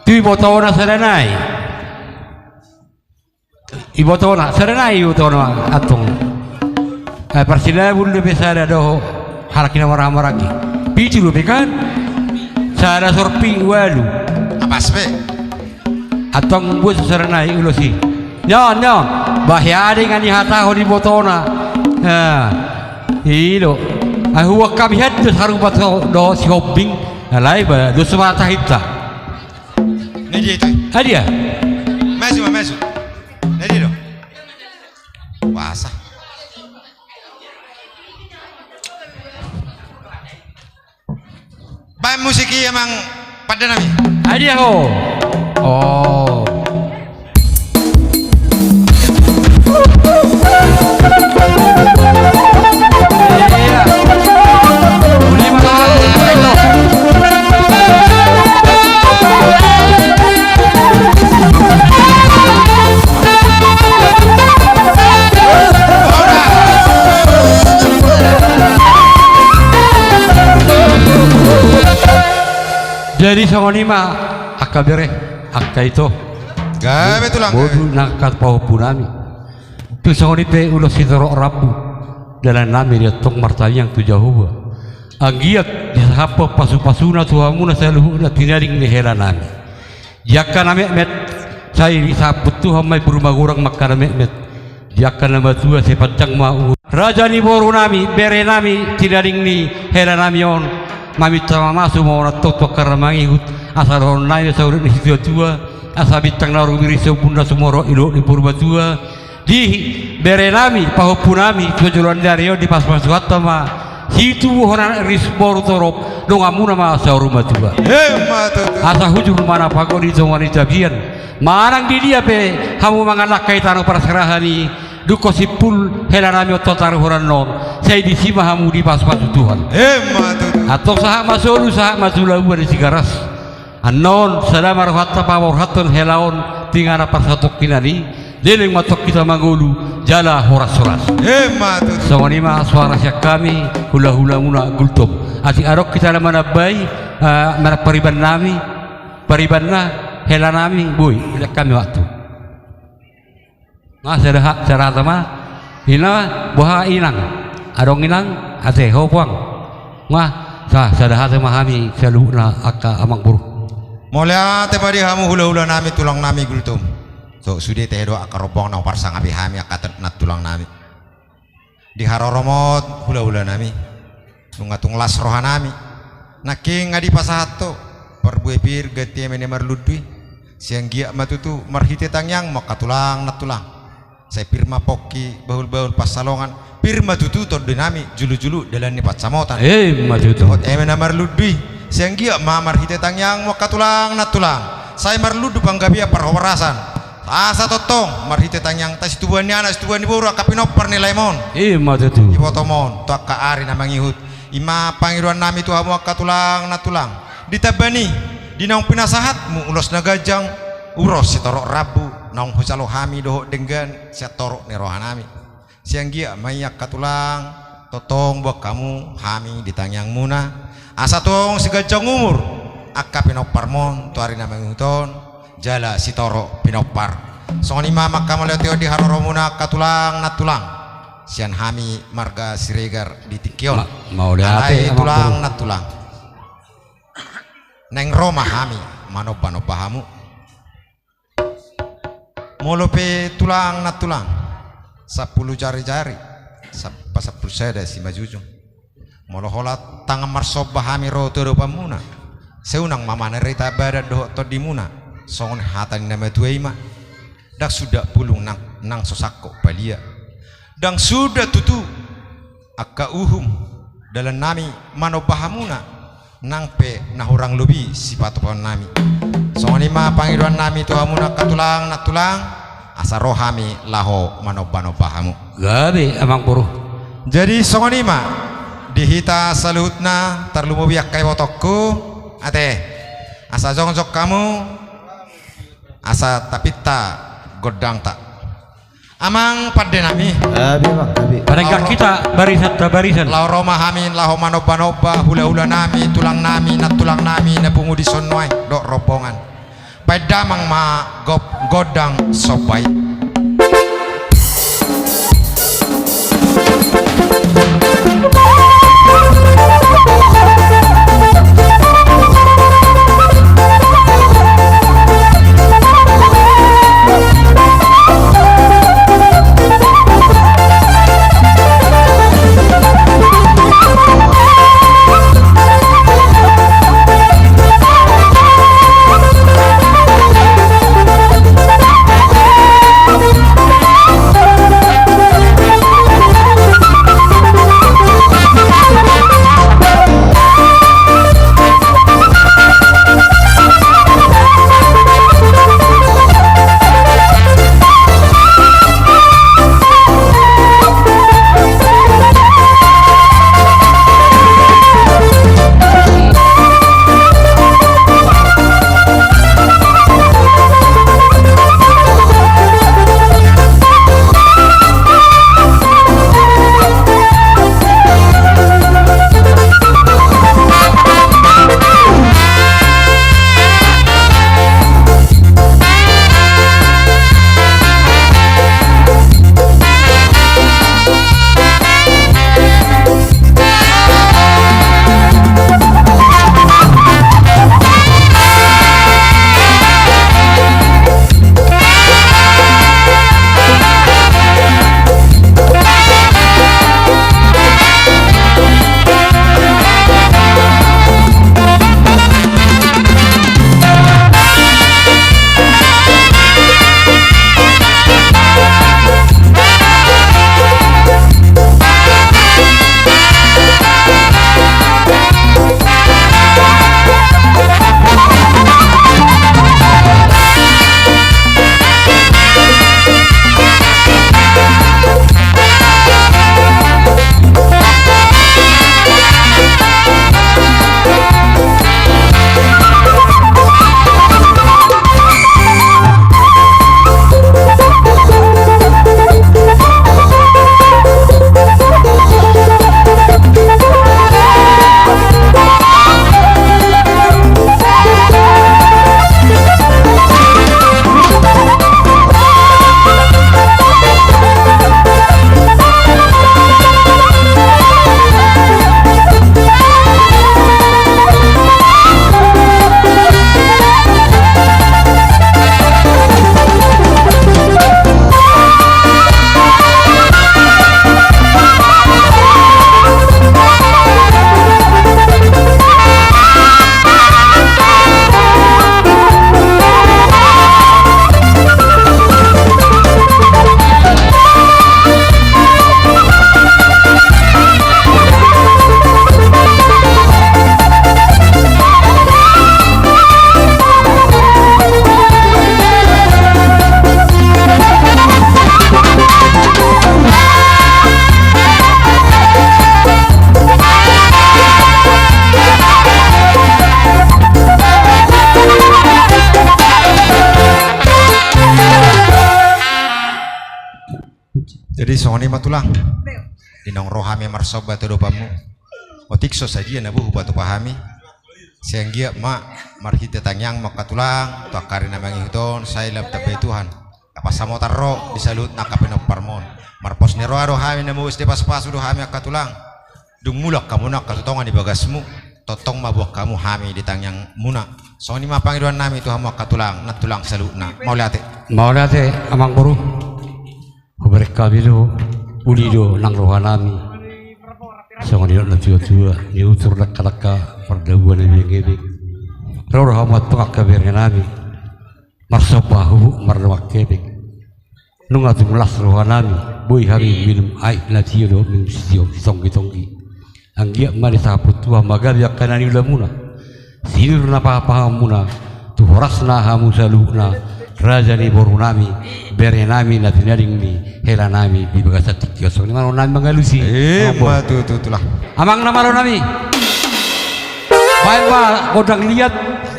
Tu ibotona sada nai. Ibotona sada nai, ibotona antong. Eh, parsilabun dope sada dohot halak i na marhahamaranggi. Pitu dope kan? Sada sorpi ualu. Apas pe. Antong buat sasarana i ulos i. Nion, nion. Bah, ya, denggan i hatahon ibotona. Nah, i do. Ai huboan hami hande sarupa dohot Sihombing. Alai ba dos ma tahinta. Nah, dia itu. Ah, dia. Maju, maju. Nah, dia do. Puasa. Baen musik i, amang pande nami. Ai dia ho. Oh. Jadi songon i ma angka bere, angka ito. Gabe tulang. Boru nang angka pahompu nami. Tu songon i pe ulos sitorop rambu. Dalan nami di antong martangiang tu Jahowa. Anggiat disahaphon pasu-pasuna tu hamuna saluhutna tinading ni hela nami. Di angka na metmet, sai disahaphon Tuhan ma i boru Magurang ma angka na metmet. Di angka na matua sai panjang ma umur. Raja ni boru nami, bere nami, tinading ni hela nami on, maminta ma masu ma on antong tu angka na mangihut, asa dohonon nami ma sahurit ni situa-tua, asa bintang na rumiris di ombunna sumorop i dohot di Purbatua, Di berenami, pahompunami, tu joloan ni ari on dipasupasu Tuhanta ma situbuhonan ris boru torop, donganmuna ma saur matua. Emma tutu. Asa hujur ma na pangoli di tonga ni tapian. Manang di dia pe hamu mangalangka i tano parserahan i, dungkon simpul helanami on tu taruhoran on, sai disi ma hamu dipasupasu Tuhan. Emma tutu. Antong sahat ma solu, sahat ma tu labuan ni Sigaras. Annon sada ma rohanta paborhathon hela on tu inganan parsatongkinan i, leleng ma antong hita mangolu jala horas-horas. Emma tutu. Songon i ma soara sian hami hula-hulamuna Gultom. Atik adong hita na manambai, eh, manang paribannami, paribanna helanami, boi, idak hami waktu. Nga sada ha-, sada hata ma. Ina, boha inang? Adong inang? Ate, ho puang. Nga, sa-, sada hata ma hami saluhutna angka amangboru. Mauliate ma di hamu hula-hulanami, tulangnami Gultom. So, sude tahe do angka rombongan na huparsangapi hami angka te-, nantulangnami. Di haroromon hula-hulanami, nunga tung las rohanami. Nangkin nga dipasahat ho parbue pir ganti eme na marlundu i. Sai anggiat ma tutu marhite tangiangmu angka tulang nantulang, sai pir ma pongki bahul-bahul pansalongan, pir ma tutu tondinami julu-julu dalan ni pansamotan. Emma tutu. Dohot eme na marlundu i. Sai anggiat ma marhite tangiangmu angka tulang nantulang, sai marlundu panggabean parhorasan. Asa tongtong marhite tangiangta situbuan ni anak, situbuan ni boru, angka pinompar ni laem on. Emma tutu. Ibotom on tu angka ari na mangihut. I ma pangidoannami tu hamu angka tulang nantulang. Di tamba ni, di naung pinasahatmu ulos na ganjang, ulos sitorop rambu, naung hujalo hami dohot denggan sian torop ni rohanami. Sai anggiat ma i angka tulang, tongtong boan hamu hami di tangiangmuna, asa tong siganjang umur angka pinomparmon tu ari na mangihut on, jala sitorop pinompar. Songon i ma angka mauliate on di haroromuna angka tulang nantulang, sian hami marga Siregar di tingki on. Ma-, mauliate. Alai amangboru, tulang nantulang, naeng ro ma hami manomba-nomba hamu. Molo pe tulang nantulang, sampulu jari-jari, sa-, pasampulu sada simanjujung. Molo holan tangan marsomba hami ro tu adopanmuna, sai unang ma manarita badan dohot tondimuna, songon hata ni na matua i ma: Ndang suda bulung nang, nang so sangkot palia. Ndang suda tutu angka uhum dalannami manomba hamuna, nang pe na hurang lobi sipatupaonnami. Songon i ma pangidoannami tu hamuna angka tulang nantulang, asa ro hami laho manomba-nomba hamu. Gabe, amangboru. Jadi songon i ma di hita saluhutna, tarlumobi angka ibotongku, ate, asa jongjong hamu, asa tapinta gondangta. Amang pandenami. Gabe, amang, gabe. Padenggan hita barisanta barisan. Laho ro ma hami laho manomba-nomba hula-hulanami, tulangnami, nantulangnami na pungu dison nuaeng dohot rombongan. Paendamang ma gop-, gondang somba i. Songon i ma tulang. Di naung ro hami marsomba tu adopanmu. Otik so sadia na boi hupatupa hami. Sai anggiat ma marhite tangiangmu angka tulang, tu angka ari na mangihut on, sai lam tambai Tuhan. Asa ma ro di saluhut angka pinomparmon. Marpos ni roha do hami na mauas, dipasupasu do hami angka tulang. Dung mulak hamuna angka tu tonga ni bagasmu, tongtong ma boan hamu hami di tangiangmuna. Songon i ma pangidoan nami tu hamu angka tulang, nantulang saluhutna. Mauliate. Mauliate, amang boru. Hubereng hami do, uli do nang roha nami. Songon nidok na tua-tua, ni utur dangka-dangka, pardabuan na biang-biang. Ro do hamu antong angka bere nami. Marsomba hubuk mardongan hepeng. Nunga tung las roha nami, boi hami minum aek na tio dohot minum sitio sitonggi-tonggi. Anggiat ma di sahat puntuha ma gabe angka na niulamuna, sinur na pahan-pahanmuna, tu horasna hamu saluhutna, raja ni boru nami, bere nami na tinading ni hela nami di bagasan tingki on. Songon i ma nami mangalusi. Ima tutu, tulang. Amang na malo nami. Baen ma gondang liat,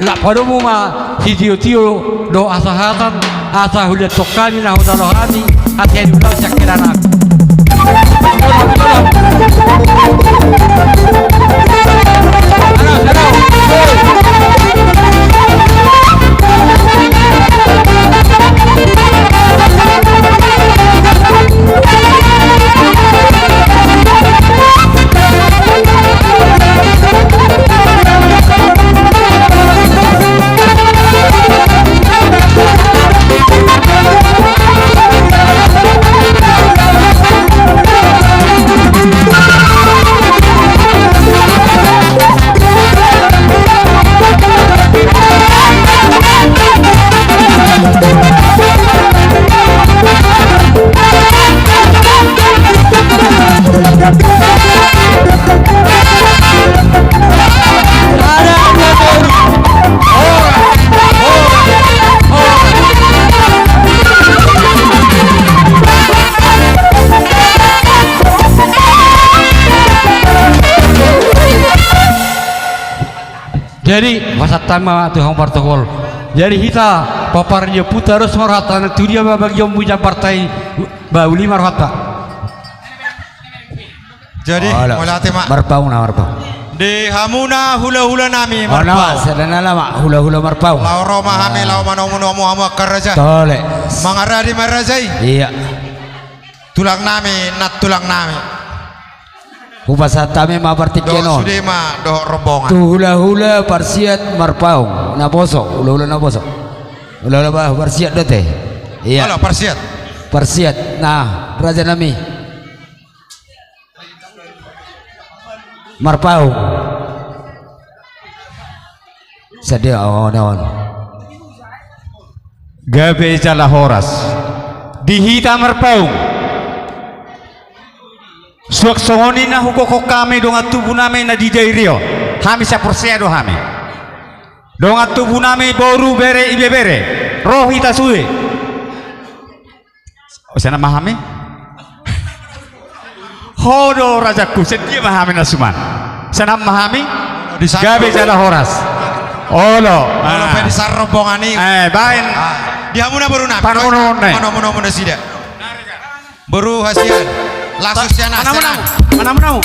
lak padomu ma sitio-tio dohot hasahatan, asa huliathon hami na hutalo hami, asa diulang sian hela nami. Jadi, pasahat hami ma tu hamu partongkol. Jadi hita, pomparan ni ompunta dos ma rohanta, nang tu dia ma bagionmu jambarta i, ba uli ma rohanta. Jadi, mauliate ma. Marpaung na, marpaung. Di hamuna hula-hula nami, marpaung. Sada na lama, hula-hula marpaung. Laho ro ma hami, laho manomu-nomu hamu angka raja. Tole. Mangaradi ma raja i. Iya. Tulang nami, nantulang nami. Hupasahat hami ma partingkian on. Dohot sude ma dohot rombongan. Tu hula-hula parsiat marpaung. Naposo, hula-hula naposo. Hula-hula ba parsiat do te. Iya. Halo, parsiat. Parsiat. Nah, raja nami. Marpaung. Sadia on, on. Gabe jala horas. Di hita marpaung. Suang songon i na hugokhon hami dongan tubu nami na di Dairi on. Hami sai porsea do hami. Dongan tubu nami boru bere ibebere. Ro hita sude. O, sai nang ma hami? Ho do rajaku, sai dia ma hami na suman. Sai nang ma hami? Gabe jala horas. Olo. Olo pe di san rombongan i. Eh, baen. Di hamuna boru nami. Panomu-nomu nasida. Boru hasian. Langsung sian na, sian na. Manamu-namu.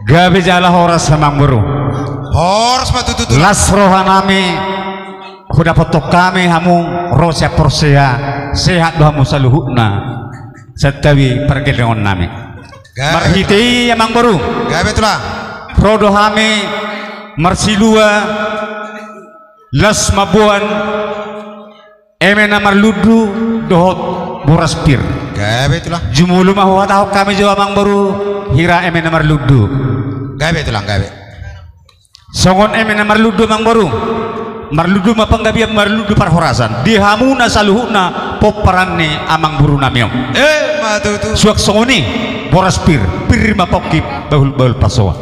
Gabe jala horas, Amangboru. Horas ma tutu, Tulang. Las rohanami, hudapothon hami hamu ro sian Porsea, sehat do hamu saluhutna. Santabi pargellengon nami. Gabe. Marhite i, Amangboru. Gabe, Tulang. Ro do hami marsilua, las mamboan eme na marlundu dohot boras pir. Gabe, Tulang. Jumolo ma huhatahon hami jo, Amangboru, hira eme na marlundu. Gabe, Tulang, gabe. Songon eme na marlundu, Amangboru. Marlundu ma panggabean, marlundu parhorasan. Di hamuna saluhutna pomparan ni amangborunami on. Emma tutu. Suang songon i boras pir, pir ma pongki, bahul-bahul pasoa.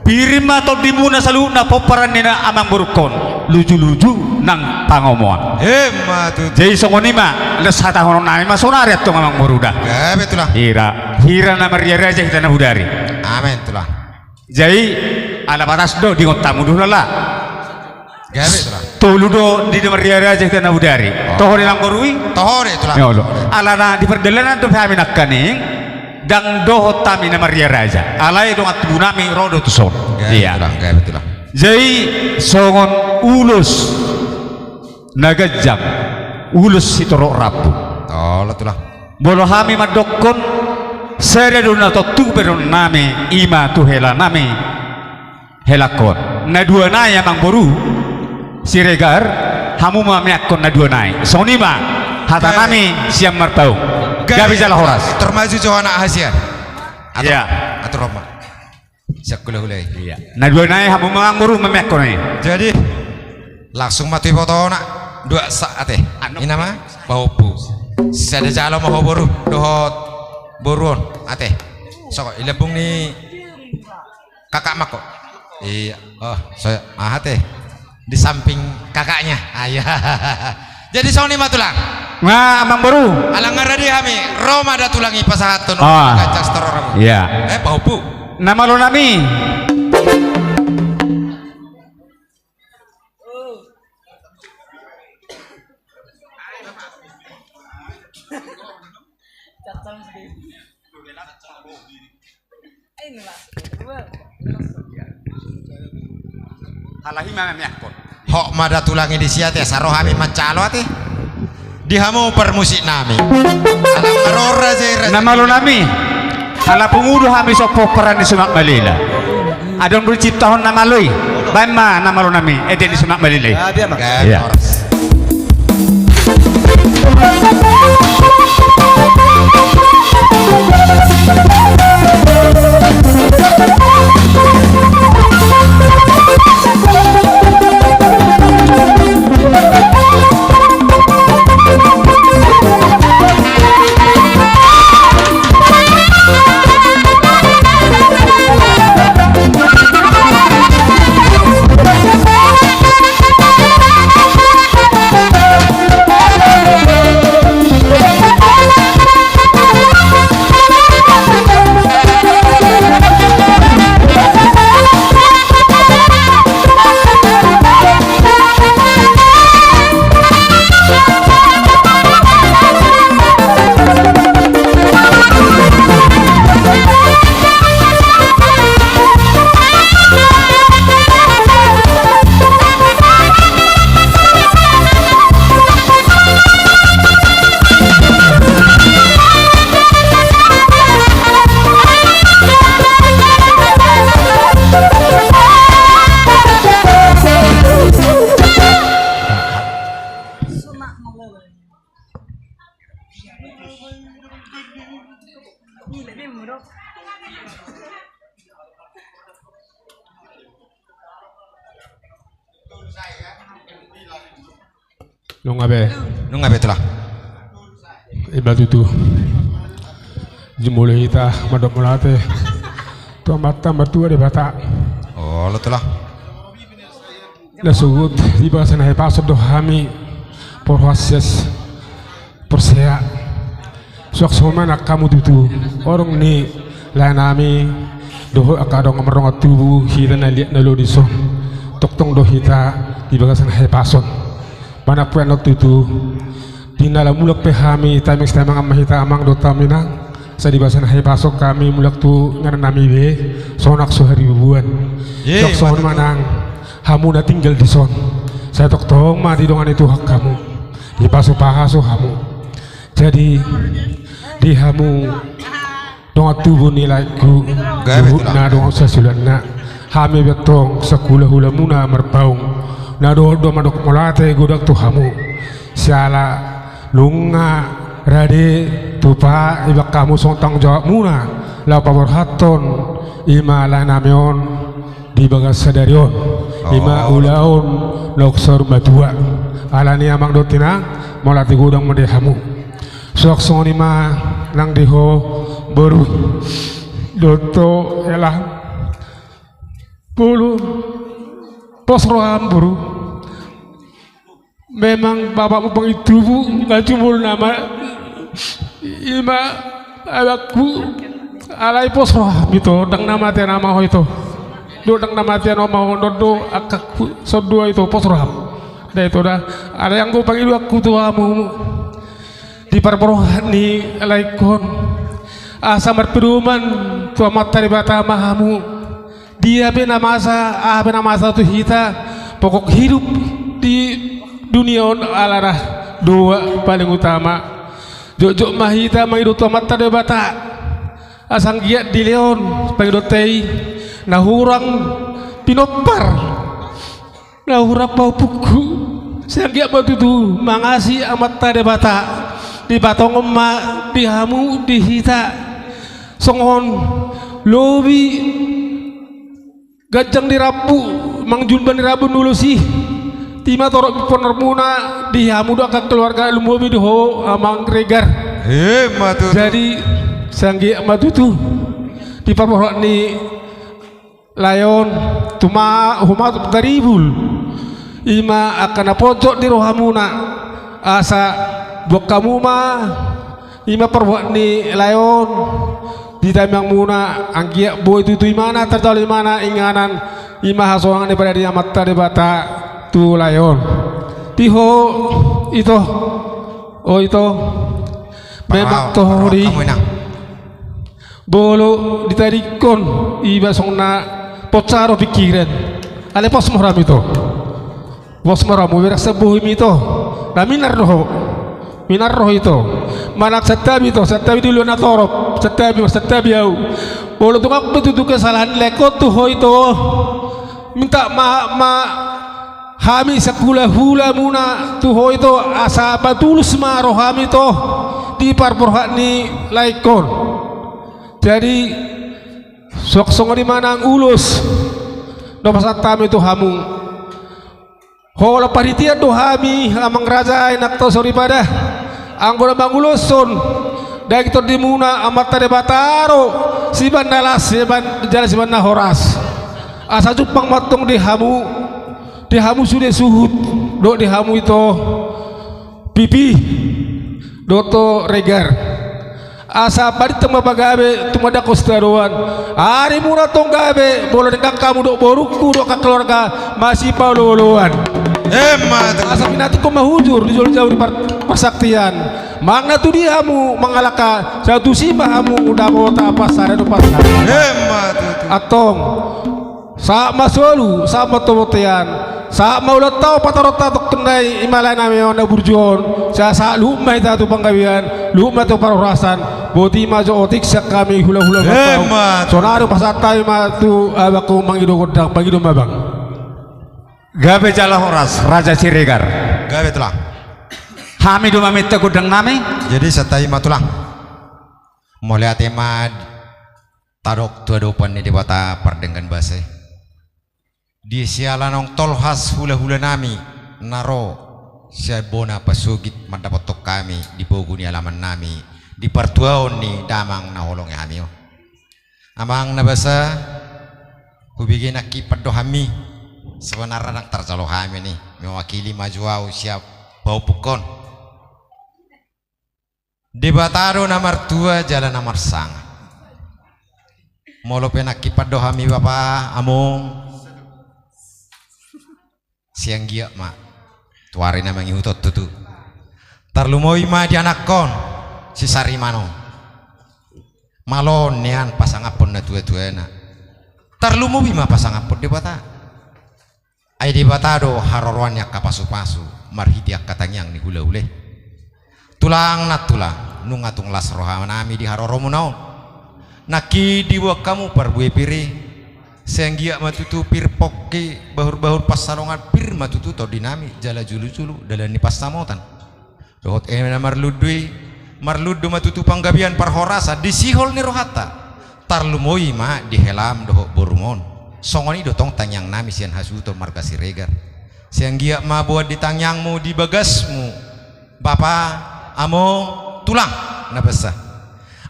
Pir ma tondimuna saluhutna pomparan ni na amangborungkon, luju-luju nang pangomoan. Emma tutu. Jadi songon i ma, las hatahononnami ma saonari antong, Amangboru, da. Gabe, Tulang. Hira, hira na marria raja hita na bodari. Amen, Tulang. Jadi ala batas do di ingot hamu do, Tulang. Gabe, Tulang. Tolu do di na marria raja hita na bodari. Oh. Toho do, Amangboru, i? Toho do, Tulang. Ia, olo. Alana di pardalanan dope hami nangkaning, ndang dohot hami na marria raja. Alai dongan tubunami ro do tuson. Gabe, Tulang. Ia. Gabe, Tulang. Jadi songon ulos na ganjang, ulos sitorop rambu. Olo, Tulang. Molo hami mandokkon, sada do na tontu berennami, i ma tu helanami, helangkon. Na dua nai, Amangboru Siregar, hamu ma meakkon na dua nai. Songon i ma hatanami sian Marpaung. Gabe. Gabe jala horas. Termasuk jo anak hasian. Atur. Ia. Atur, Roma. Sian hula-hula i. Ia. Na dua nai hamu ma, Amangboru, ma meakkon i. Jadi langsung ma tu ibotona. Dua sa ate. Anu. Ina ma pahompu. Sada jalo ma ho boru dohot boru on, ate. Soko i lambung ni kakak mako. Ia. Oh, so, aha, ate? Di samping kakaknya. Ah, ia. Jadi songon i ma, Tulang. Nga, Amangboru. Ala nga rade hami, ro ma da, Tulang, i pasahathon. Ah. Ia. Eh, pahompu. Na malonami. Halahi ma meakkon. Hok ma da, Tulang, i disi, ate, asa ro hami mancalo, ate. Di hamu parmusiknami. Ala marora je raja. Na malonami. Ala pungu do hami, so pomparan ni Sumak Malela. Adong do diciptahon na malo i. Baen ma na malonami, ende ni Sumak Malela i. Ia. Nunga be. Nunga be, Tulang. Ima tutu. Jumolo hita mandok mauliate tu Amanta Martua Debata. Olo, Tulang. Na sogot di bagasan hahipason do hami parhasian Porsea. Suang songon i ma nang hamu tutu, horong ni laenami dohot angka dongan mardongan tubu, hita na liat na lolo dison. Tongtong do hita di bagasan hahipason. Manang pe annon tutu, di na laho mulak pe hami, tamiang sitambangan ma hita, amang dohot inang. Sai di bagasan hahipason hami mulak tu inganan nami be, sonang so haribubuan. Songon i ma nang hamu na tinggal dison, sai tongtong ma didongani Tuhan hamu, dipasu-pasu hamu. Jadi di hamu dongan tubu ni laengku, na dongan sasulanna, hami be antong sahula-hulamuna Marpaung, na dohot do mandok mauliate godang tu hamu. Siala nunga rade tupa ibaen hamu songon tanggung jawabmuna laho paborhathon i ma lae nami on di bagasan sadari on, i ma ulaon na saur matua. Alani i amang dohot inang, mauliate godang ma di hamu. Suang songon i ma nang di ho boru dohot hela. Boru, pos roham boru. Memang bapakmu pangintubu, nga jumolo nama i ma abangku. Alai pos roham ito, ndang na matean ama ho ito, dohot ndang na matean oma ho, dohot angkangku saur dua ito, pos roham. Da ito da, alai anggo pangidoanku tu hamu di parborhat ni laengkon, asa marpedoman tu Amanta Debata ma hamu. Dia pe na masa, aha pe na masa tu hita, pokok hidup di dunia on alana dua paling utama. Jotjot ma hita mangido tu Amanta Debata, asa anggiat dilehon pangidoanta i na hurang pinompar, na hurang pahompu, sai anggiat ma tutu mangasi Amanta Debata, dipatongon ma di hamu, di hita, songon lobi ganjang ni rambu manjumbangi rambu ni ulos i. I ma torop ni ponermuna di hamu dohot angka keluarga, lumobi di ho amang Regar. Emma tutu. Jadi sai anggiat ma tutu di parborhat ni lae on, tuma humatua taribul i ma angka na ponjot ni rohamuna, asa boan hamu ma i ma parborhat ni lae on di tangiangmuna, anggiat boi tutu imana tarjalo imana inganan i ma hasonangan ni parade ni Amanta Debata tu lae on. Di ho ito, o ito, memang toho di molo ditadingkon iba songon na posa do pikiran. Alai pos ma roham ito. Pos ma roham, berak sabuhim ito. Na minar do ho. Minar do ho ito. Manang santabi ito, santabi di ulaon na torop, santabi, marsantabi au. Molo tung adong pe tutu kesalahan ni laengkon tu ho ito, minta maaf ma hami sahula-hulamuna tu ho ito, asa patulus ma roham ito di parborhat ni laengkon. Jadi suang songon i ma nang ulos na pasahat hami tu hamu. Holan parhitean do hami amang raja, inanta soripada, anggo na manguloshon daging tondimuna Amanta Debata do sibaen na las, sibaen jala sibaen na horas, asa jumpang ma antong di hamu, di hamu sude suhut dohot di hamu ito Pipi dohot Regar, asa balintang ma pagabe tumandangkon sitadoan. Arimuna tong gabe, molo denggan hamu dohot borungku dohot angka keluarga masipaolo-oloan. Emma tutu. Asa pinantikhon ma hujur di jolo jabu ni par-, parsaktian. Manang na tu dia hamu mangalangka, sai tusi ma hamu dapotan parsada dohot parsada. Emma tutu. Antong sahat ma solu, sahat ma tu bontean, sahat ma ulang taon patoronta tongtong nai, i ma lae nami on na burju on, sai sahat luhut ma hita tu panggabean, luhut ma tu parhorasan, boti ma jo otik sian hami hula-hula Marpaung. Emma tutu. Sonari pasahat hami ma tu abangku mangido gondang, pangido ma abang. Gabe jala horas, Raja Siregar. Gabe tulang. Hami do maminta gondang nami. Jadi santabi ma tulang. Mauliate ma tadok tu adopan ni Debata pardenggan basa i. Di siala naung tolhas hula-hula nami na ro sian bona pasogit mandapothon hami di pogu ni alaman nami di partuaon ni damang na holongi hami on. Amang na basa, hubege nangkin pandohanmi, sebenarna ndang tarjalo hami ni, mewakili ma jo au sian pahompungkon. Debata do na martua jala na marsanga. Molo pe nangkin pandohanmi bapa, among, sai anggiat ma tu ari na mangihut on tutu. Tarlumobi ma di anakkon, si Sariman on. Malo nian pasangaphon na tuatuana. Tarlumobi ma pasangaphon Debata. Ai Debata do haroroan ni angka pasupasu marhite angka tangiang ni hulahula i. Tulang nantulang, nunga tung las rohanami di haroromuna on. Nangkin diboan hamu parbue pir i. Sai anggiat ma tutu pir pongki, bahulbahul pansalongan, pir ma tutu tondinami jala juljul dalan ni pansamotan. Dohot eme na marlundu i, marlundu ma tutu panggabean parhorasan di sihol ni rohanta. Tarlumobi ma di helam dohot borum on. Songon i do tong tangiangnami sian hasuhuton marga Siregar. Sai anggiat ma boan di tangiangmu, di bagasmu, bapa, among, tulang na basa.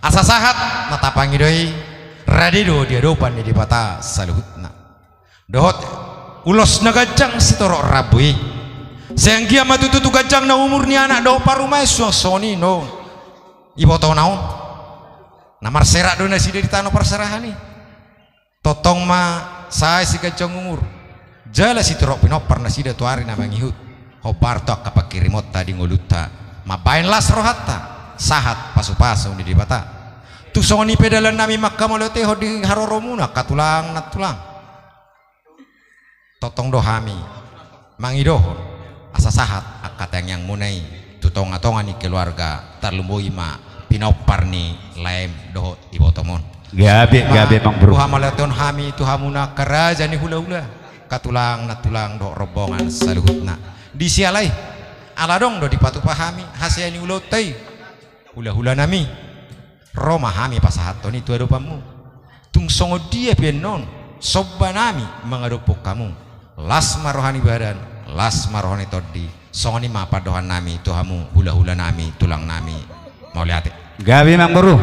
Asa sahat na tapangido i, rade do di adopan ni Debata saluhutna. Dohot ulos na ganjang sitorop rambu i. Sai anggiat ma tutu tu ganjangna umur ni anak dohot parumaen suang songon i do ibotona on. Na marserak do nasida di tano parserahan i. Tongtong ma sae siganjang umur jala sitorop pinompar nasida tu ari na mangihut. Hombar tu angka pangkirimonta di ngolunta mambahen las rohanta, sahat pasupasu ni Debata. Tung songon i pe dalannami manghamauliatehon di haroromuna angka tulang nantulang. Tongtong do hami mangidohon asa sahat angka tangiangmuna i tu tongatonga ni keluarga, tarlumobi ma pinompar ni laem dohot ibotom on. Gabe, gabe, Amangboru. Huhamauliatehon hami tu hamuna angka raja ni hulahula, angka tulang nantulang dohot rombongan saluhutna. Di siala i, ala adong do dipatupa hami hasea ni ulaonta i, hulahulanami. Ro ma hami pasahathon i tu adopanmu. Tung songon dia pe annon sombanami mangadophon hamu. Las ma roha ni badan, las ma roha ni tondi. Songon i ma pandohannami tu hamu hulahulanami, tulangnami. Mauliate. Gabe, Amangboru.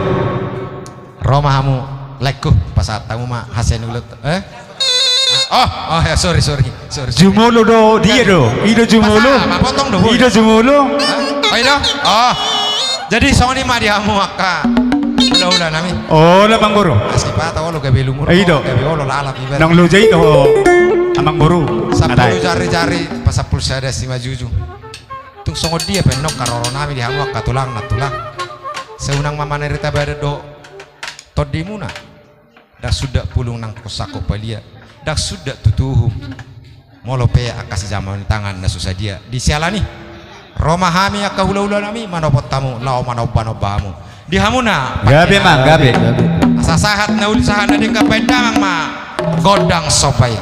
Ro ma hamu, laengku, pasahat hamu ma hasea ni ulaonta. Eh? Oh, oh ya, sorry, sorry, sorry, sorry. Jumolo do, dia do. I do jumolo. Pas, ah, mapotong do, boy. I do jumolo. Hah? Oh, i do? Oh. Jadi songon i ma di hamu angka hulahulanami. Olo, Amangboru. Asi pata olo gabe lumur. I do. Gabe olo lalap ibarat. Nang loja i do, Amangboru. Sampulu jari-jari, pasampulu sada simanjujung. Tung songon dia pe annon haroronami di hamu angka tulang nantulang. Sai unang ma manarita badan dohot tondimuna. Ndang suda pulung nang sangkop palia, ndang suda tutu uhum. Molo pe angka sijamaon ni tangan na so sadia. Di siala ni i, ro ma hami angka hulahulanami manopot hamu, laho manombanomba hamu. Di hamuna. Gabe, Amang, gabe, gabe. Asa sahat na uli sahat na denggan, bahen damang ma gondang somba i.